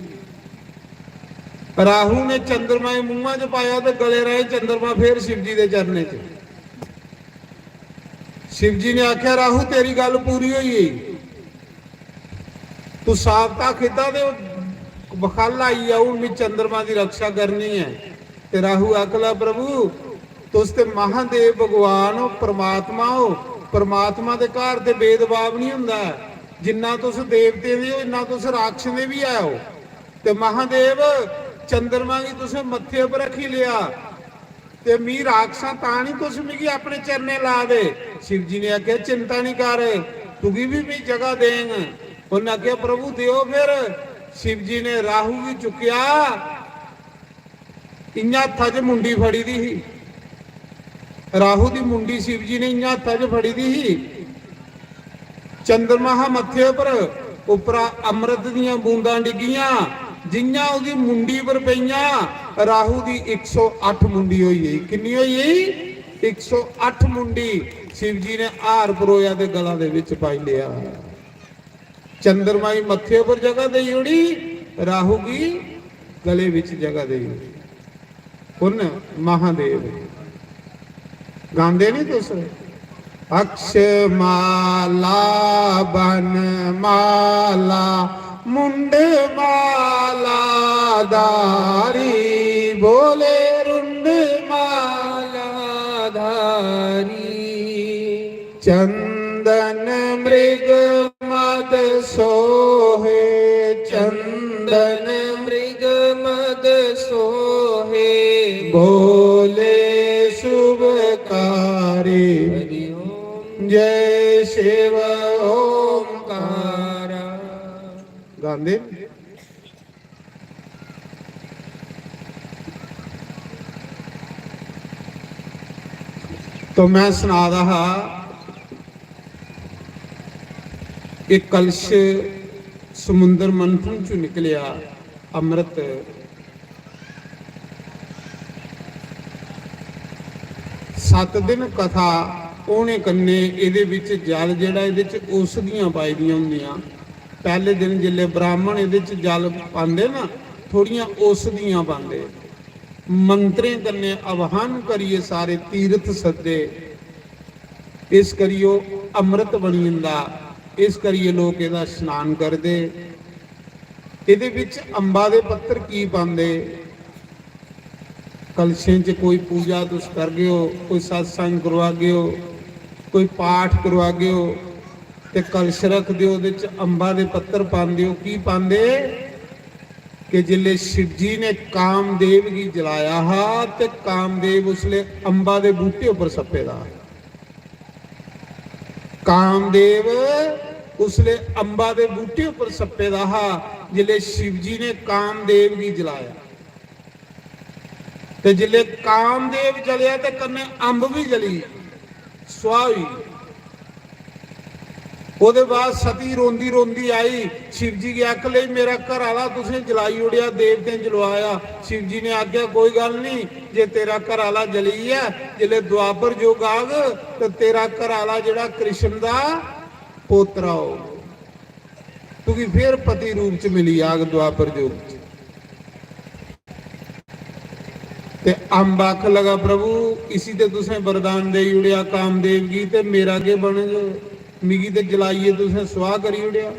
राहु ने चंद्रमा गी मुंहा च पाया ते गले राहें चंद्रमा फिर शिव जी दे चरणें च। शिव जी ने आखेआ, "राहु, तेरी गल्ल पूरी होई गेई। तू साबता खिद्धा ते बखल आई गेआ, हून मी चंद्रमा दी रक्षा करनी ऐ।" ते राहु आखला, "प्रभु, तुस ते महादेव भगवान हो, परमात्मा हो। परमात्मा दे घर ते भेदभाव नहीं हुंदा ऐ। जिन्ना तुस देवतें दे हो, इन्ना तुस राक्षसें दे भी है हो। ते महादेव, चंद्रमा गी तुसें मत्थे पर रखी लेआ, ते मी राक्षसां तां नहीं तुस मिगी अपने चरणें ला दे।" शिव जी ने आखेआ, "चिंता नहीं कर, तुगी भी मी जगह देंग।" उन्हें आखेआ, "प्रभु, देओ फिर।" शिव जी ने राहु गी चुक्केआ, इ'यां हत्था च मुंडी फड़ी दी ही। राहु दी मुंडी शिव जी ने इ'यां हत्था च फड़ी दी ही। चंद्रमा हा मत्थे उप्पर, उप्परा अमृत दियां बूंदां डिग्गियां, जि'यां ओह्दी मुंडी पर पेइयां, राहु दी इक सौ अट्ठ मुंडी होई गेई। किन्नी होई गेई? इक सौ अट्ठ मुंडी शिव जी ने हार परोया ते गला दे विच पाई लिया। चंद्रमा गी मत्थे उप्पर जगह देई ओड़ी, राहु गी गले विच जगह देई ओड़ी। कु'न? महादेव। गांदे नहीं तुस? अक्षमाला, बनमाला, मुंडमाला धारी, भोले रुंडमाला धारी। चंदन मृग मद सोहे, चंदन मृग मद सोहे, भोले शुभकारी। हरि ओम। जय शिव ओंकारा। गांदे। तो मैं सना दा हा, एक कलश समुंदर मंथन चु निकलेआ, अमृत। सत्त दिन कथा होने कन्नै एह्दे बिच जल जेह्ड़ा, एह्दे च औषधियां पाई दियां होंदियां। पैह्ले दिन जिसलै ब्राह्मण एह्दे च जल पांदे ना, थोह्ड़ियां औषधियां पांदे, मंत्रें कन्नै आह्वान करियै सारे तीर्थ सद्दे, इस करियै ओह् अमृत बनी जंदा। इस करियै लोक एह्दा स्नान करदे। एह्दे बिच अम्बा दे पत्तर की पांदे? कलशें च कोई पूजा तुस करगे ओ, कोई सत्संग करवागे ओ, कोई पाठ करवागे ओ, ते कलश रखदे ओ, ओह्दे च अम्बा दे पत्तर पांदे ओ। की पांदे? कि जिसलै शिव जी ने कामदेव गी जलाया हा, ते कामदेव उसलै अम्बा दे बूह्टे उप्पर सप्पे दा हा। कामदेव उसलै अम्बा दे बूह्टे उप्पर सप्पे दा हा, जिसलै शिव जी ने कामदेव गी जलाया। ते जिसलै कामदेव जलेआ ते कन्नै अम्ब बी जली, स्वाह होई। ओह्दे बाद सती रोंदी रोंदी आई, शिव जी गी आख लई, "मेरा घर आह्ला तुसें जलाई ओड़ेआ, देवतें जलवाया।" शिव जी ने आखेआ, "कोई गल्ल निं, जे तेरा घर आह्ला जली गेआ, जिसलै द्वापर युग आग, ते तेरा घर आह्ला जेह्ड़ा कृष्ण दा पोतरा होग, तुगी फिर पति रूप च मिली जाग द्वापर युग च।" ते अम्ब आखन लगा, "प्रभु, इसी ते तुसें वरदान देई ओड़ेआ कामदेव गी, ते मेरा केह् बनग? मिगी ते जलाइयै तुसें सुआह करी ओड़ेआ।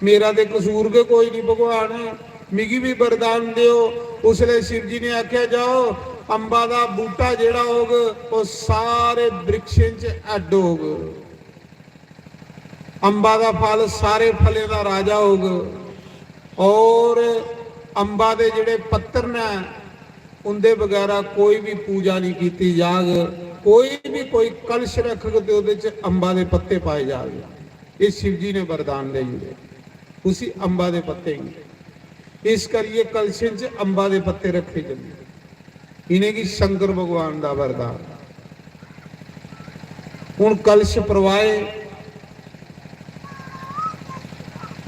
मेरा ते कसूर गै कोई निं भगवान, मिगी बी वरदान देओ।" उसलै शिव जी ने आखेआ, "जाओ, अम्बा दा बूह्टा जेह्ड़ा होग, ओह् सारे वृक्षें च अड्ड होग।" अम्बा दा फल सारे फलें दा राजा होग। और अम्बा दे जेह्ड़े पत्तर न, उंदे बगैरा कोई बी पूजा नहीं कीती जाग। कोई बी कोई कलश रखग ते ओह्दे च अम्बा दे पत्ते पाए जाग। ये शिव जी ने वरदान देई ओड़े उसी अम्बा दे पत्ते गी। इस करियै कलशें च अम्बा दे पत्ते रखे जंदे। इ'नेंगी शंकर भगवान दा वरदान। हुन कलश परवाए,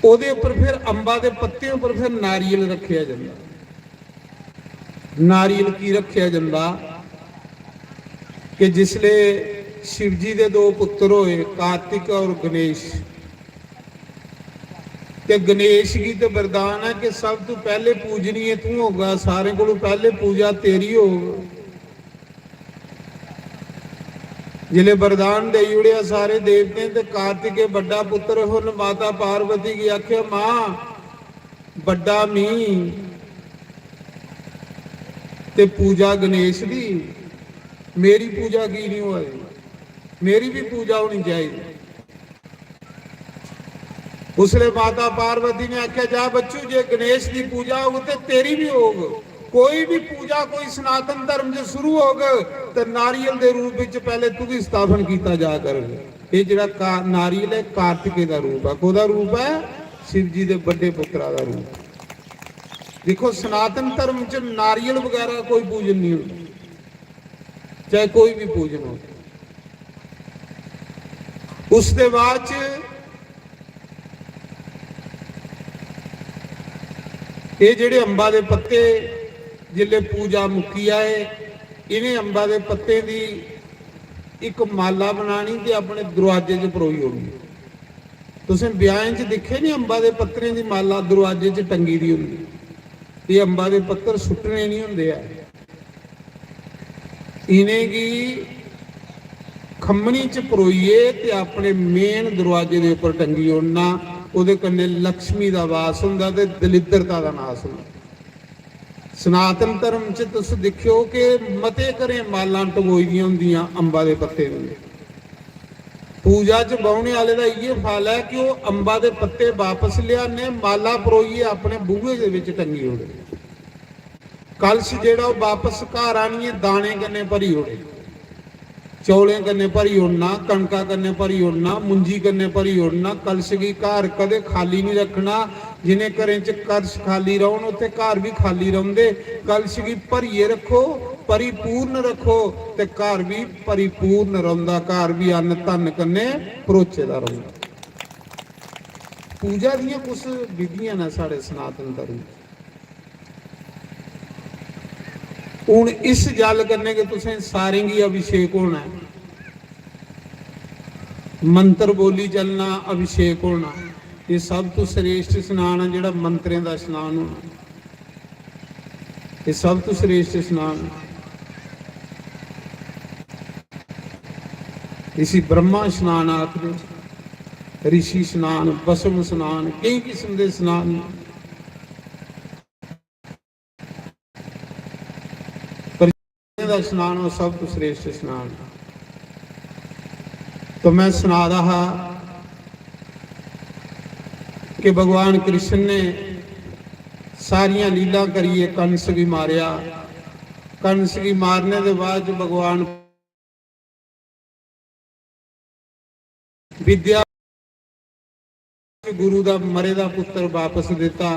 ओह्दे उप्पर फिर अम्बा दे पत्ते उप्पर फिर नारियल रखेआ जंदा। नारियल की रखेआ जंदा कि जिसले शिव जी दे दो पुत्र होए, कार्तिक और गणेश, ते गणेश गी ते वरदान है कि सब तू पैह्ले पूजनीय तू होगा, सारें कोलू पैह्ले पूजा तेरी होग। जिसले वरदान देई ओड़ेआ सारे देवतें, ते कार्तिकेय बड्डा पुत्र हुन माता पार्वती गी आखेआ, "मां, बड्डा मी ते पूजा गणेश दी, मेरी पूजा की नहीं होआ दी? मेरी भी पूजा होनी चाहिदी।" उसले माता पार्वती ने आख्या, "जा बच्चू, जे गणेश दी पूजा होग ते तेरी भी होग। कोई भी पूजा कोई सनातन धर्म च शुरू होग ते नारियल दे रूप विच पहले तुगी स्थापन कीता जा करग।" ये जेड़ा का-, नारियल है, कार्तिकेय दा रूप है। कोदा रूप है? शिव जी दे बड़े पुत्रा दा रूप। देखो, सनातन धर्म च नारियल वगैरह कोई पूजन नहीं होंदा, चाहे कोई भी पूजन हो। उसदे बाद च एह् जेह्ड़े अम्बा दे पत्ते, जिसलै पूजा मुक्की जाए, इ'नें अम्बा दे पत्तें दी इक माला बनानी ते अपने दरोआजे च परोई ओड़नी। तुसें ब्याहें च दिक्खे नी, अम्बा दे पत्तरें दी माला दरोआजे च टंगी दी होंदी। एह् अम्बा दे पत्तर सुट्टने निं होंदे ऐ। इ'नेंगी खम्मनी च परोइयै ते अपने मेन दरोआजे दे उप्पर टंगी ओड़ना। ओह्दे कन्नै लक्ष्मी दा वास होंदा ते दलिद्रता दा नास होंदा। सनातन धर्म च तुस दिक्खेओ कि मते घरें मालां टंगोई दियां होंदियां अम्बा दे पत्ते दियां। पूजा च बौह्ने आह्ले दा इ'यै फल ऐ कि ओह् अम्बा दे पत्ते बापस लेआने, माला परोइयै अपने बूहे दे बिच टंगी ओड़े। कलश जेह्ड़ा ओह् बापस घर आनियै दाने कन्नै भरी ओड़े। चौलें कन्नै भरी ओड़ना, कनका कन्नै भरी ओड़ना, मुंजी कन्नै भरी ओड़ना। कलश गी घर कदें खाली निं रक्खना। जिनें घरें च कलश खाली रौह्न, उत्थै घर बी खाली रौंह्दे। कलश गी भरियै रक्खो, परिपूर्ण रक्खो, ते घर बी परिपूर्ण रौंह्दा, घर बी अन्न धन कन्नै भरोचे दा रौंह्दा। पूजा दियां कुछ विधियां न साढ़े सनातन धर्म च। हून इस जल कन्नै गै तुसें सारें गी अभिषेक होना ऐ। मंत्र बोली चलना, अभिषेक होना। एह् सब तू श्रेष्ठ स्नान ऐ, जेह्ड़ा मंत्रें दा स्नान होना। एह् सब तू श्रेष्ठ स्नान ऐ। इसी ब्रह्मा स्नान आखदे, ऋषि स्नान, भस्म स्नान, केई किस्म दे स्नान न। पर दा स्नान ओह् सब तू श्रेष्ठ स्नान। तो मैं सना दा हा कि भगवान कृष्ण ने सारियां लीलां करियै कंस गी मारेआ। कंस गी मारने दे बाद च भगवान विद्या गुरु दा मरे दा पुत्तर वापस दित्ता,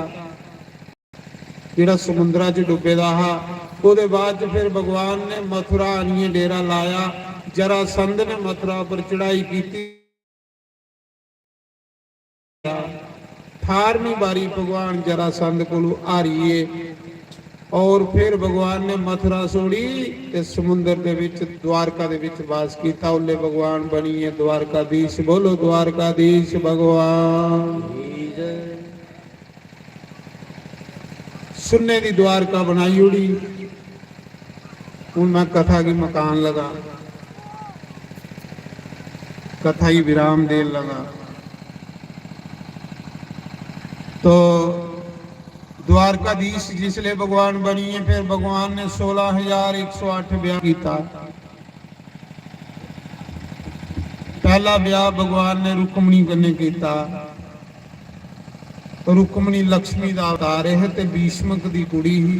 जेह्ड़ा समुंदरा च डुब्बे दा हा। ओह्दे बाद च फिर भगवान ने मथुरा आनियै डेरा लाया। जरासंध ने मथुरा पर चढ़ाई कीती। अठारहवीं बारी भगवान जरासंध कोलू हारिये और फिर भगवान ने मथुरा छोड़ी ते समुंदर दे विच, द्वारका दे विच वास कीता। उल्ले भगवान बनिए द्वारकाधीश। बोलो द्वारकाधीश भगवान। सुन्ने दी द्वारका बनाई ओड़ी। हूँ मैं कथा गी मकान लगा, कथा ही विराम देन लगा। तो द्वारकाधीश जिसले भगवान बनिए, फिर भगवान ने सोलह हजार एक सौ अठ ब्याह कीता। पहला ब्याह भगवान ने रुक्मणी कन्नै कीता। रुक्मणी लक्ष्मी दा अवतार है ते भीष्मक दी कुड़ी ही।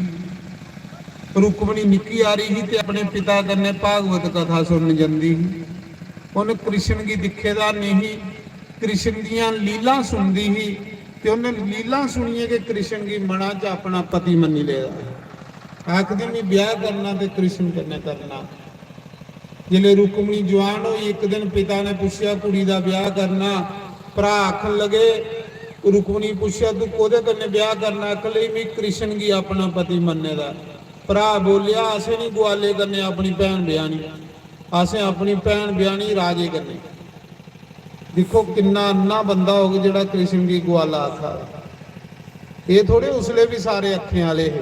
रुक्मणी निक्की हारी ही ते अपने पिता कन्नै भागवत कथा सुनन जंदी ही। उन कृष्ण गी दिक्खे दा नेईं ही, कृष्ण दियां लीलां सुनदी ही ते उन लीलां सुनियै गै कृष्ण गी मना च अपना पति मन्नी लेदा। आखदी, "मैं ब्याह करना ते कृष्ण कन्नै करना।" जिसलै रुक्मणी जवान होई, इक दिन पिता ने पुच्छेआ, "कुड़ी दा ब्याह करना?" भ्राऽ आखन लगे, रुक्मणी पुच्छेआ, "तू कोह्दे कन्नै ब्याह करना?" आखन लगी, "मी कृष्ण गी अपना पति मन्ने दा।" भ्राऽ बोलेआ, "असें निं गुआले कन्नै अपनी भैन ब्याहनी, असें अपनी भैन ब्याहनी राजे कन्नै।" दिक्खो, किन्ना अन्ना बंदा होग जेह्ड़ा कृष्ण गी गुआला आखा दा। एह् थोड़े उसलै बी सारे अक्खें आह्ले हे।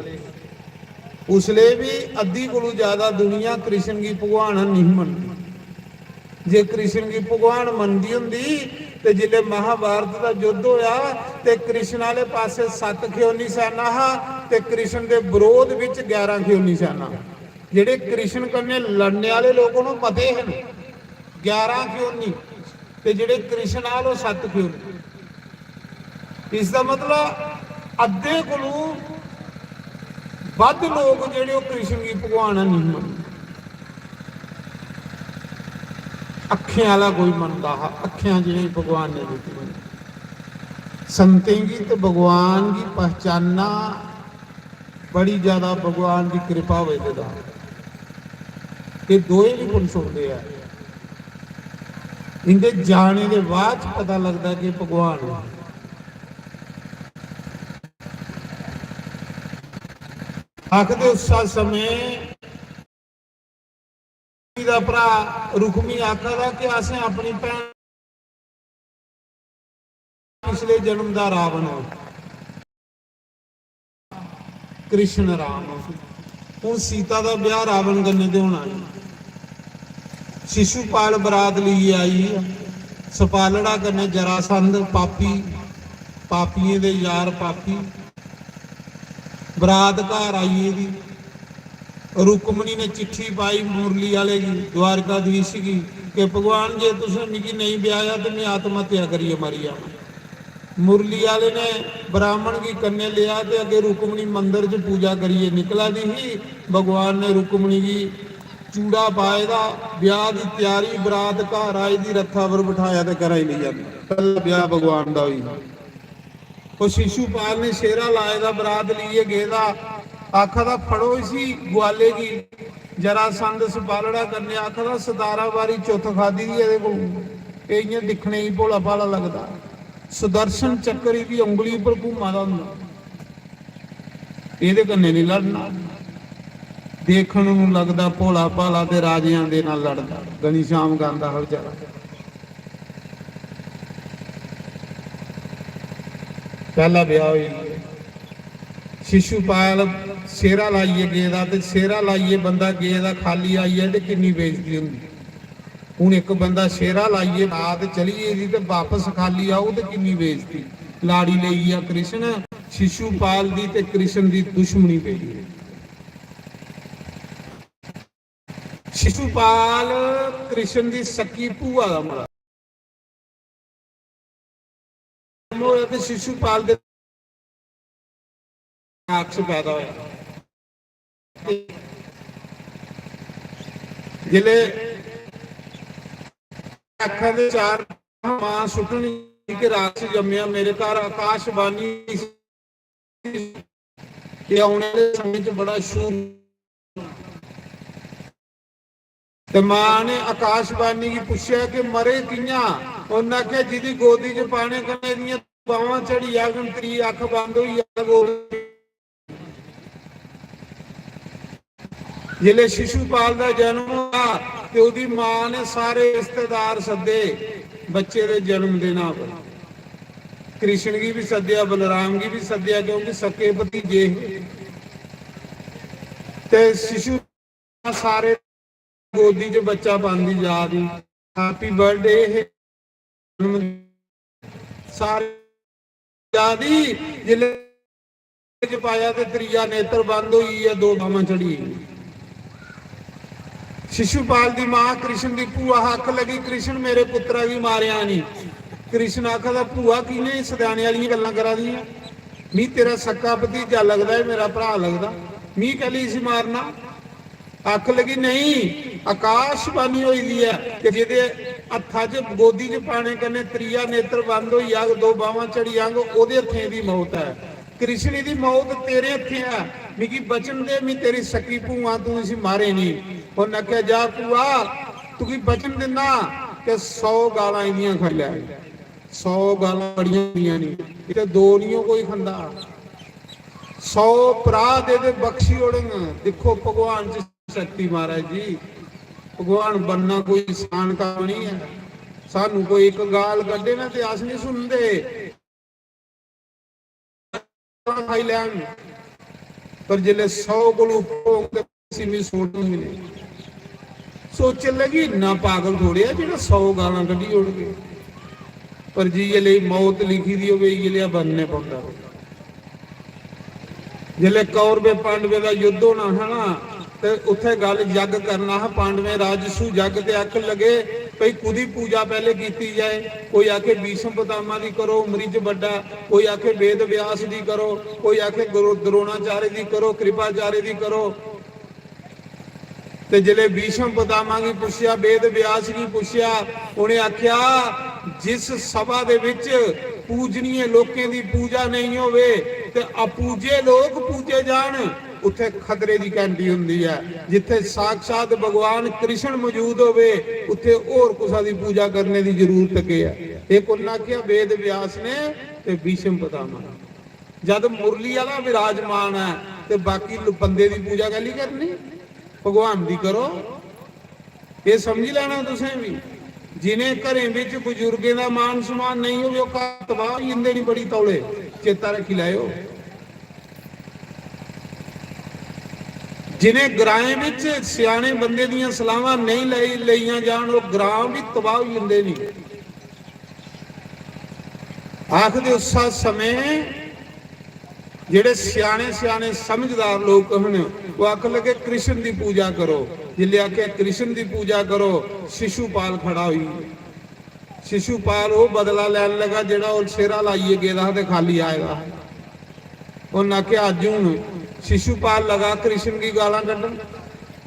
उसलै बी अद्धी कोलू ज्यादा दुनिया कृष्ण गी भगवान नेईं मनदी। जे कृष्ण गी भगवान मनदी होंदी ते जिसलै महाभारत दा युद्ध होया ते कृष्ण आह्ले पासै सत्त खियोनी सैना हा ते कृष्ण दे विरोध बिच ग्यारह खियोनी सैना। जेह्ड़े कृष्ण कन्नै लड़ने आह्ले लोक न, ओह् मते हे न, ग्यारह खियोनी, ते जेह्ड़े कृष्ण आह्ले, ओह् सत्त खियोनी। इसदा मतलब अद्धे कोलू बद्ध लोक जेह्ड़े ओह् कृष्ण गी भगवान नेईं मनदे। अक्खें आह्ला कोई मनदा हा, अक्खें जि'नेंगी भगवान ने दित्तियां। संतें गी ते भगवान गी पहचानना बड़ी ज्यादा भगवान दी कृपा होए दे दा। एह् दोए निं पुन्न सुखदे ऐ। इं'दे जाने दे बाद च पता लगदा कि भगवान ऐ। आखदे उस समय दा भ्रा रुक्मी आखा दा कि असें अपनी भैन पिछले जन्म दा रावण ऐ, कृष्ण राम। हून सीता दा ब्याह रावण कन्नै ते होना ऐ। शिशुपाल बरात लेइयै आई, सपालड़ा कन्नै जरासंध पापी, पापियें दे यार पापी। बरात घर आई गेदी। रुक्मणी ने चिट्ठी पाई मुरली आह्ले गी, द्वारकाधीश गी, कि भगवान, जे तुसें मिगी नेईं ब्याहेआ ते में आत्म हत्या करियै मरी जाना। मुरली आह्ले ने ब्राह्मण गी कन्नै लेआ ते अग्गें रुक्मणी मंदर च पूजा करियै निकला दी ही। भगवान ने रुक्मणी गी चूड़ा पाए दा, ब्याह दी त्यारी, बरात घर आई दी, रथा पर बठाया ते घरा गी लेई जाना। पैह्ला ब्याह भगवान दा होई। ओह् शिशुपाल ने सेह्रा लाए दा, बरात लेइयै गेदा, आखा दा, "फड़ो इसी ग्वाले गी।" जरासंध सपालड़ा कन्नै आखा दा, "सतारां बारी चुत्थ खादी दी एह्दे कोल, एह् इ'यां दिक्खने गी भोला भाला लगदा। सुदर्शन चक्कर एह्दी उंगली पर घूमा दा होंदा, एह्दे कन्नै निं लड़ना।" देखण नूं लगदा भोला भाला ते राजेआं दे नाल लड़दा। घनीश्याम गांदा हा बेचारा। पैह्ला ब्याह होई गेआ। शिशुपाल सेह्रा लाइयै गेदा ते सेह्रा लाइयै बंदा गेदा खाल्ली आई जाए ते किन्नी बेइज्जती होंदी। हून इक बंदा सेह्रा लाइयै बरात चली गेदी ते बापस खाल्ली आओ ते किन्नी बेइज्जती। लाड़ी लेई गेआ कृष्ण, शिशुपाल दी ते कृष्ण दी दुश्मनी पेई गेई। शिशुपाल कृष्ण दी सक्की भूआ दा मुड़ा। जन्म होया ते शिशुपाल दे राक्ष पैदा होया। जिसलै आखा दे चार मां सुट्टनी कि राक्ष जम्मेआ मेरे घर, आकाशवाणी एह् औने आह्ले समें च बड़ा शूर। ते मां ने आकाशवाणी गी पुच्छेआ कि मरे कि'यां? उन्न आखेआ, "जिदी गोदी च पाने कन्नै एह्दियां बाह्मां झड़ी जाङन, त्री अक्ख बंद होई जाग।" जिसलै शिशुपाल दा जन्म होआ ते ओह्दी मां ने सारे रिश्तेदार सद्दे बच्चे दे जन्म दिना पर। कृष्ण गी बी सद्देआ, बलराम गी बी सद्देआ, क्योंकि सक्के भतीजे हे। ते शिशु सारे गोदी च बच्चा पांदी जा दी, "Happy birthday" हे, सारे जा दी। जिसलै च पाया ते त्रीया नेत्र बंद होई गेआ, दो बाह्मां झड़ी गेई। शिशुपाल दी मां कृष्ण दी भूआ आखन लगी, "कृष्ण, मेरे पुत्तरा गी मारेआ निं।" कृष्ण आखा दा, "भूआ, कि'यां एह् सद्याने आह्लियां गल्लां करा दियां? मी तेरा सक्का भतीजा लगदा ऐ, मेरा भ्राऽ लगदा, मी कैह्ली इसी मारना?" आखन लगी, "नेईं, आकाशवाणी होई दी ऐ कि जेह्दे हत्था च, गोदी च पाने कन्नै त्रीया नेत्र बंद होई जाग, दो बाह्मां झड़ी जाग, ओह्दे हत्थें दी मौत ऐ। कृष्ण दी मौत तेरे हत्थें ऐ, मिगी बचन दे, मी तेरी सक्की भूआ, तूं इसी मारे निं।" उन्न आखेआ, "जा भूआ, तुगी बचन दिन्ना कि सौ गालां एह्दियां खाई लै।" सौ गालां बड़ियां होंदियां न, इत्थै दो निं ओह् कोई खंदा। सौ भ्राऽ दे ते बख्शी ओड़ङ। दिक्खो भगवान च शक्ति महाराज जी, भगवान बनना कोई आसान कम्म निं ऐ। सानूं कोई इक गाल कड्ढे ना ते अस निं सुनदे। खाई लैन, पर जिसलै सौ कोलू उप्पर होग ते इसी मी सुनन बी नेईं। सोचन लगी, इन्ना पागल थोड़े ऐ जेह्ड़ा सौ गालां कड्ढी ओड़गे। पर जि'यै लेई मौत लिखी दी होवे, इ'यै लेआ बनने पौंदा। जिसलै कौरवें पांडवें दा युद्ध होना हा ना, ते उत्थै गल्ल जग करना हा, पांडवें राजसू जग, ते आखन लगे, "भई, कुदी पूजा पैह्ले कीती जाए?" कोई आखे भीष्म पितामह दी करो, उम्री च बड्डा, कोई आखे वेद व्यास दी करो, कोई आखे गुरु द्रोणाचार्य दी करो, कृपाचार्य दी करो। ते जिसलै भीष्म पितामह गी पुच्छेआ, वेद व्यास गी पुच्छेआ, उ'नें आखेआ, "जिस सभा दे बिच पूजनीय लोकें दी पूजा नेईं होवे ते अपूजे लोक पूजे जान, उत्थे खतरे दी घैंटी हुंदी ऐ। जित्थे साक्षात भगवान कृष्ण मौजूद होवे, उत्थे होर कुसा दी पूजा करने दी जरूरत केह् ऐ?" एह् कु'न आखेआ? वेद व्यास ने ते भीष्म पितामह। जद मुरली आह्ला विराजमान ऐ ते बाकी लो-, बंदे दी पूजा कैह्ली करनी? भगवान दी करो। एह् समझी लैना तुसें बी। जिनें घरें बिच बजुर्गें दा मान सम्मान नेईं होवे, ओह् घर तबाह होई जंदे न बड़ी तौले, चेता रक्खी लैओ। जिनें ग्राएं बिच स्याने बंदे दियां सलाहां नेईं लेई, लेइयां जान, ओह् ग्रां बी तबाह होई जंदे न। आखदे उस्सै समें जेह्ड़े स्याने स्याने समझदार लोक हन, ओह् आखन लगे, "कृष्ण दी पूजा करो।" जिसलै आखेआ कृष्ण दी पूजा करो, शिशुपाल खड़ा होई। शिशुपाल ओह् बदला लैन लगा जेह्ड़ा ओह् सेह्रा लाइयै गेदा हा ते खाल्ली आए दा हा। उन्न आखेआ, "अज्ज हून।" शिशुपाल लगा कृष्ण गी गालां कड्ढन।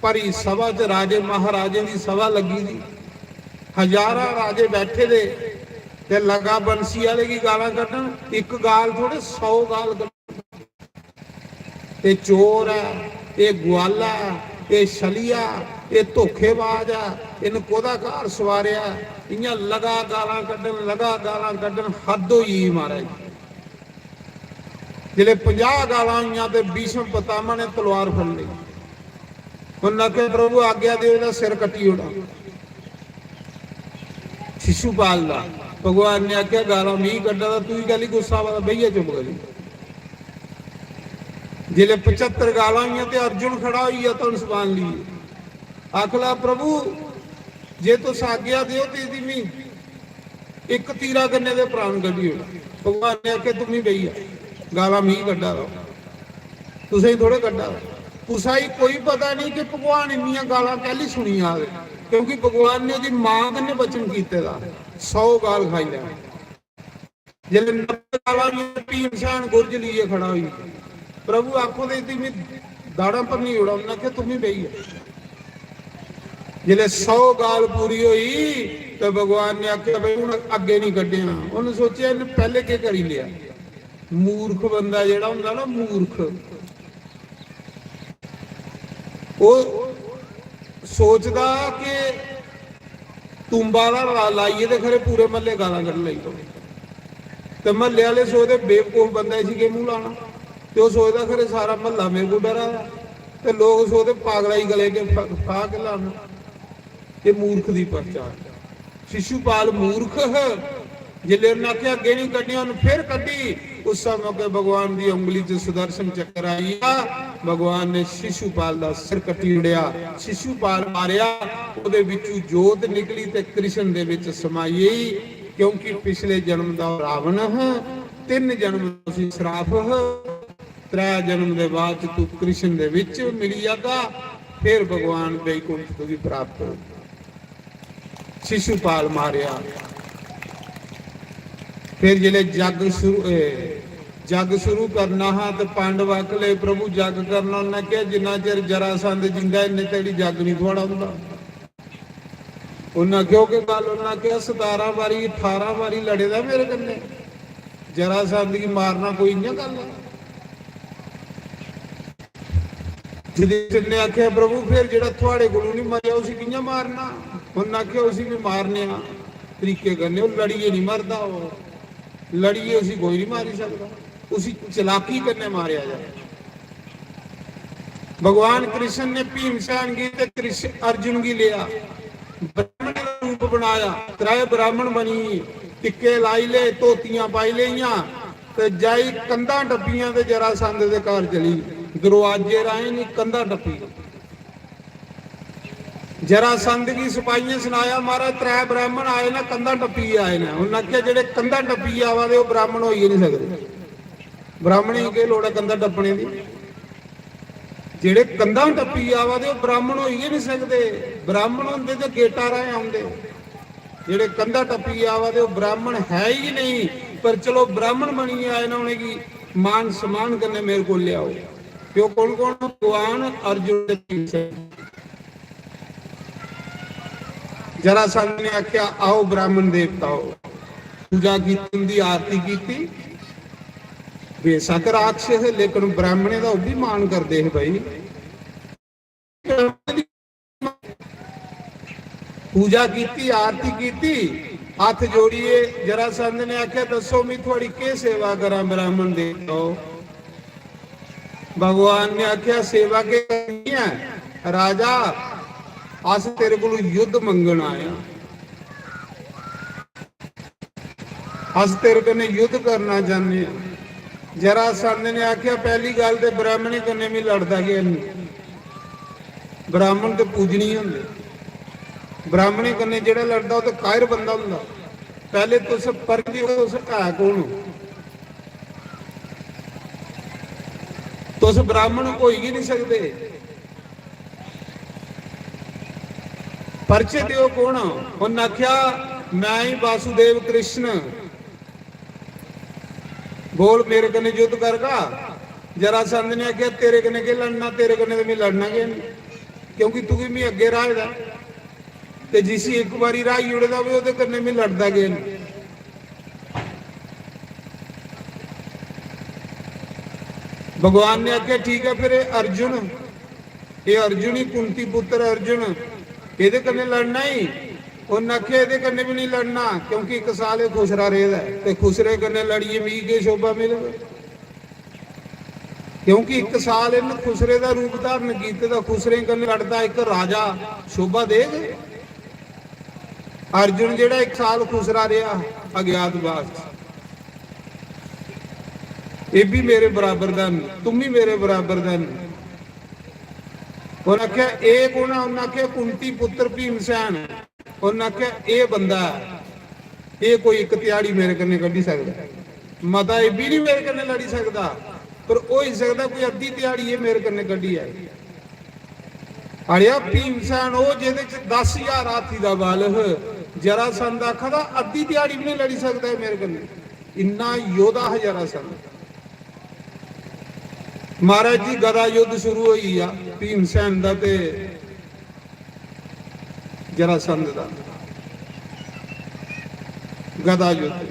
भरी सभा च राजे महाराजें दी सभा लग्गी दी, हजारां राजे बैठे दे, ते लगा बंसी आह्ले गी गालां कड्ढन। इक गाल थोड़े, सौ गाल कड्ढन। "एह् चोर ऐ, एह् गुआला ऐ, एह् छलिया, एह् धोखेबाज ऐ, इन्न कोह्दा घर सुआरेआ ऐ?" इ'यां लगा गालां कड्ढन, लगा गालां कड्ढन, हद्द होई गेई महाराज। जिसलै पंजाह् गालां होइयां ते भीष्म पितामह ने तलवार फड़ी लेई। उन्न आखेआ, "प्रभु, आज्ञा देओ, एह्दा सिर कट्टी ओड़ां शिशुपाल दा।" भगवान ने आखेआ, "गालां मी कड्ढा दा, तुगी कैह्ली गुस्सा आवा दा? बेही जा चुप करी।" जिसलै पचत्तर गालां होइयां ते अर्जुन खड़ा होई गेआ धनुष बाण लेइयै। आखन लगा, "प्रभु, जे तुस आज्ञा देओ ते एह्दी मी इक तीरा कन्नै ते प्राण कड्ढी ओड़ो।" भगवान ने आखेआ, "तुम ही बेही जा, गालां मी कड्ढा दा, तुसें गी थोड़े कड्ढा दा।" कुसै गी कोई पता नेईं कि भगवान इन्नियां गालां कैह्ली सुनी जा दे, क्योंकि भगवान ने ओह्दी मां कन्नै वचन कीते दा, सौ गाल खाई लैना। जिसलै नब्बै गालां होइयां, भीमसेन गुरज लेइयै खड़ा होई गेआ, "प्रभु, आखो ते इसी मी दाढ़ां भन्नी ओड़ां।" उन्नै आखेआ, "तुम ही बेही जा।" जिसलै सौ गाल पूरी होई ते भगवान ने आखेआ, "भाई, हून अग्गें नहीं कड्ढेआ।" उन्नै सोचेआ, "इन्नै पैह्ले केह् करी लेआ?" मूर्ख बंदा जेह्ड़ा होंदा ना, मूर्ख, ओह् सोचदा कि तूंबा ला-, लाइयै ते खरे पूरे म्हल्ले गालां कड्ढन लगी पवै। ते म्हल्ले आह्ले सोचदे, "बेवकूफ बंदा, इसी केह् मूंह लाना?" ते ओह् सोचदा, "खरे सारा म्हल्ला मेरे कोल डरा दा।" ते लोक सोचदे, "पागला गी गले के फा-, फाह् के लाना?" एह् मूर्ख दी पहचान। शिशुपाल मूर्ख हा। जिसलै उन्नै आखेआ, "अग्गें नहीं कड्ढेआ", उन्नै फिर कड्ढी। उस मौके भगवान दी उंगली च सुदर्शन चक्र आई गया। भगवान ने शिशुपाल दा सिर कट्टी ओड़ेआ। शिशुपाल मारेआ, ओह्दे विच्चू जोत निकली ते कृष्ण दे विच समाई गेई, क्योंकि पिछले जन्म दा रावण हा, तिन्न जन्म दा उसी श्राप हा। त्रै जन्म दे बाद च तू कृष्ण दे विच मिली जागा, फिर भगवान बैकुंठ तुगी प्राप्त होगा। शिशुपाल मारेआ। फिर जिसलै जग शुरू, ए, जग शुरू करना हा ते पांडव आखले, "प्रभु, जग करना।" उन्नै आखेआ, "जिन्ना चिर जरासंध जिंदा, इन्ने तड़ी जग नहीं थुआड़ा होंदा।" उन्नै आखेआ, "ओह् केह् गल्ल?" उन्नै आखेआ, "सतारां बारी, अठारां बारी लड़े दा मेरे कन्नै, जरासंध गी मारना कोई इ'यां गल्ल ऐ?" युधिष्ठिर ने आखेआ, "प्रभु, फिर जेह्ड़ा थुआड़े कोलों नहीं मरेआ, उसी कि'यां मारना?" उन्नै आखेआ, "उसी बी मारने आं तरीके कन्नै, ओह् लड़ियै नहीं मरदा, ओह् लड़ियै उसी कोई नहीं मारी सकदा, उसी चलाकी कन्नै मारेआ जाए।" भगवान कृष्ण ने भीमसेन गी ते कृष्ण अर्जुन गी लेआ, ब्राह्मण दा रूप बनाया, त्रै ब्राह्मण बनी, टिक्के लाई ले, धोतियां पाई लेइयां, ते जाई कंधां टप्पियां ते जरासंध दे घर चली, दरोआजे राहें नहीं, कंधां टप्पी। जरासंध गी सपाइयें सनाया, "महाराज, त्रै ब्राह्मण आए न, कंधां टप्पियै आए न।" उन्नै आखेआ, "जेह्ड़े कंधां टप्पियै आवा दे, ओह् ब्राह्मण होई गै नहीं सकदे। ब्राह्मणें गी केह् लोड़ ऐ कंधां टप्पने दी? जेह्ड़े कंधां टप्पियै आवा दे, ओह् ब्राह्मण होई गै नहीं सकदे। ब्राह्मण होंदे ते गेटा राहें औंदे। जेह्ड़े कंधां टप्पियै आवा दे, ओह् ब्राह्मण है ही नहीं। पर चलो, ब्राह्मण बनियै आए न, उ'नेंगी मान सम्मान कन्नै मेरे कोल लेआओ।" ते ओह् कौन कौन? भगवान अर्जुन ते भीमसेन। जरासंध ने आखेआ, "आओ ब्राह्मण देवताओ।" पूजा कीती, उंदी आरती कीती। बेशक राक्षस हे, लेकिन ब्राह्मणें दा ओह् बी मान करदे हे भाई। पूजा कीती, आरती कीती, हत्थ जोड़ियै जरासंध ने आखेआ, "दस्सो, मैं थुआड़ी केह् सेवा करां ब्राह्मण देवताओ?" भगवान ने आखेआ, "सेवा केह् करनी ऐ राजा, अस तेरे कोल युद्ध मंगन आए आं, अस तेरे कन्नै युद्ध करना चाहन्ने आं। जरासंध ने आखेआ, "पैह्ली गल्ल ते ब्राह्मणें कन्नै मी लड़दा गै निं, ब्राह्मण ते पूजनीय होंदे, ब्राह्मणें कन्नै जेह्ड़ा लड़दा ओह् ते कायर बंदा होंदा। पैह्ले तुस परखे, तुस है कौन ओ? तुस ब्राह्मण होई गै निं सकदे।" "परिचय देओ, कौन ओ?" उन्न आखेआ, "मैं ही वासुदेव कृष्ण।" "बोल, मेरे कन्नै युद्ध करगा?" जरासंध ने आखेआ, "तेरे कन्नै केह् लड़ना, तेरे कन्नै ते मैं लड़ना गै निं, क्योंकि तुगी मैं अग्गें र्हाए दा, ते जिसी इक बारी र्हाई ओड़े दा होवे, ओह्दे कन्नै मैं लड़दा गै निं।" भगवान ने आखेआ, "ठीक ऐ, फिर एह् अर्जुन, एह् अर्जुन ही, कुंती पुत्र अर्जुन, एह्दे कन्नै लड़ना ही?" उन्न आखेआ, "एह्दे कन्नै बी निं लड़ना, क्योंकि इक साल एह् खुसरा रेह्दा ऐ, ते खुसरे कन्नै लड़ियै मिगी केह् शोभा मिलग? क्योंकि इक साल इन्न खुसरे दा रूप धारण कीते दा, खुसरे कन्नै लड़दा इक राजा शोभा देग?" अर्जुन जेह्ड़ा इक साल खुसरा रेहा अज्ञातवास च, "एह् बी मेरे बराबर दा निं, तुम बी मेरे बराबर दा निं।" उन्न आखेआ, "एह् कौन ऐ?" उन्न आखेआ, "कुंती पुत्र भीमसेन।" उन्न आखेआ, "एह् बंदा ऐ, एह् कोई इक ध्याड़ी मेरे कन्नै कड्ढी सकदा ऐ, मता एह् बी निं मेरे कन्नै लड़ी सकदा, पर होई सकदा कोई अद्धी ध्याड़ी एह् मेरे कन्नै कड्ढी जाए।" अड़ेआ, भीमसेन ओह् जेह्दे च दस ज्हार हाथी दा बल ह, जरासंध आखा दा अद्धी ध्याड़ी बी निं लड़ी सकदा एह् मेरे कन्नै, इन्ना योद्धा हा जरासंध। महाराज जी, गदा युद्ध शुरू होई गेआ भीमसेन दा ते जरासंध दा। गदा युद्ध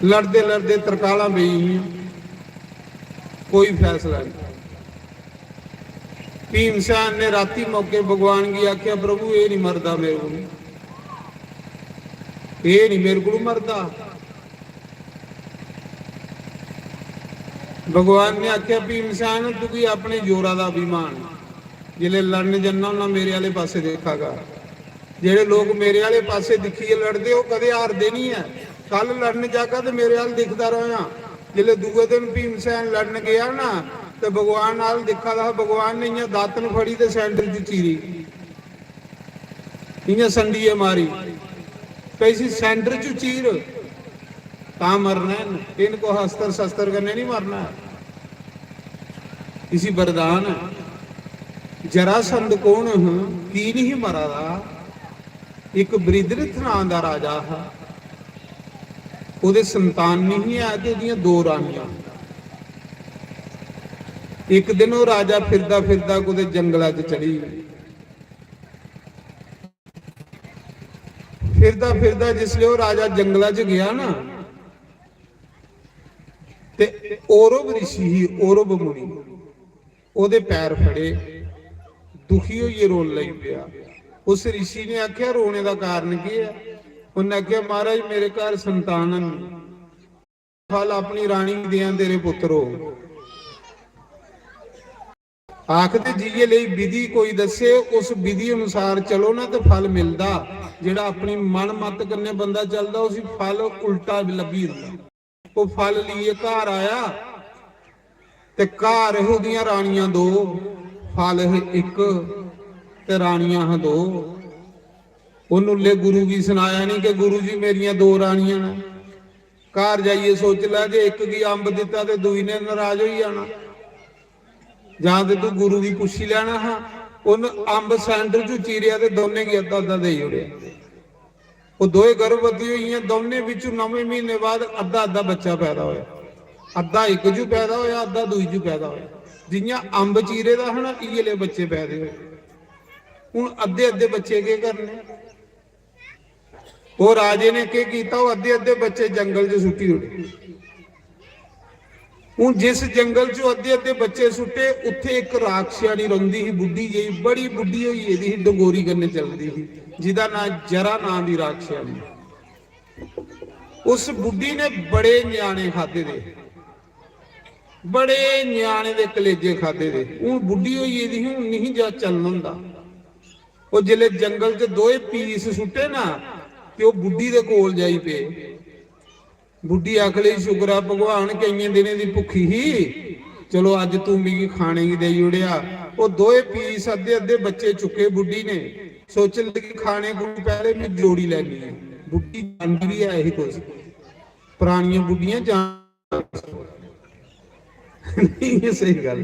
लड़दे लड़दे तरकालां पेई गेइयां, कोई फैसला निं। भीमसेन ने राती मौके भगवान गी आखेआ, "प्रभु, एह् निं मरदा मेरे कोल, एह् निं मेरे कोल मरदा।" भगवान ने आखेआ, "भीमसेन, तुगी अपने जोरा दा अभिमान, जिसलै लड़न जन्ना होन्ना मेरे आह्ले पासै दिक्खा कर। जेह्ड़े लोक मेरे आह्ले पासै दिक्खियै लड़दे, ओह् कदें हारदे निं ऐ। कल लड़न जागा ते मेरे अ'ल्ल दिखदा र'वेआं। जेल्लै दूए दिन भीमसेन लड़न गेआ ना, ते भगवान अ'ल्ल दिक्खा दा हा, भगवान ने इ'यां दातन फड़ी ते सैंटर च चीरी, इ'यां संडियै मारी, ते इसी सैंटर च चीर, तां मरना ऐ। इ'न्न कुसै अस्तर शस्तर कन्नै निं मरना ऐ, इसी वरदान ऐ।" जरासंध कौन हा, की निं ही मरा दा? इक बृहद्रथ नांऽ दा राजा हा, ओह्दे संतान निं ही ऐ ते ओह्दियां दो रानियां। इक दिन ओह् राजा फिरदा फिरदा कुतै जंगला च चली गेआ। फिरदा फिरदा जिसलै ओह् राजा जंगला च गेआ ना, ते औरव ऋषि ही, औरव मुनि, ओह्दे पैर फड़े, दुखी होइयै रोन लगी पेआ। उस ऋषि ने आखेआ, "रोने दा कारण केह् ऐ?" उन्नै आखेआ, "महाराज, मेरे घर संतान है निं।" "फल अपनी रानी गी देआं तेरे पुत्तरो।" आखदे, जि'यै लेई विधि कोई दस्से, उस विधि अनुसार चलो ना ते फल मिलदा। जेह्ड़ा अपनी मन मत कन्नै बंदा चलदा, उसी फल उल्टा लब्भी जंदा। ओह् फल लेइयै घर आया ते घर हे ओह्दियां रानियां दो, फल हे इक ते रानियां हां दो। उन्न उल्ले गुरु गी सनाया निं कि, "गुरु जी, मेरियां दो रानियां न।" घर जाइयै सोची लै जे इक गी अम्ब दित्ता ते दूई ने नराज होई जाना, जां ते तूं गुरु गी पुच्छी लैना हा। उन्न अम्ब सैंटर चों चीरेआ ते दौनें गी अद्धा अद्धा देई ओड़ेआ। ओह् दोए गर्भवती होई गेइयां, दौनें बिच्चों नमें म्हीने बाद अद्धा अद्धा बच्चा पैदा होया। अद्धा इक चों पैदा होया, अद्धा दूई चों पैदा होया। जि'यां अम्ब चीरे दा हा ना, इ'यै ले बच्चे पैदे होए। हून अद्धे अद्धे बच्चे केह् करने? ओह् राजे ने केह् कीता, ओह् अद्धे अद्धे बच्चे जंगल च सुट्टी ओड़े। हून जिस जंगल च ओह् अद्धे अद्धे बच्चे सुट्टे, उत्थे इक राक्षसनी रौंह्दी ही, बुड्ढी जेही, बड़ी बुड्ढी होई गेदी ही, डंगोरी कन्नै चलदी ही, जिदा नां जरा नां दी राक्षसनी। उस बुड्ढी ने बड़े ञ्याणे खाद्धे दे। बड़े ञ्याणे दे कलेजे खाद्धे दे। हून बुड्ढी होई गेदी ही, हून निं जा चलन होंदा। ओह् जिसलै जंगल च दोए पीस सुट्टे ना, ते ओह् बुड्ढी दे कोल जाई पे। बुड्ढी आखन लगी, "शुक्र ऐ भगवान, केइयें दिनें दी भुक्खी ही, चलो अज्ज तूं मिगी खाने गी देई ओड़ेआ।" ओह् दोए पीस अद्धे अद्धे बच्चे चुक्के बुड्ढी ने, सोचन लगी, "खाने कोला पैह्ले में जोड़ी लैनी ऐ।" बुड्ढी जानदी बी ऐ ही कुछ, परानियां बुड्ढियां जान नहीं, ये सही गल्ल।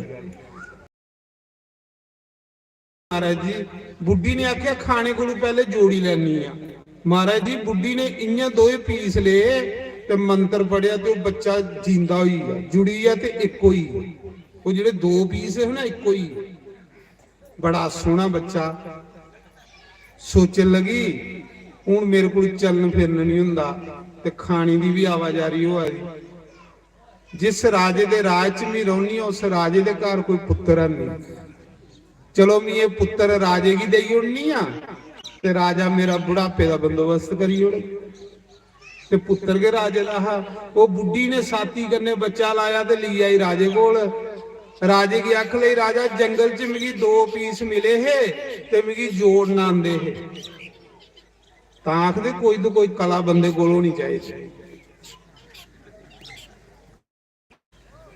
महाराज जी, बुड्ढी ने आखेआ, "खाने कोलू पैह्ले जोड़ी लैनी आ।" महाराज जी, बुड्ढी ने इ'यां दोए पीस ले ते मंत्र पढ़ेआ ते ओह् बच्चा जींदा होई गेआ, जुड़ी गेआ ते इक होई गेआ। ओह् जेह्ड़े दो पीस हे ना, इक होई गेआ। बड़ा सोह्ना बच्चा। सोचन लगी, "हून मेरे कोल चलन फिरन निं होंदा ते खाने दी बी आवाजारी होआ दी।" जिस राजे दे राज च मी रौह्नी आं, उस राजे दे घर कोई पुत्तर है नहीं। चलो, मी एह् पुत्तर राजे गी देई ओड़नी आं ते राजा मेरा बुढ़ापे दा बंदोबस्त करी ओड़े। ते पुत्तर गै राजे दा हा। ओह् बुड्ढी ने साथी कन्नै बच्चा लाया ते लेई आई राजे कोल। राजे गी आख लई, "राजा, जंगल च मिगी दो पीस मिले हे ते मिगी जोड़न आंदे हे।" तां आखदे, कोई तो कोई कला बंदे कोल होनी चाहिदी।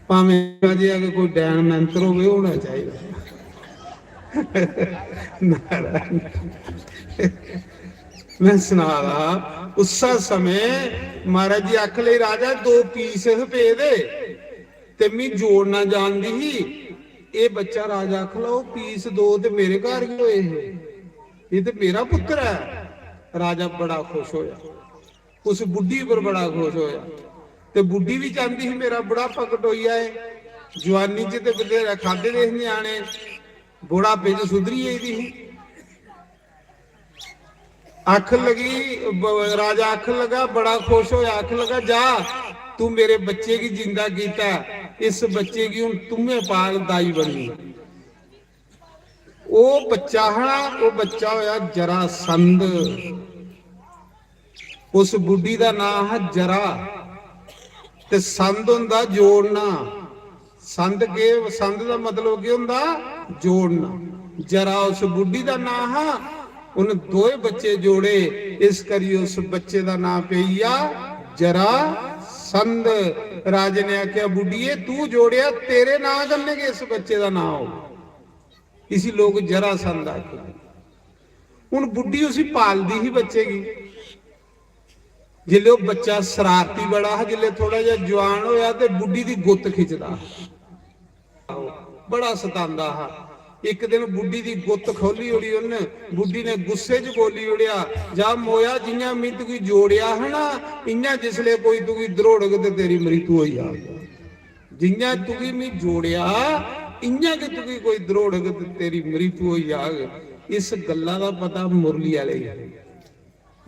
भामें अगर कोई डैन मंत्र होवे, होना चाहिदा। नारायण। में सना रहा, उस्सा समय महाराज जी आख ले, "राजा, दो पीस हे पेदे, ते मी जोड़ना जानदी ही।" एह् बच्चा राजा आख ला, "ओह् पीस दो ते मेरे घर गै होए हे, एह् ते मेरा पुत्तर ऐ।" राजा बड़ा खुश होया। उस बुड्ढी पर बड़ा खुश होया। ते बुड्ढी भी चाहती ही, "मेरा बुढ़ापा कटोई जाए, जवानी च ते बथेरे खाद्धे दे हे ञ्याणे, बुढ़ापे च सुधरी गेदी ही।" आखन लगी, ब-, राजा आखन लगा, बड़ा खुश होया, आखन लगा, "जा, तू मेरे बच्चे गी जिंदा कीता, इस बच्चे गी हून तुम्हें पाल, दाई बननी।" ओह् बच्चा हा ना, ओह् बच्चा होया जरासंध। उस बुड्ढी दा नां हा जरा। ते संध होंदा जोड़ना। संध के, संध दा मतलब केह् होंदा? जोड़ना। जरा उस बुड्ढी दा नां हा। उन दोए बच्चे जोड़े, इस करी उस बच्चे दा नां पेई गेआ जरासंध। राजे ने आखेआ, "बुड्ढिये, तू जोड़ेआ, तेरे नां कन्नै गै इस बच्चे दा नां होग।" इसी लोक जरासंध आखदे। हुन बुड्ढी उसी पालदी ही बच्चे गी। जिसलै ओह् बच्चा शरारती बड़ा हा, जिसलै थोड़ा जेहा जुआन होया ते बुड्ढी दी गुत्त खिचदा हा, बड़ा सतांदा हा। इक दिन बुड्ढी दी गुत्त खोली ओड़ी उन्न। बुड्ढी ने गुस्से च बोली ओड़ेआ, "जा मोया, जि'यां में तुगी जोड़ेआ हा ना, इ'यां जिसलै कोई तुगी द्रोड़ग ते तेरी मृत्यु होई जाग।" जि'यां तुगी मी जोड़ेआ, इ'यां गै तुगी कोई द्रोड़ग ते तेरी मृत्यु होई जाग। इस गल्ला दा पता मुरली आह्ले गी,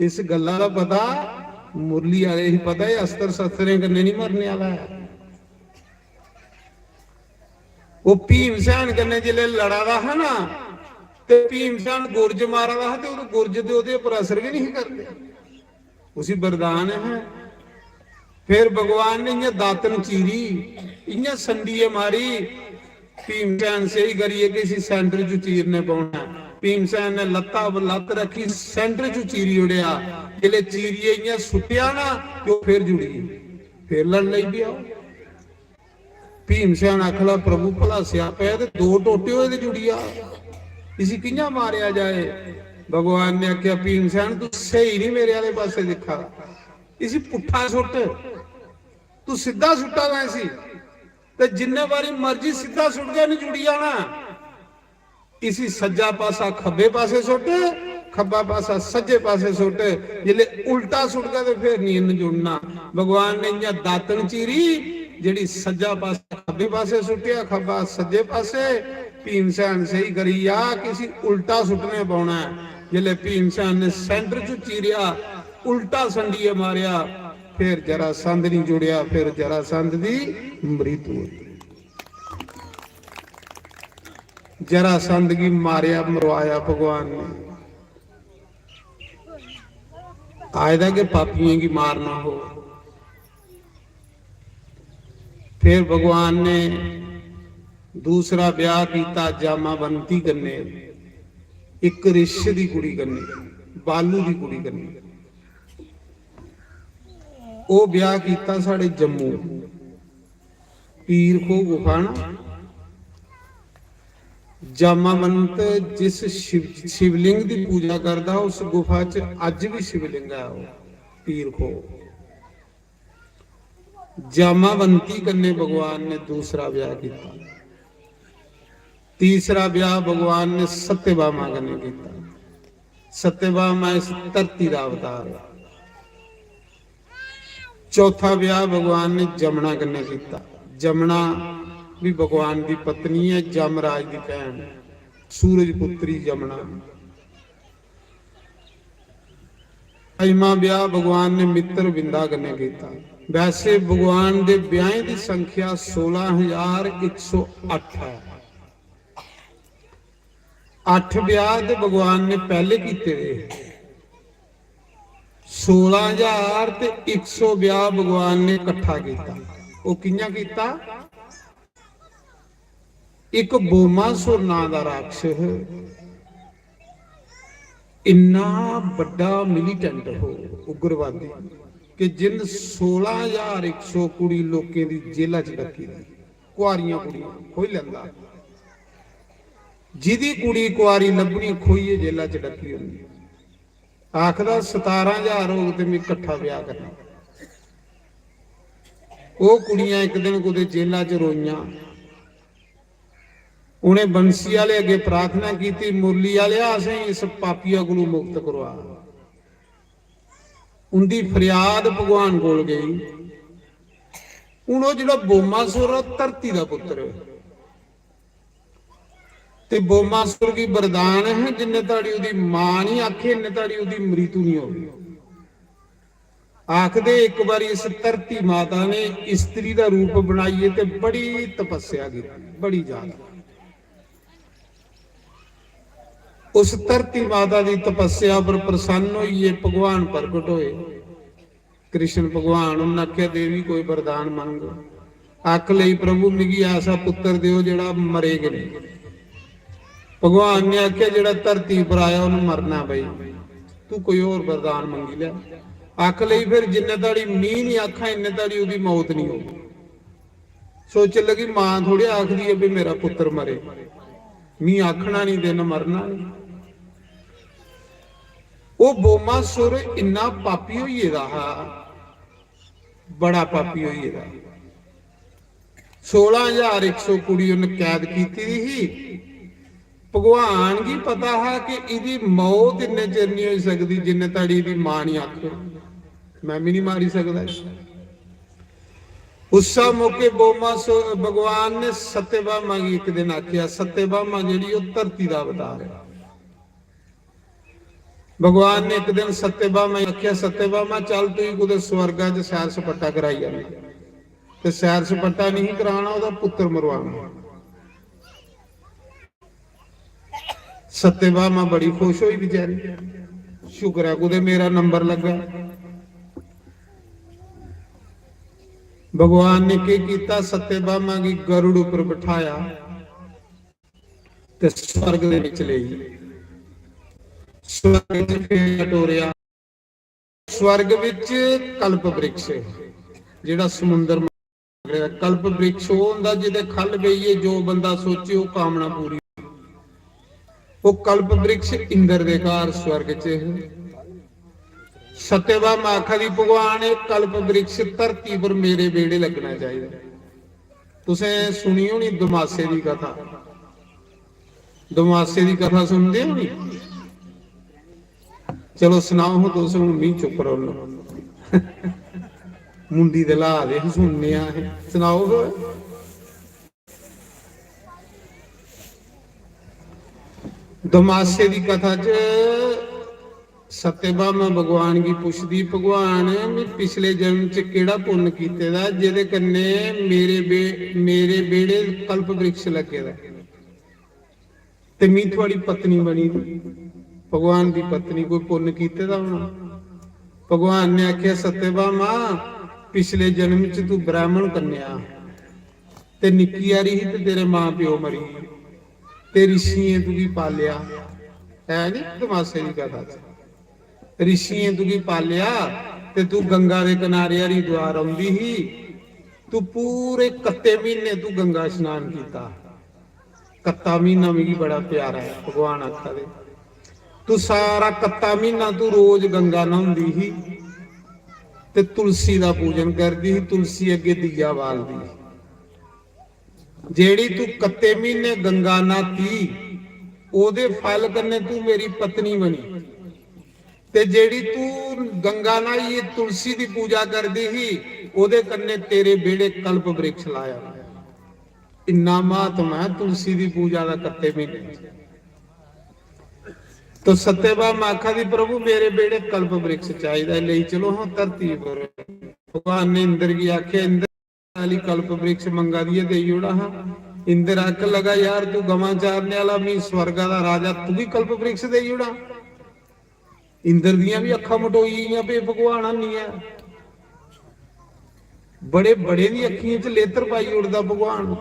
इस गल्ला दा पता मुरली आह्ले गी पता, एह् अस्त्र शस्त्रें कन्नै निं मरने आह्ला ऐ। ओह् भीमसेन कन्नै जिसलै लड़ा दा हा ना, ते भीमसेन गुरज मारा दा हा, ते ओह् गुरज ते ओह्दे उप्पर असर गै निं करदे। उसी वरदान है। फिर भगवान ने इ'यां दातन चीरी, इ'यां संडिये मारी, भीमसेन स्हेई करियै कि इसी center च चीरने पौना ऐ। भीमसेन ने लत्ता पर लत्त रखी, center च चीरी ओड़ेआ। जिसलै चीरियै इ'यां सुट्टेआ ना, ते ओह् फिर जुड़ी गेई, फिर लड़न लगी पेआ। भीमसेन आखन लगा, "प्रभु, भला स्यापा ऐ, ते दो टोटे होए ते जुड़ी जा, इसी कि'यां मारेआ जाए?" भगवान ने आखेआ, "भीमसेन, तू स्हेई निं मेरे आह्ले पासै दिक्खा दा, इसी पुट्ठा सुट्ट, तू सिद्धा सुट्टा दा इसी, ते जिन्ने बारी मर्जी सिद्धा सुट्टगा, इन्नै जुड़ी जाना।" इसी सज्जा पासा खब्बे पासे सुट्ट, खब्बा पासा सज्जे पासे सुट्ट। जिसलै उल्टा सुट्टगा ते फिर निं इन्न जुड़ना। भगवान ने इ'यां दातन चीरी, जेह्ड़ी सज्जा पासा खब्बे पासे सुट्टेआ, खब्बा सज्जे पासे। भीमसेन स्हेई करी गेआ कि इसी उल्टा सुट्टने पौना ऐ। जिसलै भीमसेन ने center च चीरेआ, उल्टा संडिये मारेआ, फिर जरासंध निं जुड़ेआ, फिर जरासंध दी मृत्यु होई। जरासंध गी मारेआ, मरवाया भगवान ने। आए दा कि पापियें गी मारना हो। फिर भगवान ने दूसरा ब्याह कीता जामावंती कन्नै, इक रिश दी कुड़ी कन्नै, बालू दी कुड़ी कन्नै। ओह् ब्याह कीता साढ़े जम्मू, पीर खो गुफा ना, जामावंत जिस शिव, शिवलिंग दी पूजा करदा, उस गुफा च अज्ज भी शिवलिंग ऐ ओह्, पीर खो। जामावंती कन्नै भगवान ने दूसरा ब्याह कीता। तीसरा ब्याह भगवान ने सत्यभामा कन्नै कीता। सत्यभामा इस धरती दा अवतार है। चौथा ब्याह भगवान ने जमुना कन्नै कीता। जमुना भी भगवान दी पत्नी है, जमराज दी भैन, सूरज पुत्री जमुना। पंजमा ब्याह भगवान ने मित्र बिंदा कन्नै कीता। वैसे भगवान दे ब्याहें दी संख्या सोलां हजार इक सौ अट्ठ है। अट्ठ ब्याह ते भगवान ने पैह्ले कीते दे हे। सोलां हजार ते इक सौ ब्याह भगवान ने कट्ठा कीता। ओह् कि'यां कीता? इक बोमासुर नां दा राक्षस इन्ना बड्डा मिलिटेंट हो, उग्रवादी, कि जिन सोलां हजार इक सौ कुड़ी लोकें दी जेला च डक्की दी, कुआरियां कुड़ियां खोई लैंदा। जिदी कुड़ी कुआरी लब्भनी, खोइयै जेला च डक्की होनी। आखदा सतारां हजार होग ते में कट्ठा ब्याह करना। ओह् कुड़ियां इक दिन कुतै जेला च रोइयां। उ'नें बंसी आह्ले अग्गें प्रार्थना कीती, "मुरली आह्लेआ, असें इस पापिया कोलू मुक्त करोआ।" उंदी फरियाद भगवान कोल गेई। हून ओह् जेह्ड़ा बोमासुर, ओह् धरती दा पुत्तर ऐ। ते बोमासुर गी वरदान है, जिन्ने धड़ी ओह्दी मां निं आखे, इन्ने धड़ी ओह्दी मृत्यु निं होवे। आखदे इक बारी इस धरती माता ने स्त्री दा रूप बनाइयै ते बड़ी तपस्या कीती, बड़ी ज्यादा। उस धरती माता दी तपस्या पर प्रसन्न होइयै भगवान प्रगट होए। कृष्ण भगवान, उन्नै आखेआ, "देवी, कोई वरदान मंग।" आख लेई, "प्रभु, मिगी ऐसा पुत्तर देओ जेह्ड़ा मरे गै नेईं।" भगवान ने आखेआ, "जेह्ड़ा धरती पर आया, उन्नै मरना भाई, तू कोई होर वरदान मंगी लै।" आख लेई, फिर जिन्ने धड़ी मीं निं आखां, इन्ने धड़ी ओह्दी मौत निं होग। सोचन लगी, "मां थोड़ी आखदी ऐ भी मेरा पुत्तर मरे, मीं आखना निं ते इन्नै मरना निं।" ओह् बोमासुर इन्ना पापी होई गेदा हा, बड़ा पापी होई गेदा। सोलां हजार इक सौ कुड़ी उन्न कैद कीती दी ही। भगवान गी पता हा कि इदी मौत इन्ने चिर निं होई सकदी जिन्ने धड़ी इदी मां निं आखग, "मैं बी निं मारी सकदा इसी।" उस्सै मौके बोमा सो-, भगवान ने सत्यभामा गी इक दिन आखेआ, सत्यभामा जेह्ड़ी ओह् धरती दा अवतार ऐ। भगवान ने इक दिन सत्यभामा गी आखेआ, "सत्यभामा, चल, तुगी कुतै स्वर्गा च सैर सपाटा कराई आन्ना।" ते सैर सपाटा नहीं कराना, ओह्दा पुत्तर मरवाना। सत्यभामा बड़ी खुश होई बेचारी, "शुक्र ऐ कुतै मेरा नंबर लग्गा।" भगवान ने केह् कीता, सत्यभामा गी गरुड़ उप्पर बठाया ते स्वर्ग दे विच लेई गे। स्वर्ग च फेरा टोरेआ। स्वर्ग विच कल्प वृक्ष ऐ, जेह्ड़ा समुंदर मंगले दा कल्प वृक्ष ओह् होंदा जेह्दे ख'ल्ल बेहियै जो बंदा सोचे ओह् कामना पूरी। ओह् कल्प वृक्ष इंद्र दे घर स्वर्ग च हे। सत्यभामा आखा दी, "भगवान, एह् कल्प वृक्ष धरती पर मेरे बेह्ड़े लग्गना चाहिदा।" तुसें सुनी होनी दमासे दी कथा, दमासे दी कथा सुनदे हो नी? चलो सनाओ हो तुस, हून मी चुप रौह्ना। मुंडी ते ल्हा दे हे, सुनने आं असें। सनाओ हो। दमासे दी कथा च सत्यभामा भगवान गी पुछदी, "भगवान, में पिछले जन्म च केह्ड़ा पुन्न कीते दा जेह्दे कन्नै मेरे बे-, मेरे बेह्ड़े कल्प वृक्ष लग्गे दा ते में थुआड़ी पत्नी बनी दी?" भगवान दी पत्नी, कोई पुन्न कीते दा होना। भगवान ने आखेआ, "सत्यभामा, पिछले जन्म च तू ब्राह्मण कन्या, ते निक्की हारी ही ते तेरे मां प्यो मरी गे, ते रिशियें तुगी पालेआ। है नी तमाशे दी कथा च? रिशियें तुगी पालेआ ते तू गंगा दे कनारे हरिद्वार औंदी ही। तू पूरे कत्ते म्हीने तू गंगा स्नान कीता। कत्ता म्हीना मिगी बड़ा प्यारा ऐ, भगवान आखा दे। तू सारा कत्ता म्हीना तू रोज गंगा न्हौंदी ही ते तुलसी दा पूजन करदी ही, तुलसी अग्गे दीया बालदी ही। जेड़ी तू कत्ते म्हीने गंगा न्हाती, ओदे फल कन्नै तू मेरी पत्नी बनी। ते जेड़ी तू गंगा न्हाइयै तुलसी दी पूजा करदी ही, ओदे कन्नै तेरे बेड़े कल्प वृक्ष लाया। इन्ना महात्मा ऐ तुलसी दी पूजा दा कत्ते म्हीने च। तो सत्यभामा आखा दी, "प्रभु, मेरे बेड़े कल्प वृक्ष चाहिदा, लेई चलो हां धरती पर।" भगवान ने इंद्र गी आखेआ, "इंद्र, आली कल्प वृक्ष मंगा दी ऐ, देई ओड़ा हां।" इंद्र आखन लगा, "यार, तू गवां चारने आला, मी स्वर्गा दा राजा, तुगी कल्प वृक्ष देई ओड़ा?" इंद्र दियां भी अक्खां मटोई गेइयां, "भे भगवान हन्नी ऐ।" बड़े बड़े दी अक्खियें च लेतर पाई ओड़दा भगवान।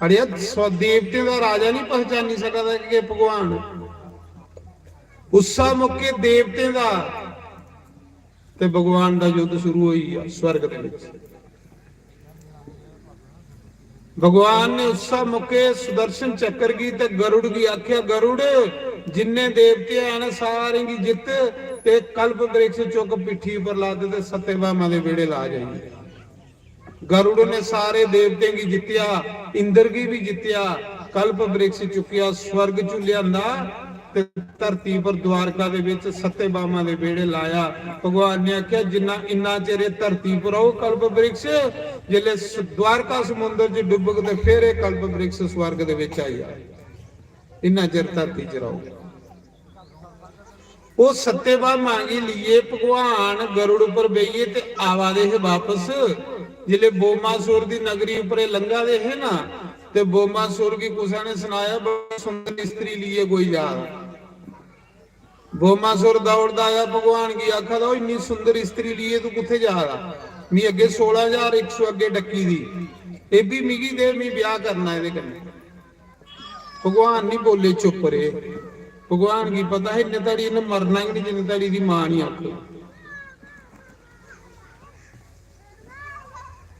अड़ेआ, स्व-, देवतें दा राजा नहीं पहचानी सकदा कि भगवान। उस्सा मौके देवतें दा ते भगवान दा युद्ध शुरू होई गेआ स्वर्ग दे विच। भगवान ने उस्सा मौके सुदर्शन चक्र गी ते गरुड़ गी आख्या, "गरुड़, जिन्ने देवते हैन, सारें गी जित्त ते कल्प वृक्ष चुक पिट्ठी पर लाद ते सत्यभामा दे बेड़े ला जाइए।" गरुड़ ने सारे देवतें गी जित्तिया, इंद्र गी भी जित्तिया, कल्प वृक्ष चुक्किया, स्वर्ग चु लियांदा ते धरती पर द्वारका दे विच सत्यभामा दे बेड़े लाया। भगवान ने आख्या, "जिन्ना, इन्ना चिर एह धरती पर रहो कल्प वृक्ष, जिसले स-, द्वारका समुद्र च डुबग ते फिर एह कल्प वृक्ष स्वर्ग दे विच आई जाए, इन्ना चिर धरती च रहो।" ओह सत्यभामा गी लिए भगवान गरुड़ पर बेहिए ते आवा दे हे वापस। जिसले बोमासुर दी नगरी उपर एह लंघा दे हे ना, ते बोमासुर गी कुसै ने सनाया, "बड़ी सुंदर स्त्री लिए कोई जा रहा।" बोमासुर दौड़दा आया, भगवान गी आखा दा, "ओ, इन्नी सुंदर स्त्री लिए तू कुत्थे जा रहा? मी अग्गे सोलां हजार इक सौ अग्गे डक्की दी, एह भी मिगी दे, मी ब्याह करना एहदे कन्नै।" भगवान नहीं बोले, "चुप रे।" भगवान गी पता है, इन्ने धड़ी इन्ने मरना ही नहीं, जिन्ने धड़ी दी मां नहीं आखो।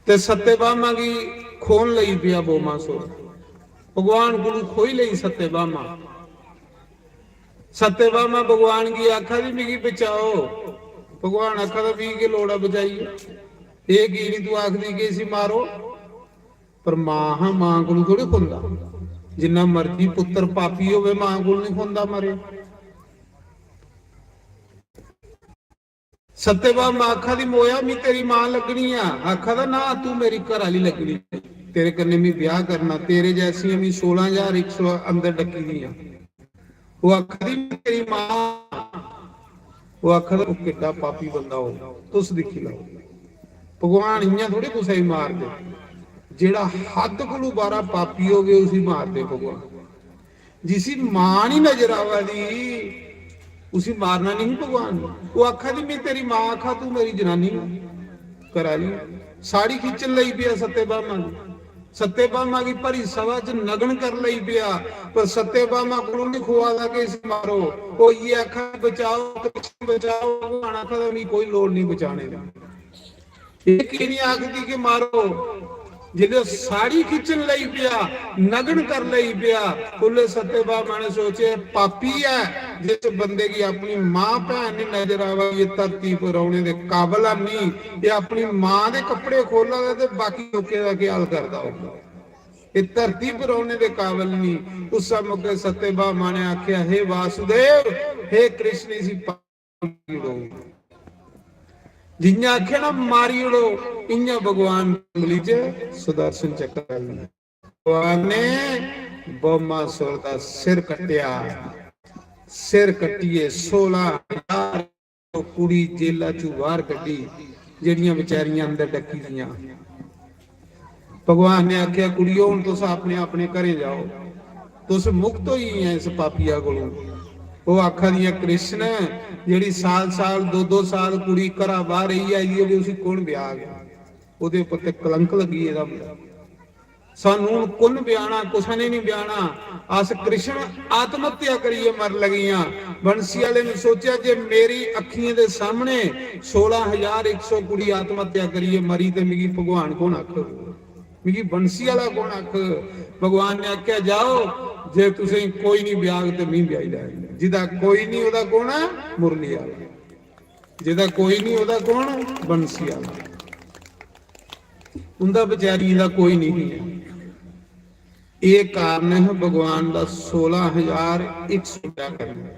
ते सत्यभामा गी खोन लगी पिया बोमासुर। भगवान कोलू खोई लेई सत्यभामा। सत्यभामा भगवान गी आखा दी, "मिगी बचाओ।" भगवान आखा दा, "मिगी के लोड़ ऐ बचाइए? एह की नहीं तू आखदी कि इसी मारो?" पर मां हा, मां कोलू थोड़े खोंदा। जिन्ना मर्जी पुत्र पापी होवे, मां कोल नहीं खोंदा मरे। सत्यभामा आखा दी, "मोया, मी तेरी मां लगनी आ।" आखा दा, "ना, तू मेरी घर आली लगनी। तेरे कन्नै मी ब्याह करना, तेरे जैसियां मी सोलां हजार इक सौ अंदर डक्की दियां।" ओह आखा दी, "मी तेरी मां।" ओह आखा दा, "ओह किड्डा पापी बंदा हो, तुस दिक्खी लैओ।" भगवान इयां थोड़े कुसै गी मारदे, जेड़ा हद कोलू बाहरा पापी होवे, उसी मारदे भगवान। जिसी मां नहीं नजर आवा दी, उसी मारना नहीं भगवान ने। ओह आखा दी, "मैं तेरी मां आखा, तू मेरी जनानी करा ली।" साड़ी खिच्चन लगी पिया सत्यभामा गी। सत्यभामा गी भरी सभा च नग्न कर लगी पिया, पर सत्यभामा कोलों नहीं खुआ दा कि इसी मारो। ओह ये आखा, "बचाओ, कृष्ण बचाओ।" भगवान आखा दा, "मिगी कोई लोड़ नहीं बचाने दी।" एह की नहीं आखदी कि मारो? जिसलै साड़ी खिच्चन लगी पिया, नग्न कर लगी पिया, उसलै सत्यभामा ने सोचे, "पापी ऐ, जिस बंदे गी अपनी मां भैन नहीं नजर आवा दी धरती पर रौहने दे काबल है नहीं, एह अपनी मां दे कपड़े खोला दा ते बाकी लोकें दा केह हाल करदा होगा? एह धरती पर रौहने दे काबल नहीं।" उस मौके सत्यभामा ने आख्या, "हे वासुदेव, हे कृष्ण, इसी पा-" मारी ओड़ो।" जियां आखे ना, "मारी ओड़ो", इयां भगवान उंगली च सुदर्शन चक्र आई गेआ। भगवान ने बोमासुर दा सिर कट्टेआ। सिर कट्टियै सोलां हजार कुड़ी जेला चू बाहर कड्ढी, जेड़ियां बेचारियां अंदर डक्की दियां। भगवान ने आखेआ, "कुड़ियो, हुन तुस अपने अपने घरें जाओ, तुस मुक्त होई गेइयां इस पापिया कोलों।" ओह आखा दियां, "कृष्ण, जेड़ी साल साल, दो दो साल कुड़ी घरा बाहर रेही आई दी होवे, उसी कु'न ब्याहग? ओहदे उप्पर ते कलंक लग्गी गेदा होंदा।" सानू हुन कुन ब्याहना, कुसै ने नहीं ब्याहना। अस कृष्ण आत्महत्या करियै मर लगियां। बंसी आले ने सोचेआ जे मेरी अखियें दे सामने सोलां हजार इक सौ कुड़ी आत्महत्या करियै मरी ते मिगी भगवान कुन आखग, मिगी बंसी आला कुन आखग? भगवान ने आखेआ, "जाओ, जे तुसें कोई नहीं ब्याहग ते मी ब्याही लैग।" जिदा कोई नहीं ओदा कुन ऐ? मुरली आला। जिदा कोई नहीं ओदा कुन? बंसी आला। उंदा बेचारियें दा कोई नहीं है। ये कारण है भगवान दा सोलां हजार इक सौ ब्याह करना।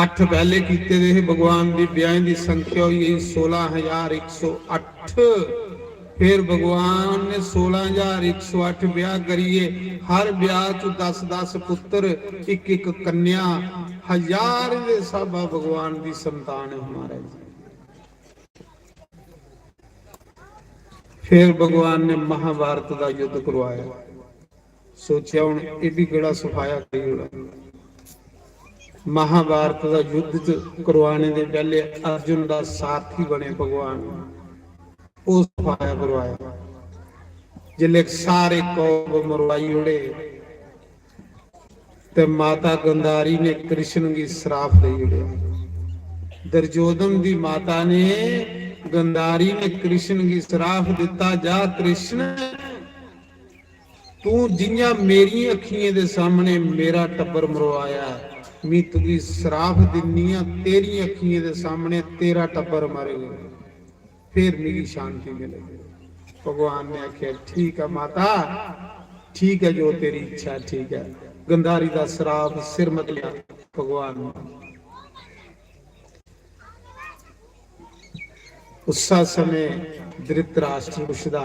अठ पहले कीते दे हे, भगवान दी ब्याहें दी संख्या हुई गई सोलां हजार इक सौ अठ। फिर भगवान ने सोलां हजार इक सौ अठ ब्याह करिए, हर ब्याह च दस दस पुत्र, इक इक कन्या, हजार दे स्हाबा भगवान दी संतान है महाराज जी। फिर भगवान ने महाभारत का युद्ध करवाया। सोचेआ, "हुन एह् बी केह्ड़ा सफाया करी ओड़ां।" महाभारत का युद्ध च करवाने दे पैह्ले अर्जुन दा सारथी बने भगवान, ओह् सफाया करवाया। जिसले सारे कौरव मरवाई ओड़े, ते माता गंधारी ने कृष्ण गी श्राप देई ओड़ेआ। दुर्योधन दी माता ने गंधारी ने कृष्ण गी श्राप दिता, "जा कृष्ण, तू जियां मेरी अखियें दे सामने मेरा टब्बर मरवाया, मी तुगी श्राप दिन्नी आं, तेरी अखियें दे सामने तेरा टब्बर मरग।" फिर मिगी शांति मिलेगी। भगवान ने आख्या, "ठीक है माता, ठीक है, जो तेरी इच्छा, ठीक है।" गंधारी दा श्राप सिर मत लिया भगवान ने। उस समय धृतराष्ट्र पुछदा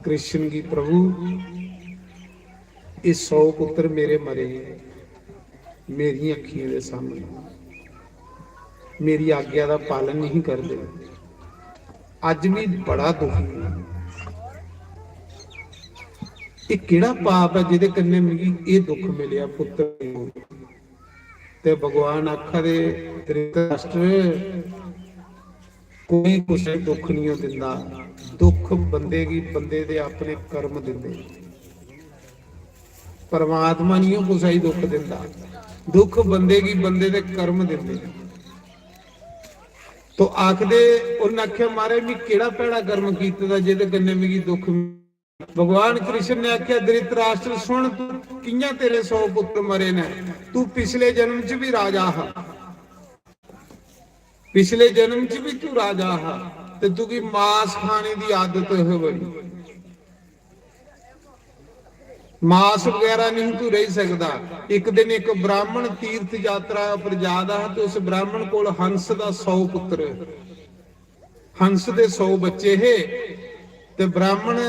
कृष्ण की, "प्रभु, ये सौ पुत्र मेरे मरे, मेरी अखियों के सामने मेरी आज्ञा का पालन नहीं करते, अज भी बड़ा दुखी हूं। ये केड़ा पाप है जिदे कन्ने मिगी ये दुख मिलया पुत्र योग?" ते भगवान आखा दे, "धृतराष्ट्र, कोई कुसै दुख नहीं दिंदा, दुख बंदे गी बंदे दे अपने कर्म दिंदे।" परमात्मा नहीं कुसै गी दुख दिंदा, दुख बंदे गी बंदे दे कर्म दिंदे। तो आखदे, उन्हें आख्या, "महाराज, मैं केड़ा भैड़ा कर्म कीते दा जेदे कन्ने मिगी दुख?" भगवान कृष्ण ने आख्या, "धृतराष्ट्र, सुन, तू कियां तेरे सौ पुत्र मरे ने? तू पिछले जन्म च भी राजा हा, पिछले जन्म च भी तू राजा हा, ते तुगी मांस खाने दी आदत है बड़ी।" मांस वगैरह नहीं तू रही सकदा। एक दिन एक ब्राह्मण तीर्थ यात्रा पर जा दा हा ते उस ब्राह्मण कोल हंस दा सौ पुत्र, हंस दे सौ बच्चे हे। ते ब्राह्मण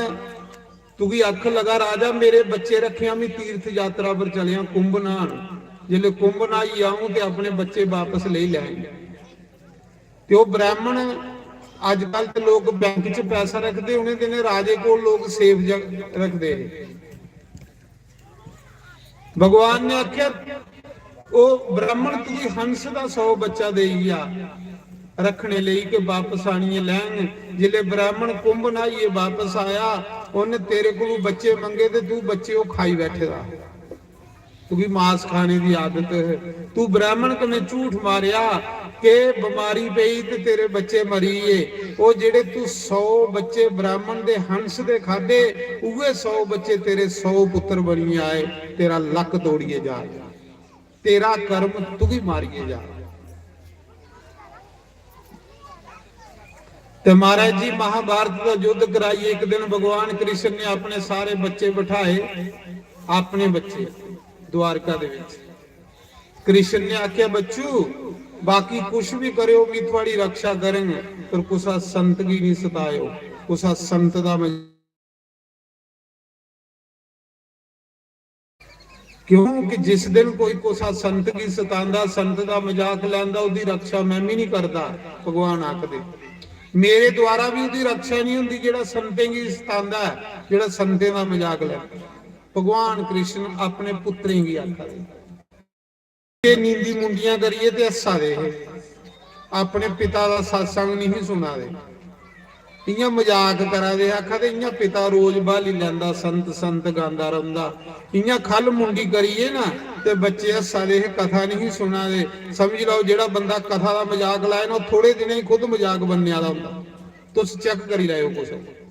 तुगी आखन लगा, "राजा, मेरे बच्चे रखेआ, मैं तीर्थ यात्रा पर चलेआ कुंभ न्हान। जिसले कुंभ न्हाई आऊं ते अपने बच्चे वापस लेई लैंग।" ते ओह ब्राह्मण, अजकल ते लोग बैंक च पैसा रखदे, उन्हें दिनें राजे कोल लोग सेफ रखदे हे। भगवान ने आख्या, "ओ ब्राह्मण, तुगी हंस दा सौ बच्चा देई गेआ रखने लेई, के वापस आनिए लैंग।" जिसले ब्राह्मण कुंभ न्हाइए वापस आया, उन्हें तेरे कोलों बच्चे मंगे ते तू बच्चे ओह खाई बैठे दा। तुगी मांस खाने दी आदत है। तू ब्राह्मण कन्नै झूठ मारेआ के बमारी पेई ते तेरे बच्चे मरी गे। ओह जेड़े तू सौ बच्चे ब्राह्मण दे हंस दे खादे, उए सौ बच्चे तेरे सौ पुत्र बनिए आए। तेरा लक तोड़िए जा, तेरा कर्म तुगी मारिए जा। ते महाराज जी, महाभारत का युद्ध कराइए एक दिन भगवान कृष्ण ने अपने सारे बच्चे बिठाए, अपने बच्चे द्वारका दे विच। कृष्ण ने आख्या, "बच्चू, बाकी कुछ भी करो, मैं थुआड़ी रक्षा करंग, पर कुसा संत गी नहीं सतायो, कुसा संत दा मैं" क्योंकि जिस दिन कोई कुसा संत गी सतांदा, संत दा मजाक लैंदा, ओहदी रक्षा मैं भी नहीं करदा। भगवान आखदे, "मेरे द्वारा भी ओहदी रक्षा नहीं होंदी जेड़ा संतें गी सतांदा है, जेड़ा संतें दा मजाक लैंदा।" भगवान कृष्ण अपने पुत्रें गी आखा दे, ये नींदी मुंडियां करिए ते हस्सा दे हे, अपने पिता दा सत्संग नहीं सुना दे। इयां मजाक करा दे, आखा दे इयां पिता रोज ब्हाली लैंदा, संत संत गांदा रौंदा। इयां खल मुंडी करियै ना, ते बच्चे हस्सा दे हे, कथा नहीं सुना दे। समझी लैओ, जेह्ड़ा बंदा कथा दा मजाक लाए ना, ओह् थोड़े दिनें ही खुद मजाक बनने आह्ला होंदा। तुस चेक करी लैओ कुसै।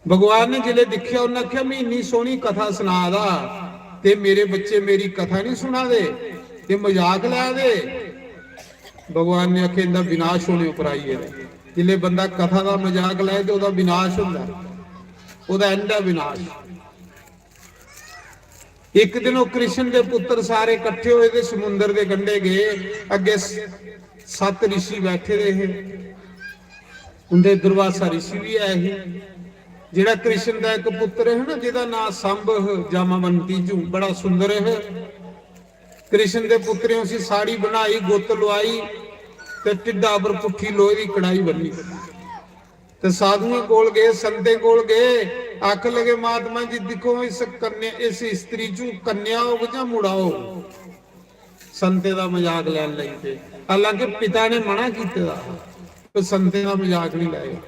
भगवान ने जिसलै दिक्खेआ, उन्नै आखेआ, "मैं इन्नी सोहनी कथा सना दा, ते मेरे बच्चे मेरी कथा नहीं सुना दे, ते मजाक लै दे।" भगवान ने आखेआ, "इंदा विनाश होने उप्पर आई गेदा।" जिसलै बंदा कथा दा मजाक लाए, ते ओह्दा विनाश होंदा ऐ, ओह्दा एंड ऐ विनाश। इक दिन ओह् कृष्ण दे पुत्तर सारे कट्ठे होए ते समुंदर दे कंढे गे। अग्गे स-, सत्त ऋषि बैठे दे हे। उंदे दुर्वासा ऋषि भी ऐ ही। जेह्ड़ा कृष्ण दा इक पुत्तर है ना, जेह्दा नांऽ संभ ह, जामावंती जू, बड़ा सुंदर है। कृष्ण दे पुत्तरें उसी साड़ी बनाई, गुत्त लुआई ते ढिड्डा पर पुट्ठी लोहे दी कड़ाई बन्नी। ते साधुएं कोल गए, संतें कोल गए, आखन लगे, "महात्मा जी, दिक्खो, इस कन्या, इस स्त्री चू कन्या होग जां मुड़ा होग?" संतें दा मजाक लैन लगी पे। हालांकि पिता ने मना कीते दा हा, तो संतें दा मजाक नहीं लाया।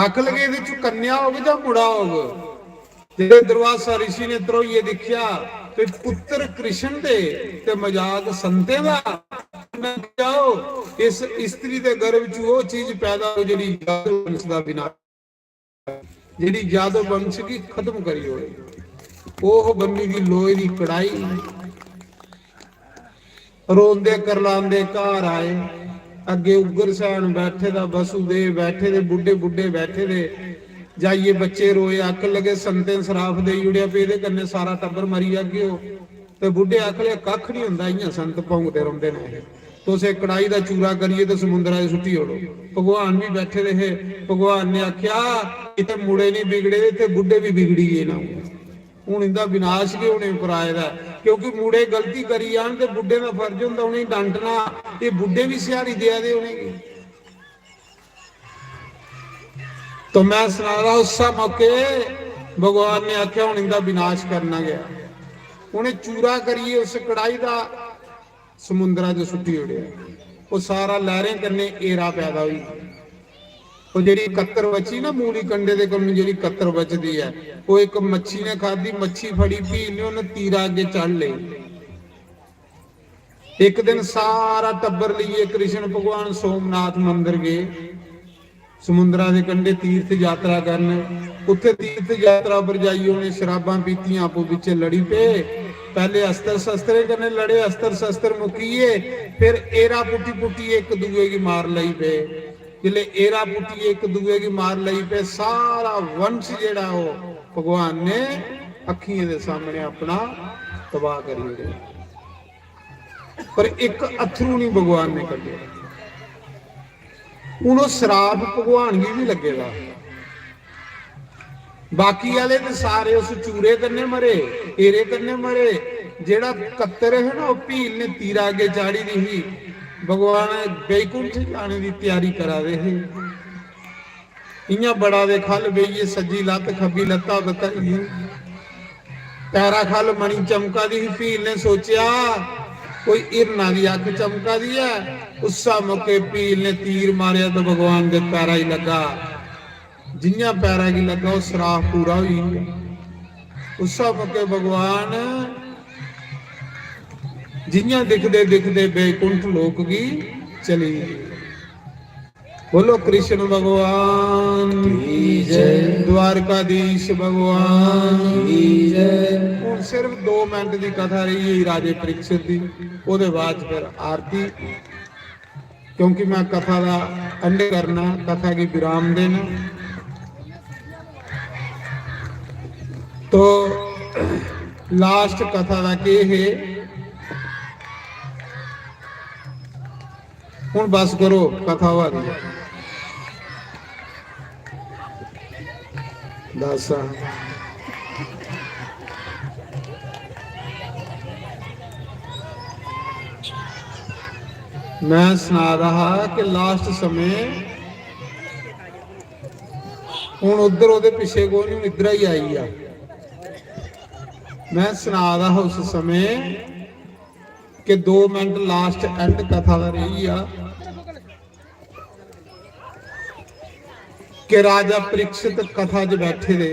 आखन लगे, "एह्दे चू कन्या होग जां मुड़ा होग?" जेल्लै दुर्वासा ऋषि ने ध्रोइयै दिक्खेआ, ते पुत्तर कृष्ण दे ते मजाक संतें दा। जाओ, इस स्त्री दे गर्भ च ओह् चीज पैदा हो जेह्ड़ी यादव वंश दा विनाश, जेह्ड़ी यादव वंश गी खत्म करी ओड़े। ओह् बन्नी दी लोहे दी कड़ाई। रोंदे करलांदे घर आए। अग्गे उग्रसेन बैठे दा, वसुदेव बैठे दे, बुड्ढे बुड्ढे बैठे दे। जाइयै बच्चे रोए, आखन लगे, "संतें सराप देई ओड़ेआ, पे एह्दे कन्नै सारा टब्बर मरी जागे ओ।" ते बुड्ढे आखन लगे, "कक्ख नहीं होंदा, इ'यां संत भौंकदे रौंह्दे न। तुस इक कड़ाही दा चूरा करियै ते समुंदरा च सुट्टी ओड़ो।" भगवान भी बैठे दे हे। भगवान ने आखेआ, "इत्थै मुड़े नहीं बिगड़े, इत्थै बुड्ढे भी बिगड़ी गे ना।" हून इंदा विनाश गै होने उप्पर आए दा ऐ, क्योंकि मुड़े गलती करी जान ते बुड्ढे दा फर्ज होंदा उ'नेंगी डांटना, एह् बुड्ढे बी स्यारी देआ दे उ'नेंगी। तो मैं सना दा, उस्सै मौके भगवान ने आखेआ, "हून इंदा विनाश करना गै।" उ'नें चूरा करियै उस कड़ाही दा समुंदरा च सुट्टी ओड़ेआ। ओह् सारा लैह्रें कन्नै एरा पैदा होई गेआ। ओह् जेह्ड़ी कत्तर बची ना, मूली कंडे दे कन्नै जेह्ड़ी कत्तर बचदी ऐ, ओह् इक मच्छी ने खाद्धी, मच्छी फड़ी, फ्ही इन्नै उन्नै तीरा अग्गें चढ़ लेई। इक दिन सारा टब्बर लेइयै कृष्ण भगवान सोमनाथ मंदर गे। समुंदरा दे कंढे तीर्थ यात्रा करन। उत्थे तीर्थ यात्रा पर जाइयै उ'नें शराबां पीतियां, आपूं बिच्चें लड़ी पे। पैह्ले अस्त्र शस्त्रें कन्नै लड़े, अस्त्र शस्त्र मुक्की गे, फिर एरा पुट्टी पुट्टियै इक दूए गी मार लगी पे। जिसलै एरा पुट्टियै इक दूए गी मार लगी पे, सारा वंश जेह्ड़ा ओह् भगवान ने अक्खियें दे सामने अपना तबाह करी ओड़ेआ। पर इक अत्थरू नहीं भगवान ने कड्ढेआ। हून ओह् सराप भगवान गी बी लग्गे दा। बाकी आह्ले ते सारे उस चूरे कन्नै मरे, एरे कन्नै मरे। जेह्ड़ा कत्तर है ना, ओह् भील ने तीरा अग्गें चाढ़ी दी ही। भगवान बैकुंठ जाने दी त्यारी करा दे हे। इ'यां बड़ा दे ख'ल्ल बेहियै सज्जी लत्त, खब्बी लत्ता बधाइयै, पैरा ख'ल्ल मणि चमका दी ही। भील ने सोचेआ, "कोई हिरना दी अक्ख चमका दी ऐ।" उस्सै मौके भील ने तीर मारेआ ते भगवान दे पैरा गी लग्गा। जि'यां पैरा गी लग्गा, ओह् सराप पूरा होई गेआ। उस्सै मौके भगवान जि'यां दिखदे दिखदे बैकुंठ लोक गी चली गे। बोलो कृष्ण भगवान की जय। द्वारकाधीश भगवान की जय। हून सिर्फ दो मिनट दी कथा रेही गेई राजे परीक्षित दी, ओह्दे बाद फिर आरती, क्योंकि मैं कथा दा एंड करना, कथा गी विराम देना। तो लास्ट कथा दा केह् हे? हून बस करो, कथा होआ दी ऐ। दस। मैं सना दा हा कि लास्ट समें, हून उद्धर ओह्दे पिच्छे कोई निं, इद्धरा ही आई गेआ। मैं सना दा हा उस समें कि दो मिनट लास्ट एंड कथा दा रेही गेआ। कि राजा परीक्षित कथा च बैठे दे,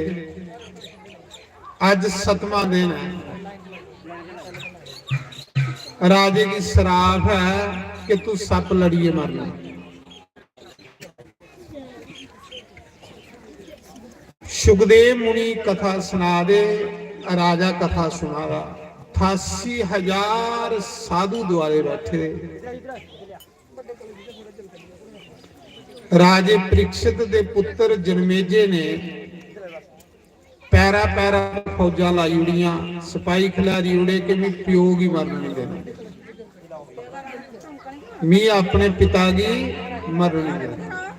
अज्ज सतवां दिन ऐ। राजे गी सराप है कि तू सप्प लड़ियै मरना। सुखदेव मुनि कथा सुना दे, राजा कथा सुना दा। अठासी हजार साधु दुआरे बैठे दे। राजे परीक्षित दे पुत्र जनमेजे ने पैरा पैरा फौजां लाई ओड़ियां, सपाही खलारी ओड़े कि मैं प्यो गी मरन नहीं देना, मैं अपने पिता गी मरन नहीं देना।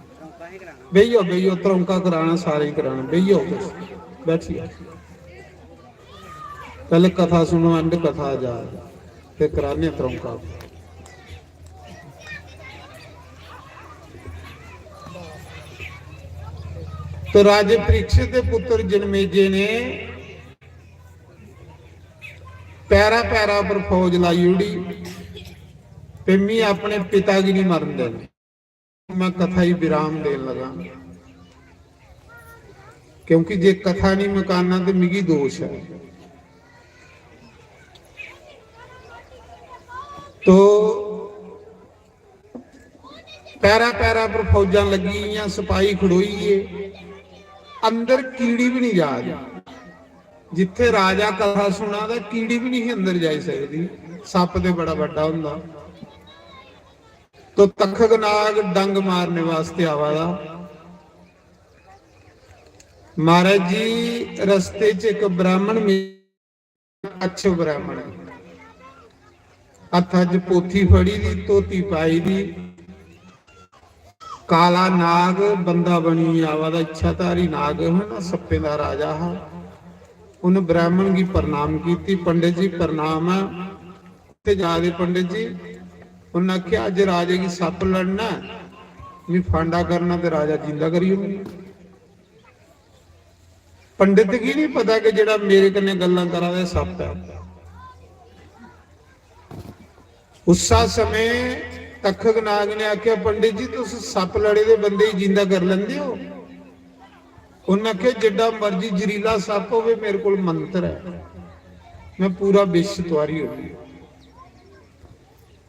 बेहियो, बेहियो, त्रौंका कराना, सारे ही कराना। बेहियो, बैठियो। पहले कथा सुनो, एंड कथा जा, फिर कराने त्रौंका। तो राजे परीक्षित दे पुत्र जनमेजे ने पैरा पैरा पर फौज लाई ओड़ी ते मी अपने पिता गी नहीं मरन देना। मैं कथा ही विराम देन लगा, क्योंकि जे कथा नहीं मुकाना तो मिगी दोष है। तो पैरा पैरा पर फौजां लगी गेइयां, सपाही खड़ोई गे, अंदर कीड़ी भी नहीं जा रही। जिथे राजा कथा सुना दा, कीड़ी भी नहीं अंदर जाई सकदी, सप्प ते बड़ा बड्डा हुंदा। तो तखक नाग डंग मारने वास्ते आवा दा। महाराज जी, रस्ते च एक ब्राह्मण मिले, कच्छप ब्राह्मण, हत्था च पोथी फड़ी दी, धोती पाई दी, काला नाग बंदा बनी आवा दा, इच्छाधारी नाग है ना, सप्पें दा राजा हा। उन ब्राह्मण गी प्रणाम कीती, "पंडित जी प्रणाम है।" ते जा दे पंडित जी, उन आखेआ, "अज्ज राजे गी सप्प लड़ना है, मी फांडा करना ते राजा जींदा करी ओड़ना।" पंडित गी नहीं पता कि जेड़ा मेरे कन्नै गल्लां करा दा सप्प है। उस्सा समय तखक नाग ने आखेआ, "पंडित जी, तुस सप्प लड़े दे बंदे गी जींदा कर लेंदे हो?" उन्हें आखेआ, "जिड्डा मर्जी जरीला सप्प होवे, मेरे कोल मंत्र है, मैं पूरा विष तुआरी ओड़नी।"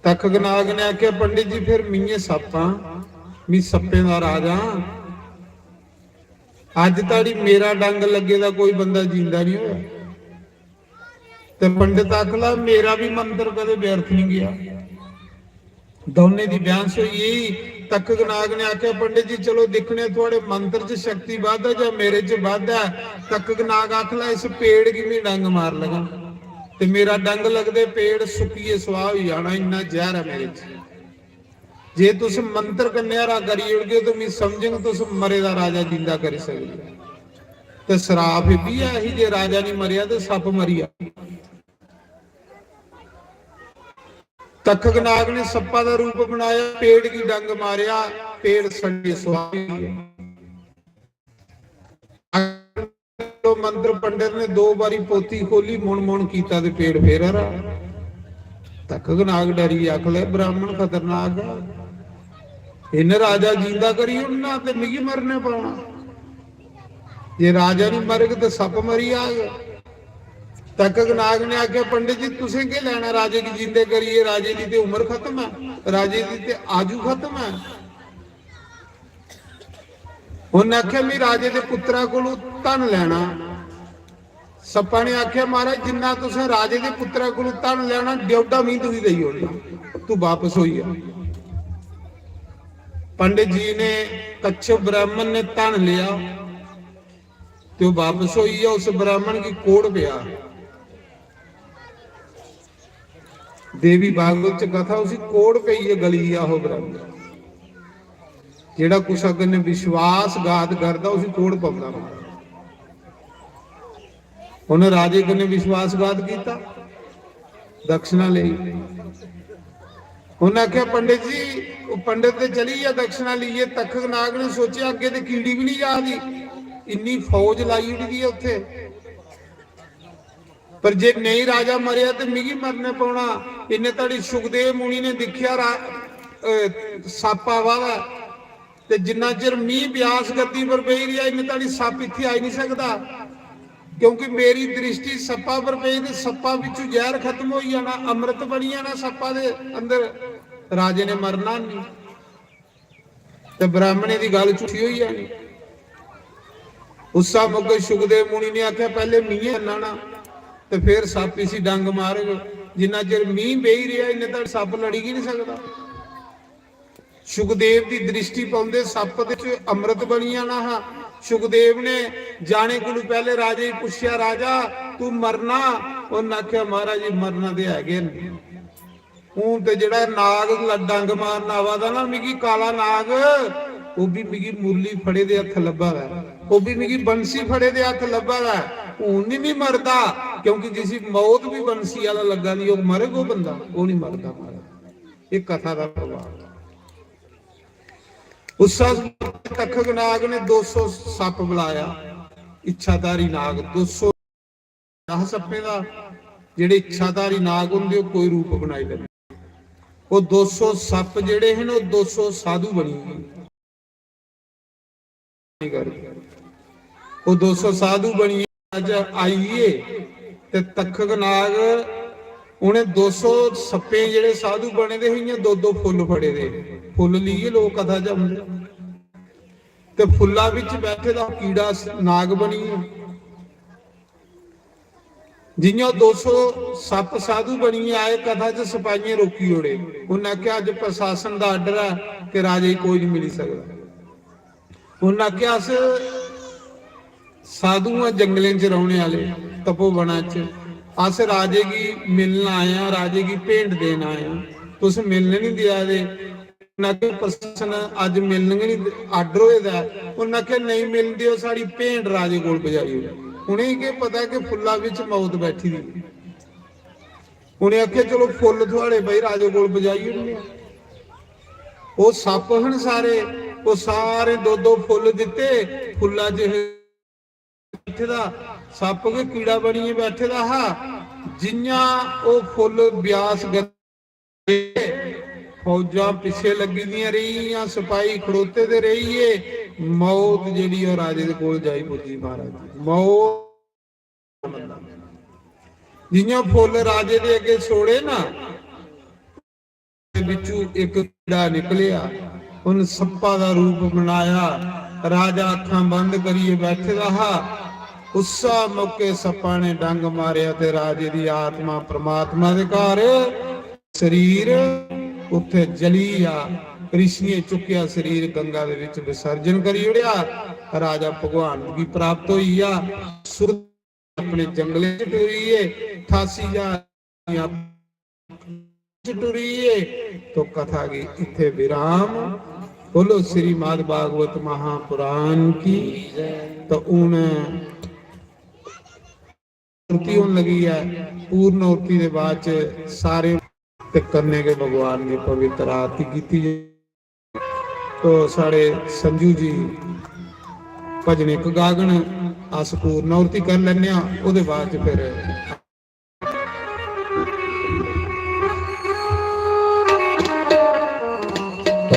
तखक नाग ने आखेआ, "पंडित जी, फिर मिये सप्प आं, मी सप्पें दा राजा आं। अज्ज धोड़ी मेरा डंग लग्गे दा कोई बंदा जींदा नहीं होया।" ते पंडित आखला, "मेरा भी मंत्र कदे व्यर्थ नहीं गया।" दौनें दी बहस होई गेई। तखक नाग ने आखेआ, "पंडित जी, चलो दिक्खने थुआड़े मंत्र च शक्ति बद्ध ऐ जां मेरे च बद्ध ऐ।" तखक नाग आखला, "इस पेड़ गी मैं डंग मार लगा ते मेरा डंग लगदे पेड़ सुक्कियै सुआह होई जाना, इन्ना जहर ऐ मेरे च। जे तुस मंत्र कन्नै हरा करी ओड़गे ते मैं समझङ तुस मरे दा राजा जींदा करी सकदे।" ते सराप इब्बी ऐ ही, जे राजा नहीं मरेआ ते सप्प मरी जा। तखक नाग ने सप्पा दा रूप बनाया, पेड़ गी डंग मारेआ, पेड़ सड़ियै सुआह होई गेआ। मंत्र पंडित ने दो बारी पोथी खोली, मुन मुन कीता ते पेड़ फेर हरा। तखक नाग डरी आख ले, "ब्राह्मण खतरनाक है, इन्हें राजा जींदा करी ओड़ना ते मिगी मरने पौना। जे राजा नहीं मरग ते सप्प मरी जाग।" तखक नाग ने आखेआ, "पंडित जी, तुसें केह् लैना राजे गी जींदे करियै? राजे दी ते उम्र खत्म ऐ, राजे दी ते आजू खत्म ऐ।" उन्नै आखेआ, "मैं राजे दे पुत्तरा कोलू धन लैना।" सप्पा ने आखेआ, "महाराज, जिन्ना तुसें राजे दे पुत्तरा कोलू धन लैना, ड्योढा मी तुगी देई ओड़ना, तू वापस होई जा।" पंडित जी ने, कच्छप ब्राह्मण ने धन लेआ ते ओह् वापस होई गेआ। उस ब्राह्मण गी कोढ़ पेआ। देवी भागवत च कथा, उसी कोढ़ पेइयै गली गेआ ओह् ब्राह्मण। जेह्ड़ा कुसै कन्नै विश्वासघात करदा, उसी कोढ़ पौंदा। उन्हें राजे कन्नै विश्वासघात कीता, दक्षिणा लेई। उन्हें आखेआ, "पंडित जी," ओह् पंडित ते चली गेआ दक्षिणा लेइयै। तखक नाग ने सोचेआ, "अग्गें ते कीड़ी बी नहीं जा दी, इन्नी फौज लाई ओड़ी दी ऐ उत्थे। पर जे नेईं राजा मरेआ ते मिगी मरने पौना।" इन्ने धड़ी सुखदेव मुनि ने दिक्खेआ रा-, अ, सप्प आवा दा। ते जिन्ना चिर मींह ब्यास गद्दी पर बेही रेहा, इन्ने धोड़ी सप्प इत्थै आई निं सकदा, क्योंकि मेरी दृष्टि सप्पा पर पेई ते सप्पा बिच्चू जैह्र खत्म होई जाना, अमृत बनी जाना सप्पा दे अंदर, राजे ने मरना निं। ते ब्राह्मणें दी गल्ल झूठी होई जानी। उस्सा मौके सुखदेव मुनि ने आखेआ, "पैह्ले मींहे आह्नना, ते फिर सप्प इसी डंग मारग।" जिन्ना चिर मींह बेही रेहा, इन्ने धोड़ी सप्प लड़ी गै निं सकदा। सुखदेव दी दृष्टि पौंदे सप्प दे च अमृत बनी जाना हा। सुखदेव ने जाने कोलू पैह्ले राजे गी पुच्छेआ, "राजा, तू मरना?" उन्न आखेआ, "महाराज जी, मरना ते है गै न।" हून ते जेह्ड़ा नाग ल-, डंग मारन आवा दा ना, मिगी काला नाग, ओह् बी मिगी मुरली फड़े दे हत्थ लब्भा दा ऐ, ओह् बी मिगी बंसी फड़े दे हत्थ लब्भा दा ऐ। हून निं मी मरदा, क्योंकि जिसी मौत बी बंसी आह्ला लग्गा दी, ओह् मरग ओह् बंदा, ओह् निं मरदा, मरग। एह् कथा दा प्रभाव। उस तक्षक नाग ने दो सौ सप्प बुलाया, इच्छाधारी नाग, दो सौ दस सप्पें दा, जेह्ड़े इच्छाधारी नाग होंदे, ओह् कोई रूप बनाई लैंदे। ओह् दो सौ सप्प जेह्ड़े हे ना, ओह् दो सौ साधु बनी गे। ओह् दो सौ साधु बनियै अज्ज आई गे ते तक्षक नाग, उ'नें दो सौ सप्पें जेह्ड़े साधु बने दे हे, इ'यां दो दो फुल्ल फड़े दे, फुल्ल लेइयै लोक कथा च औंदे। ते फुल्ला बिच बैठे दा कीड़ा स-, नाग बनी गेआ। जि'यां दो सौ सप्प साधु बनियै आए, कथा च सपाइयें रोकी ओड़े। उ'न्नै आखेआ, "अज्ज प्रशासन दा आर्डर ऐ कि राजे गी कोई निं मिली सकदा।" उ'न्नै आखेआ, "अस साधु आं, जंगलें च रौह्ने आह्ले, तपोवना च। अस राजे गी मिलन आए आं, राजे गी भेंट देन आए आं। तुस मिलन निं देआ दे।" उ'न्नै आखेआ, "प्रशासन अज्ज मिलन गै निं, आर्डर होए दा ऐ।" उ'न्नै आखेआ, "नेईं मिलन देओ, साढ़ी भेंट राजे कोल पजाई ओड़ो।" उ'नेंगी केह् पता कि फुल्ला बिच मौत बैठी दी। उ'नें आखेआ, "चलो, फुल्ल थुआढ़े भाई राजे कोल पजाई ओड़ने आं।" ओह् सप्प हन सारे, ओह् सारे दो दो फुल्ल दित्ते, फुल्ला च बैठे दा, सप्प गै कीड़ा बनियै बैठे दा हा। जि'यां ओह् फुल्ल ब्यास गद्दी, फौजां पिच्छे लग्गी दियां रेहियां, सपाही खड़ोते दे रेहिये, मौत जेह्ड़ी ओह् राजे दे कोल जाई पुज्जी महाराज। मौत, जि'यां फुल्ल राजे दे अग्गें छोड़े ना, बिच्चू इक कीड़ा निकलेआ, उन सप्पा दा रूप बनाया। राजा अक्खां बंद करियै बैठे दा हा। उस्सा मौके सप्पा ने डंग मारेआ ते राजे दी आत्मा परमात्मा दे घर, शरीर उत्थे जली गेआ। ऋषियें चुक्केआ शरीर, गंगा दे विच विसर्जन करी ओड़ेआ। राजा भगवान गी प्राप्त होई गेआ। सुर अपने जंगलें च टुरी गे, ठासी ज्हार च टुरी गे। तो कथा गी इत्थे विराम। बोलो श्रीमद् भागवत महापुराण की। तो हून पूर्ति होन लगी है। पूर्ण आहुति दे बाद च सारे ते कन्नै गै भगवान गी पवित्र आरती कीती। तो साढ़े संजू जी भजन इक गागन, अस पूर्ण आहुति कर लैने आं, ओह्दे बाद च फिर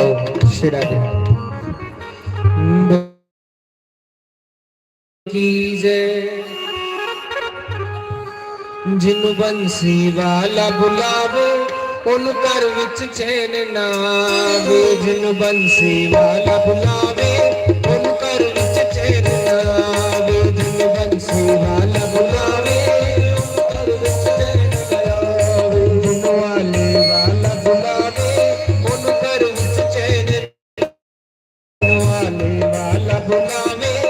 ओ, शिरा जी। की जय। जिन बंसी वाला बुलावे, उन घर विच चैन ना आवे। जिन बंसी वाला बुलावे, उन घर विच चैन ना आवे। जिन बंसी वाला बुलावे, उन घर विच चैन ना आवे। जिन वाले वाला बुलावे, उन घर विच चैन वाले वाला बुलावे,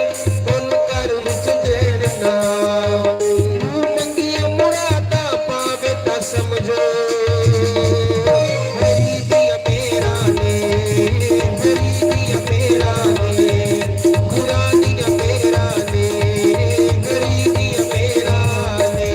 उन घर विच चैन ना आवे। मुंह नंगिया मुरादा पावे तां समझो, हरी दिया मेरा ने, हरी दिया मेरा ने, गुरां दिया मेरा ने, हरी दिया मेरा ने।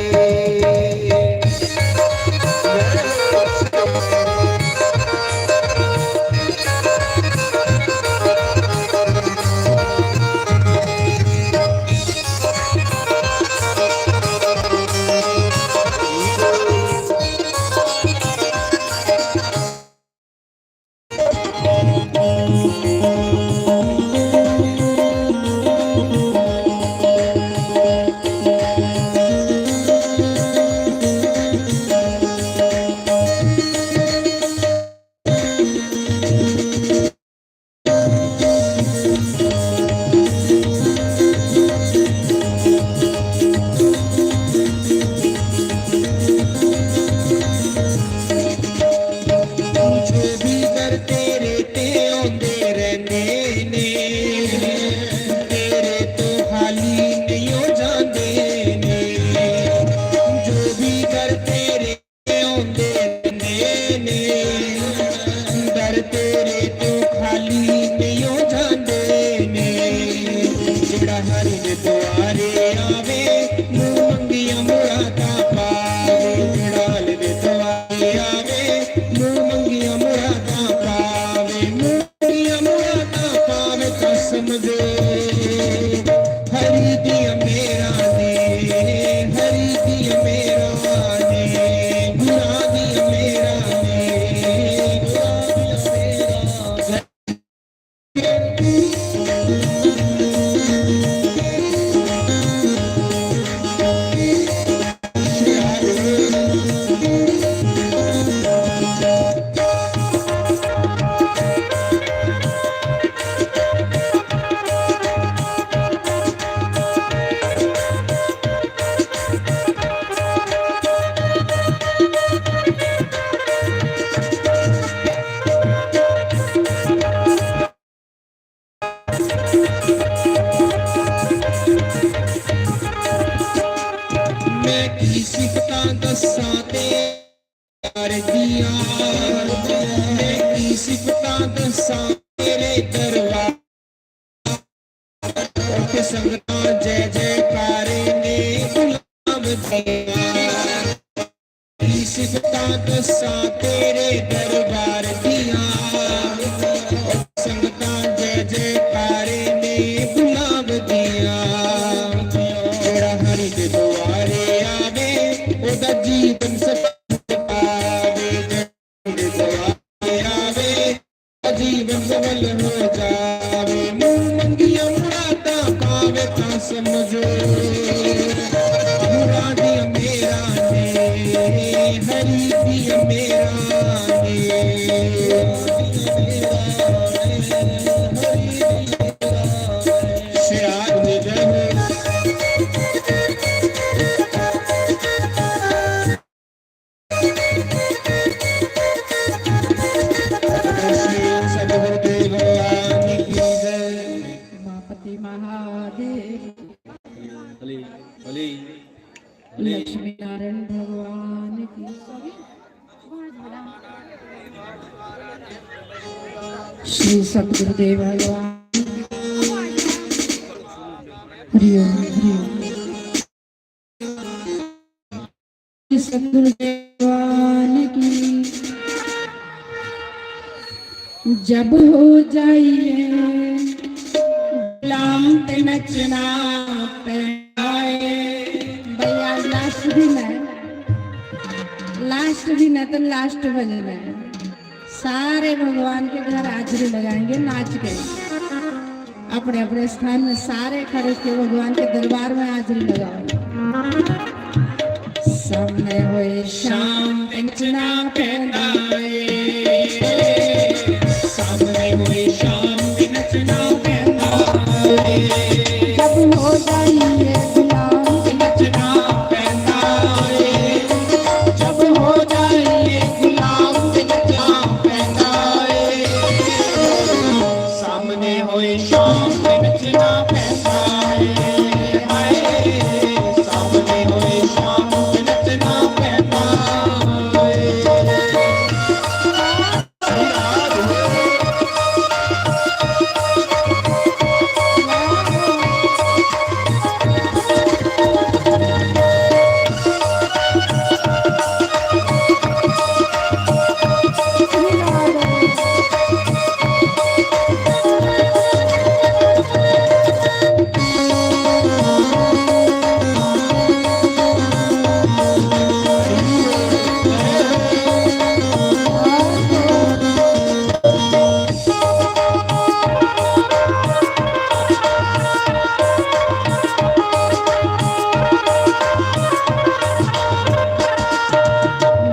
दरबार दियां। मैं की सिफतां दस्सां तेरे दरबार। उठ संगतां जय जयकारे ने गुलाब दियां। की सिफतां दस्सां तेरे दरबार दियां। उठ संगतां जय जयकारे ने गुलाब दियां। जेड़ा हरि दे दुआरे आवे, ओदा जीवन सफल पावे। जेड़ा हरि दे दुआरे आवे, जीवन सफल हो जावे। मुंह मंगिया मुरादां पावे तां समझो, मुरादियां मेरा ने, हरि दियां मेरा ने। सियाज ने जय हो। श्री सतगुरुदेव भगवान की जय। उमापति महादेव। बली, बली, बली। लक्ष्मी नारायण भगवान की। श्री सतगुरुदेव भगवान की। हरि ओम, हरि ओम। सतगुरु भगवान की। जब हो जाइए गुलाम ते नचना पैंदा है। भाई, आज लास्ट दिन है, लास्ट दिन है तो लास्ट भजन है। सारे भगवान के घर हाजिरी लगाएंगे नाच के। अपने अपने स्थान में सारे खड़े होके भगवान के दरबार में हाजिरी लगाओ। सामने होए शाम नचना पैंदा ਏ। सामने होए शाम नचना पैंदा ਏ। जब हो जाइए गुलाम नचना पैंदा ਏ। जब हो जाइए गुलाम नचना पैंदा ਏ। सामने होए शाम नचना पैंदा ਏ। हाय, सामने होए शाम नचना पैंदा ਏ।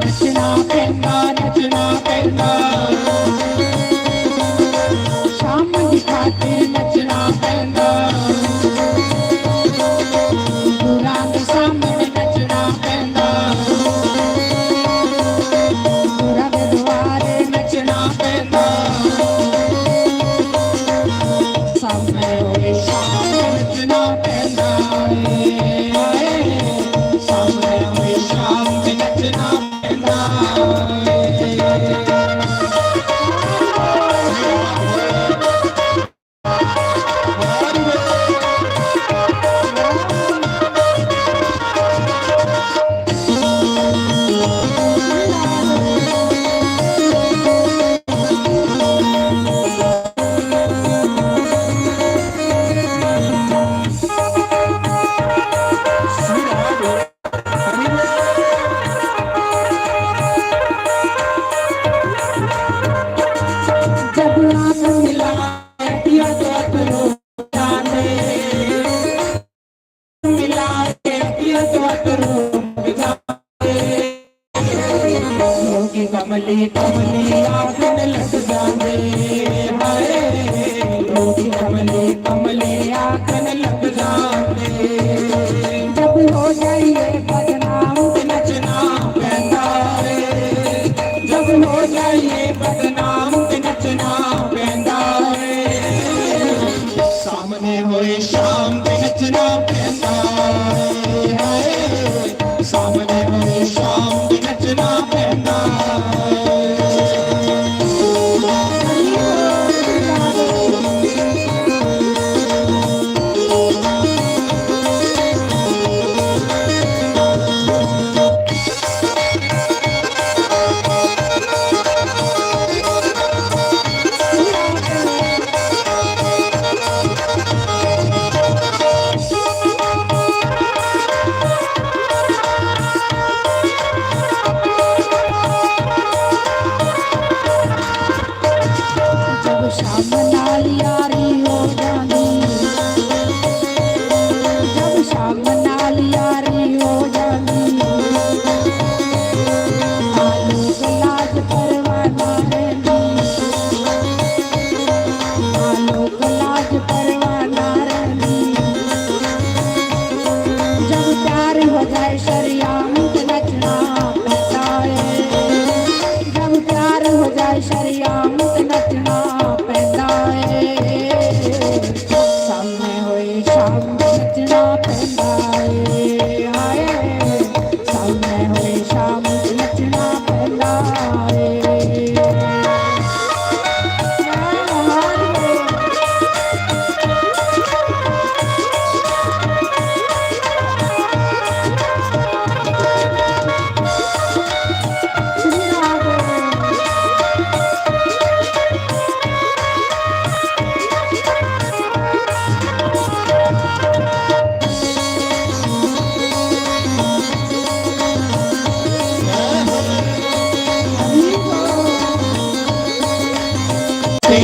नचना पैंदा, नचना पैंदा। शाम दी खातिर नचना पैंदा। गुरां दे सामने नचना पैंदा। गुरां दे दुआरे नचना पैंदा। सामने होए शाम नचना पैंदा ਏ। हाय, सामने होए शाम नचना पैंदा ਏ। जब आंख मिलाए अखियां तो अथरू जाने, मिलाए अखियां तो अथरू जाने। लोकी कमली कमली आखन लग जांदे, हाय। लोकी कमली कमली आखन लग जांदे। जब हो जाइए बदनाम ते नचना पैंदा ਏ। जब हो जाइए बदनाम ते नचना पैंदा ਏ। सामने होए शाम ते नचना पैंदा ਏ। हाय, सामने होए शाम ते नचना पैंदा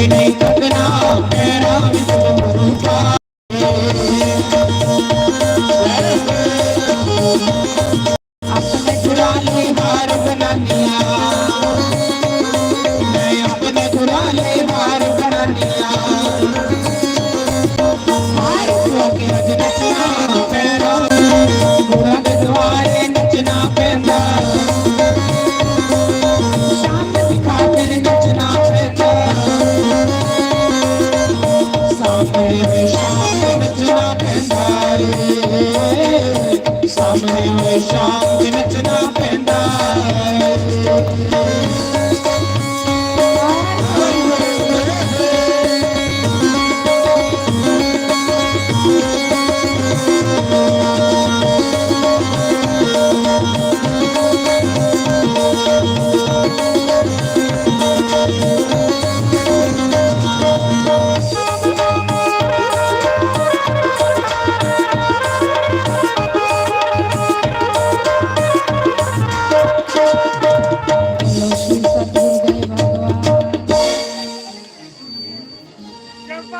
नहीं थकना, पैरां विच घुंघरू पा। अपने घुराले हार बनानिया, मैं अपने घुराले हार बनानिया। हार पवा के अज नचना पैंदा, गुरां दे दुआरे नचना पैंदा, शाम दी खातिर नचना पैंदा, सामने शाम नचना पैंदा रे। सामने शाम नचना पैंदा।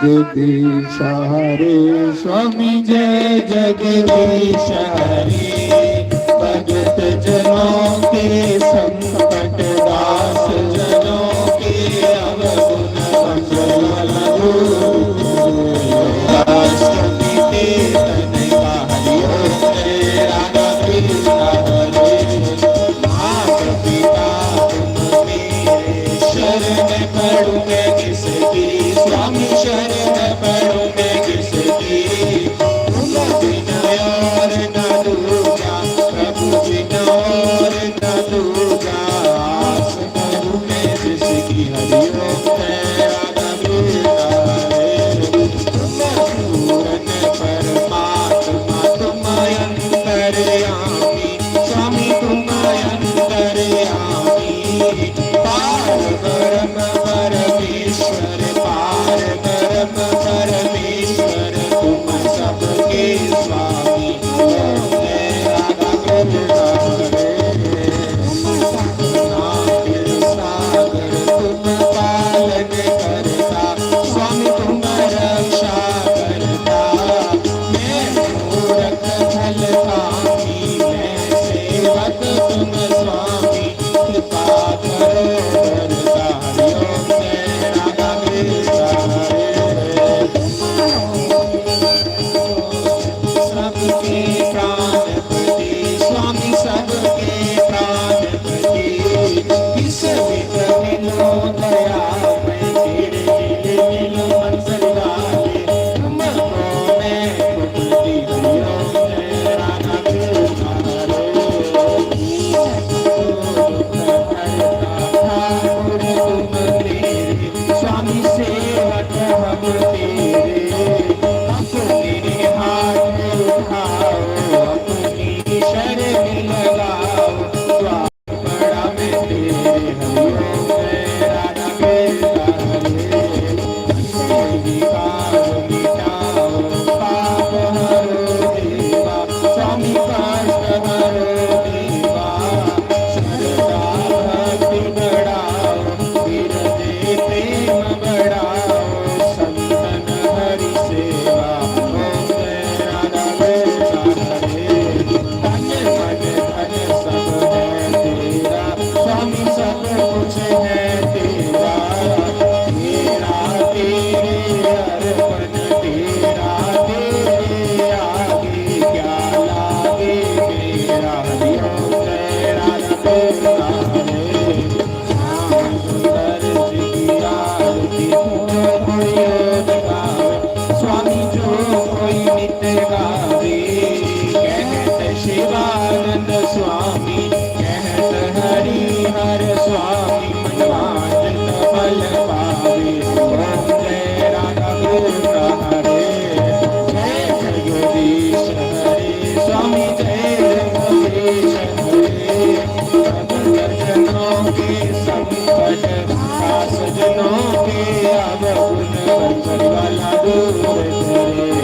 जगदीश हरे स्वामी जय जगदीश हरे। भगत जनों के संकट, दास जनों के अवगुण, मंगल दूर। अष्टमी के तन का हरिओम जय राधा कृष्ण हरे। माता पिता तुम मेरे, शरण पड़ूं मैं किसकी, स्वामी शरण पड़ूं मैं किसकी। तुम बिना और ना दूजा, प्रभु बिना और ना दूजा। आस करूं मैं जिसकी, हरिओम जय राधा कृष्ण हरे। तुम पूर्ण परमात्मा, तुम अंतर्यामी, स्वामी तुम अंतर्यामी। पार ब्रह्म परमेश्वर, पार ब्रह्म परमेश्वर, तुम सबके स्वामी। ओम जय राधा कृष्ण हरे। सागर तुम पालन करता, स्वामी तुम रक्षा करता। मैं मूरख छल कामी, मैं सेवक तुम स्वामी, कृपा करो करता। हरिओम जय राधा कृष्ण हरे। सबके प्राणपति, स्वामी सबके प्राणपति, विश्व विघ्न विनो दयामय, तेरे मिले मिलो मंगल वाले, तुमको मैं भक्ति। हरिओम जय राधा कृष्ण हरे। ठाकुर तुम मेरे, स्वामी सेवक हम तेरे, अपने हाथ उठाओ, अपनी शरण लगाओ, द्वार पड़ा मैं तेरे। हरिओम जय राधा कृष्ण हरे। विकार मिटाओ, पाप हरो देवा, स्वामी कष्ट हरो देवा, श्रद्धा भक्ति बढ़ाओ, हृदय प्रेम बढ़ाओ, संतन हरि सेवा। ओम जय राधा कृष्ण हरे। तन मन धन सब है तेरा, स्वामी सब कुछ है तेरा, मेरा तेरे अर्पण, तेरा तेरे आगे, क्या लागे मेरा। हरिओम जय राधा कृष्ण हरे। श्याम सुंदर जी की आरती जो कोई रोज गावे, स्वामी जो कोई नित्य गावे। कहत शिवानंद स्वामी, कहत हरि हर स्वामी, मनवांछित फल पावे। ओम जय राधा कृष्ण हरे। जय जगदीश हरे, स्वामी जय जगदीश हरे। भक्त जनों के संकट, दास जनों के अवगुण, बंधन वाला दूर करे।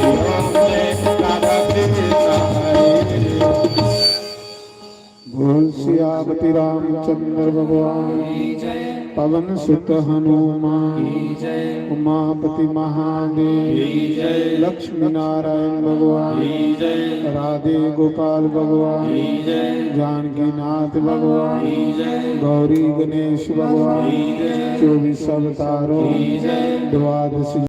ओम जय राधा कृष्ण हरे। बोल सियापति रामचंद्र भगवान की जय। पवन सुत हनुमान, उमापति महादेव, लक्ष्मी नारायण भगवान, राधे गोपाल भगवान, जानकी नाथ भगवान, गौरी गणेश भगवान, चौबीस अवतारों, द्वादश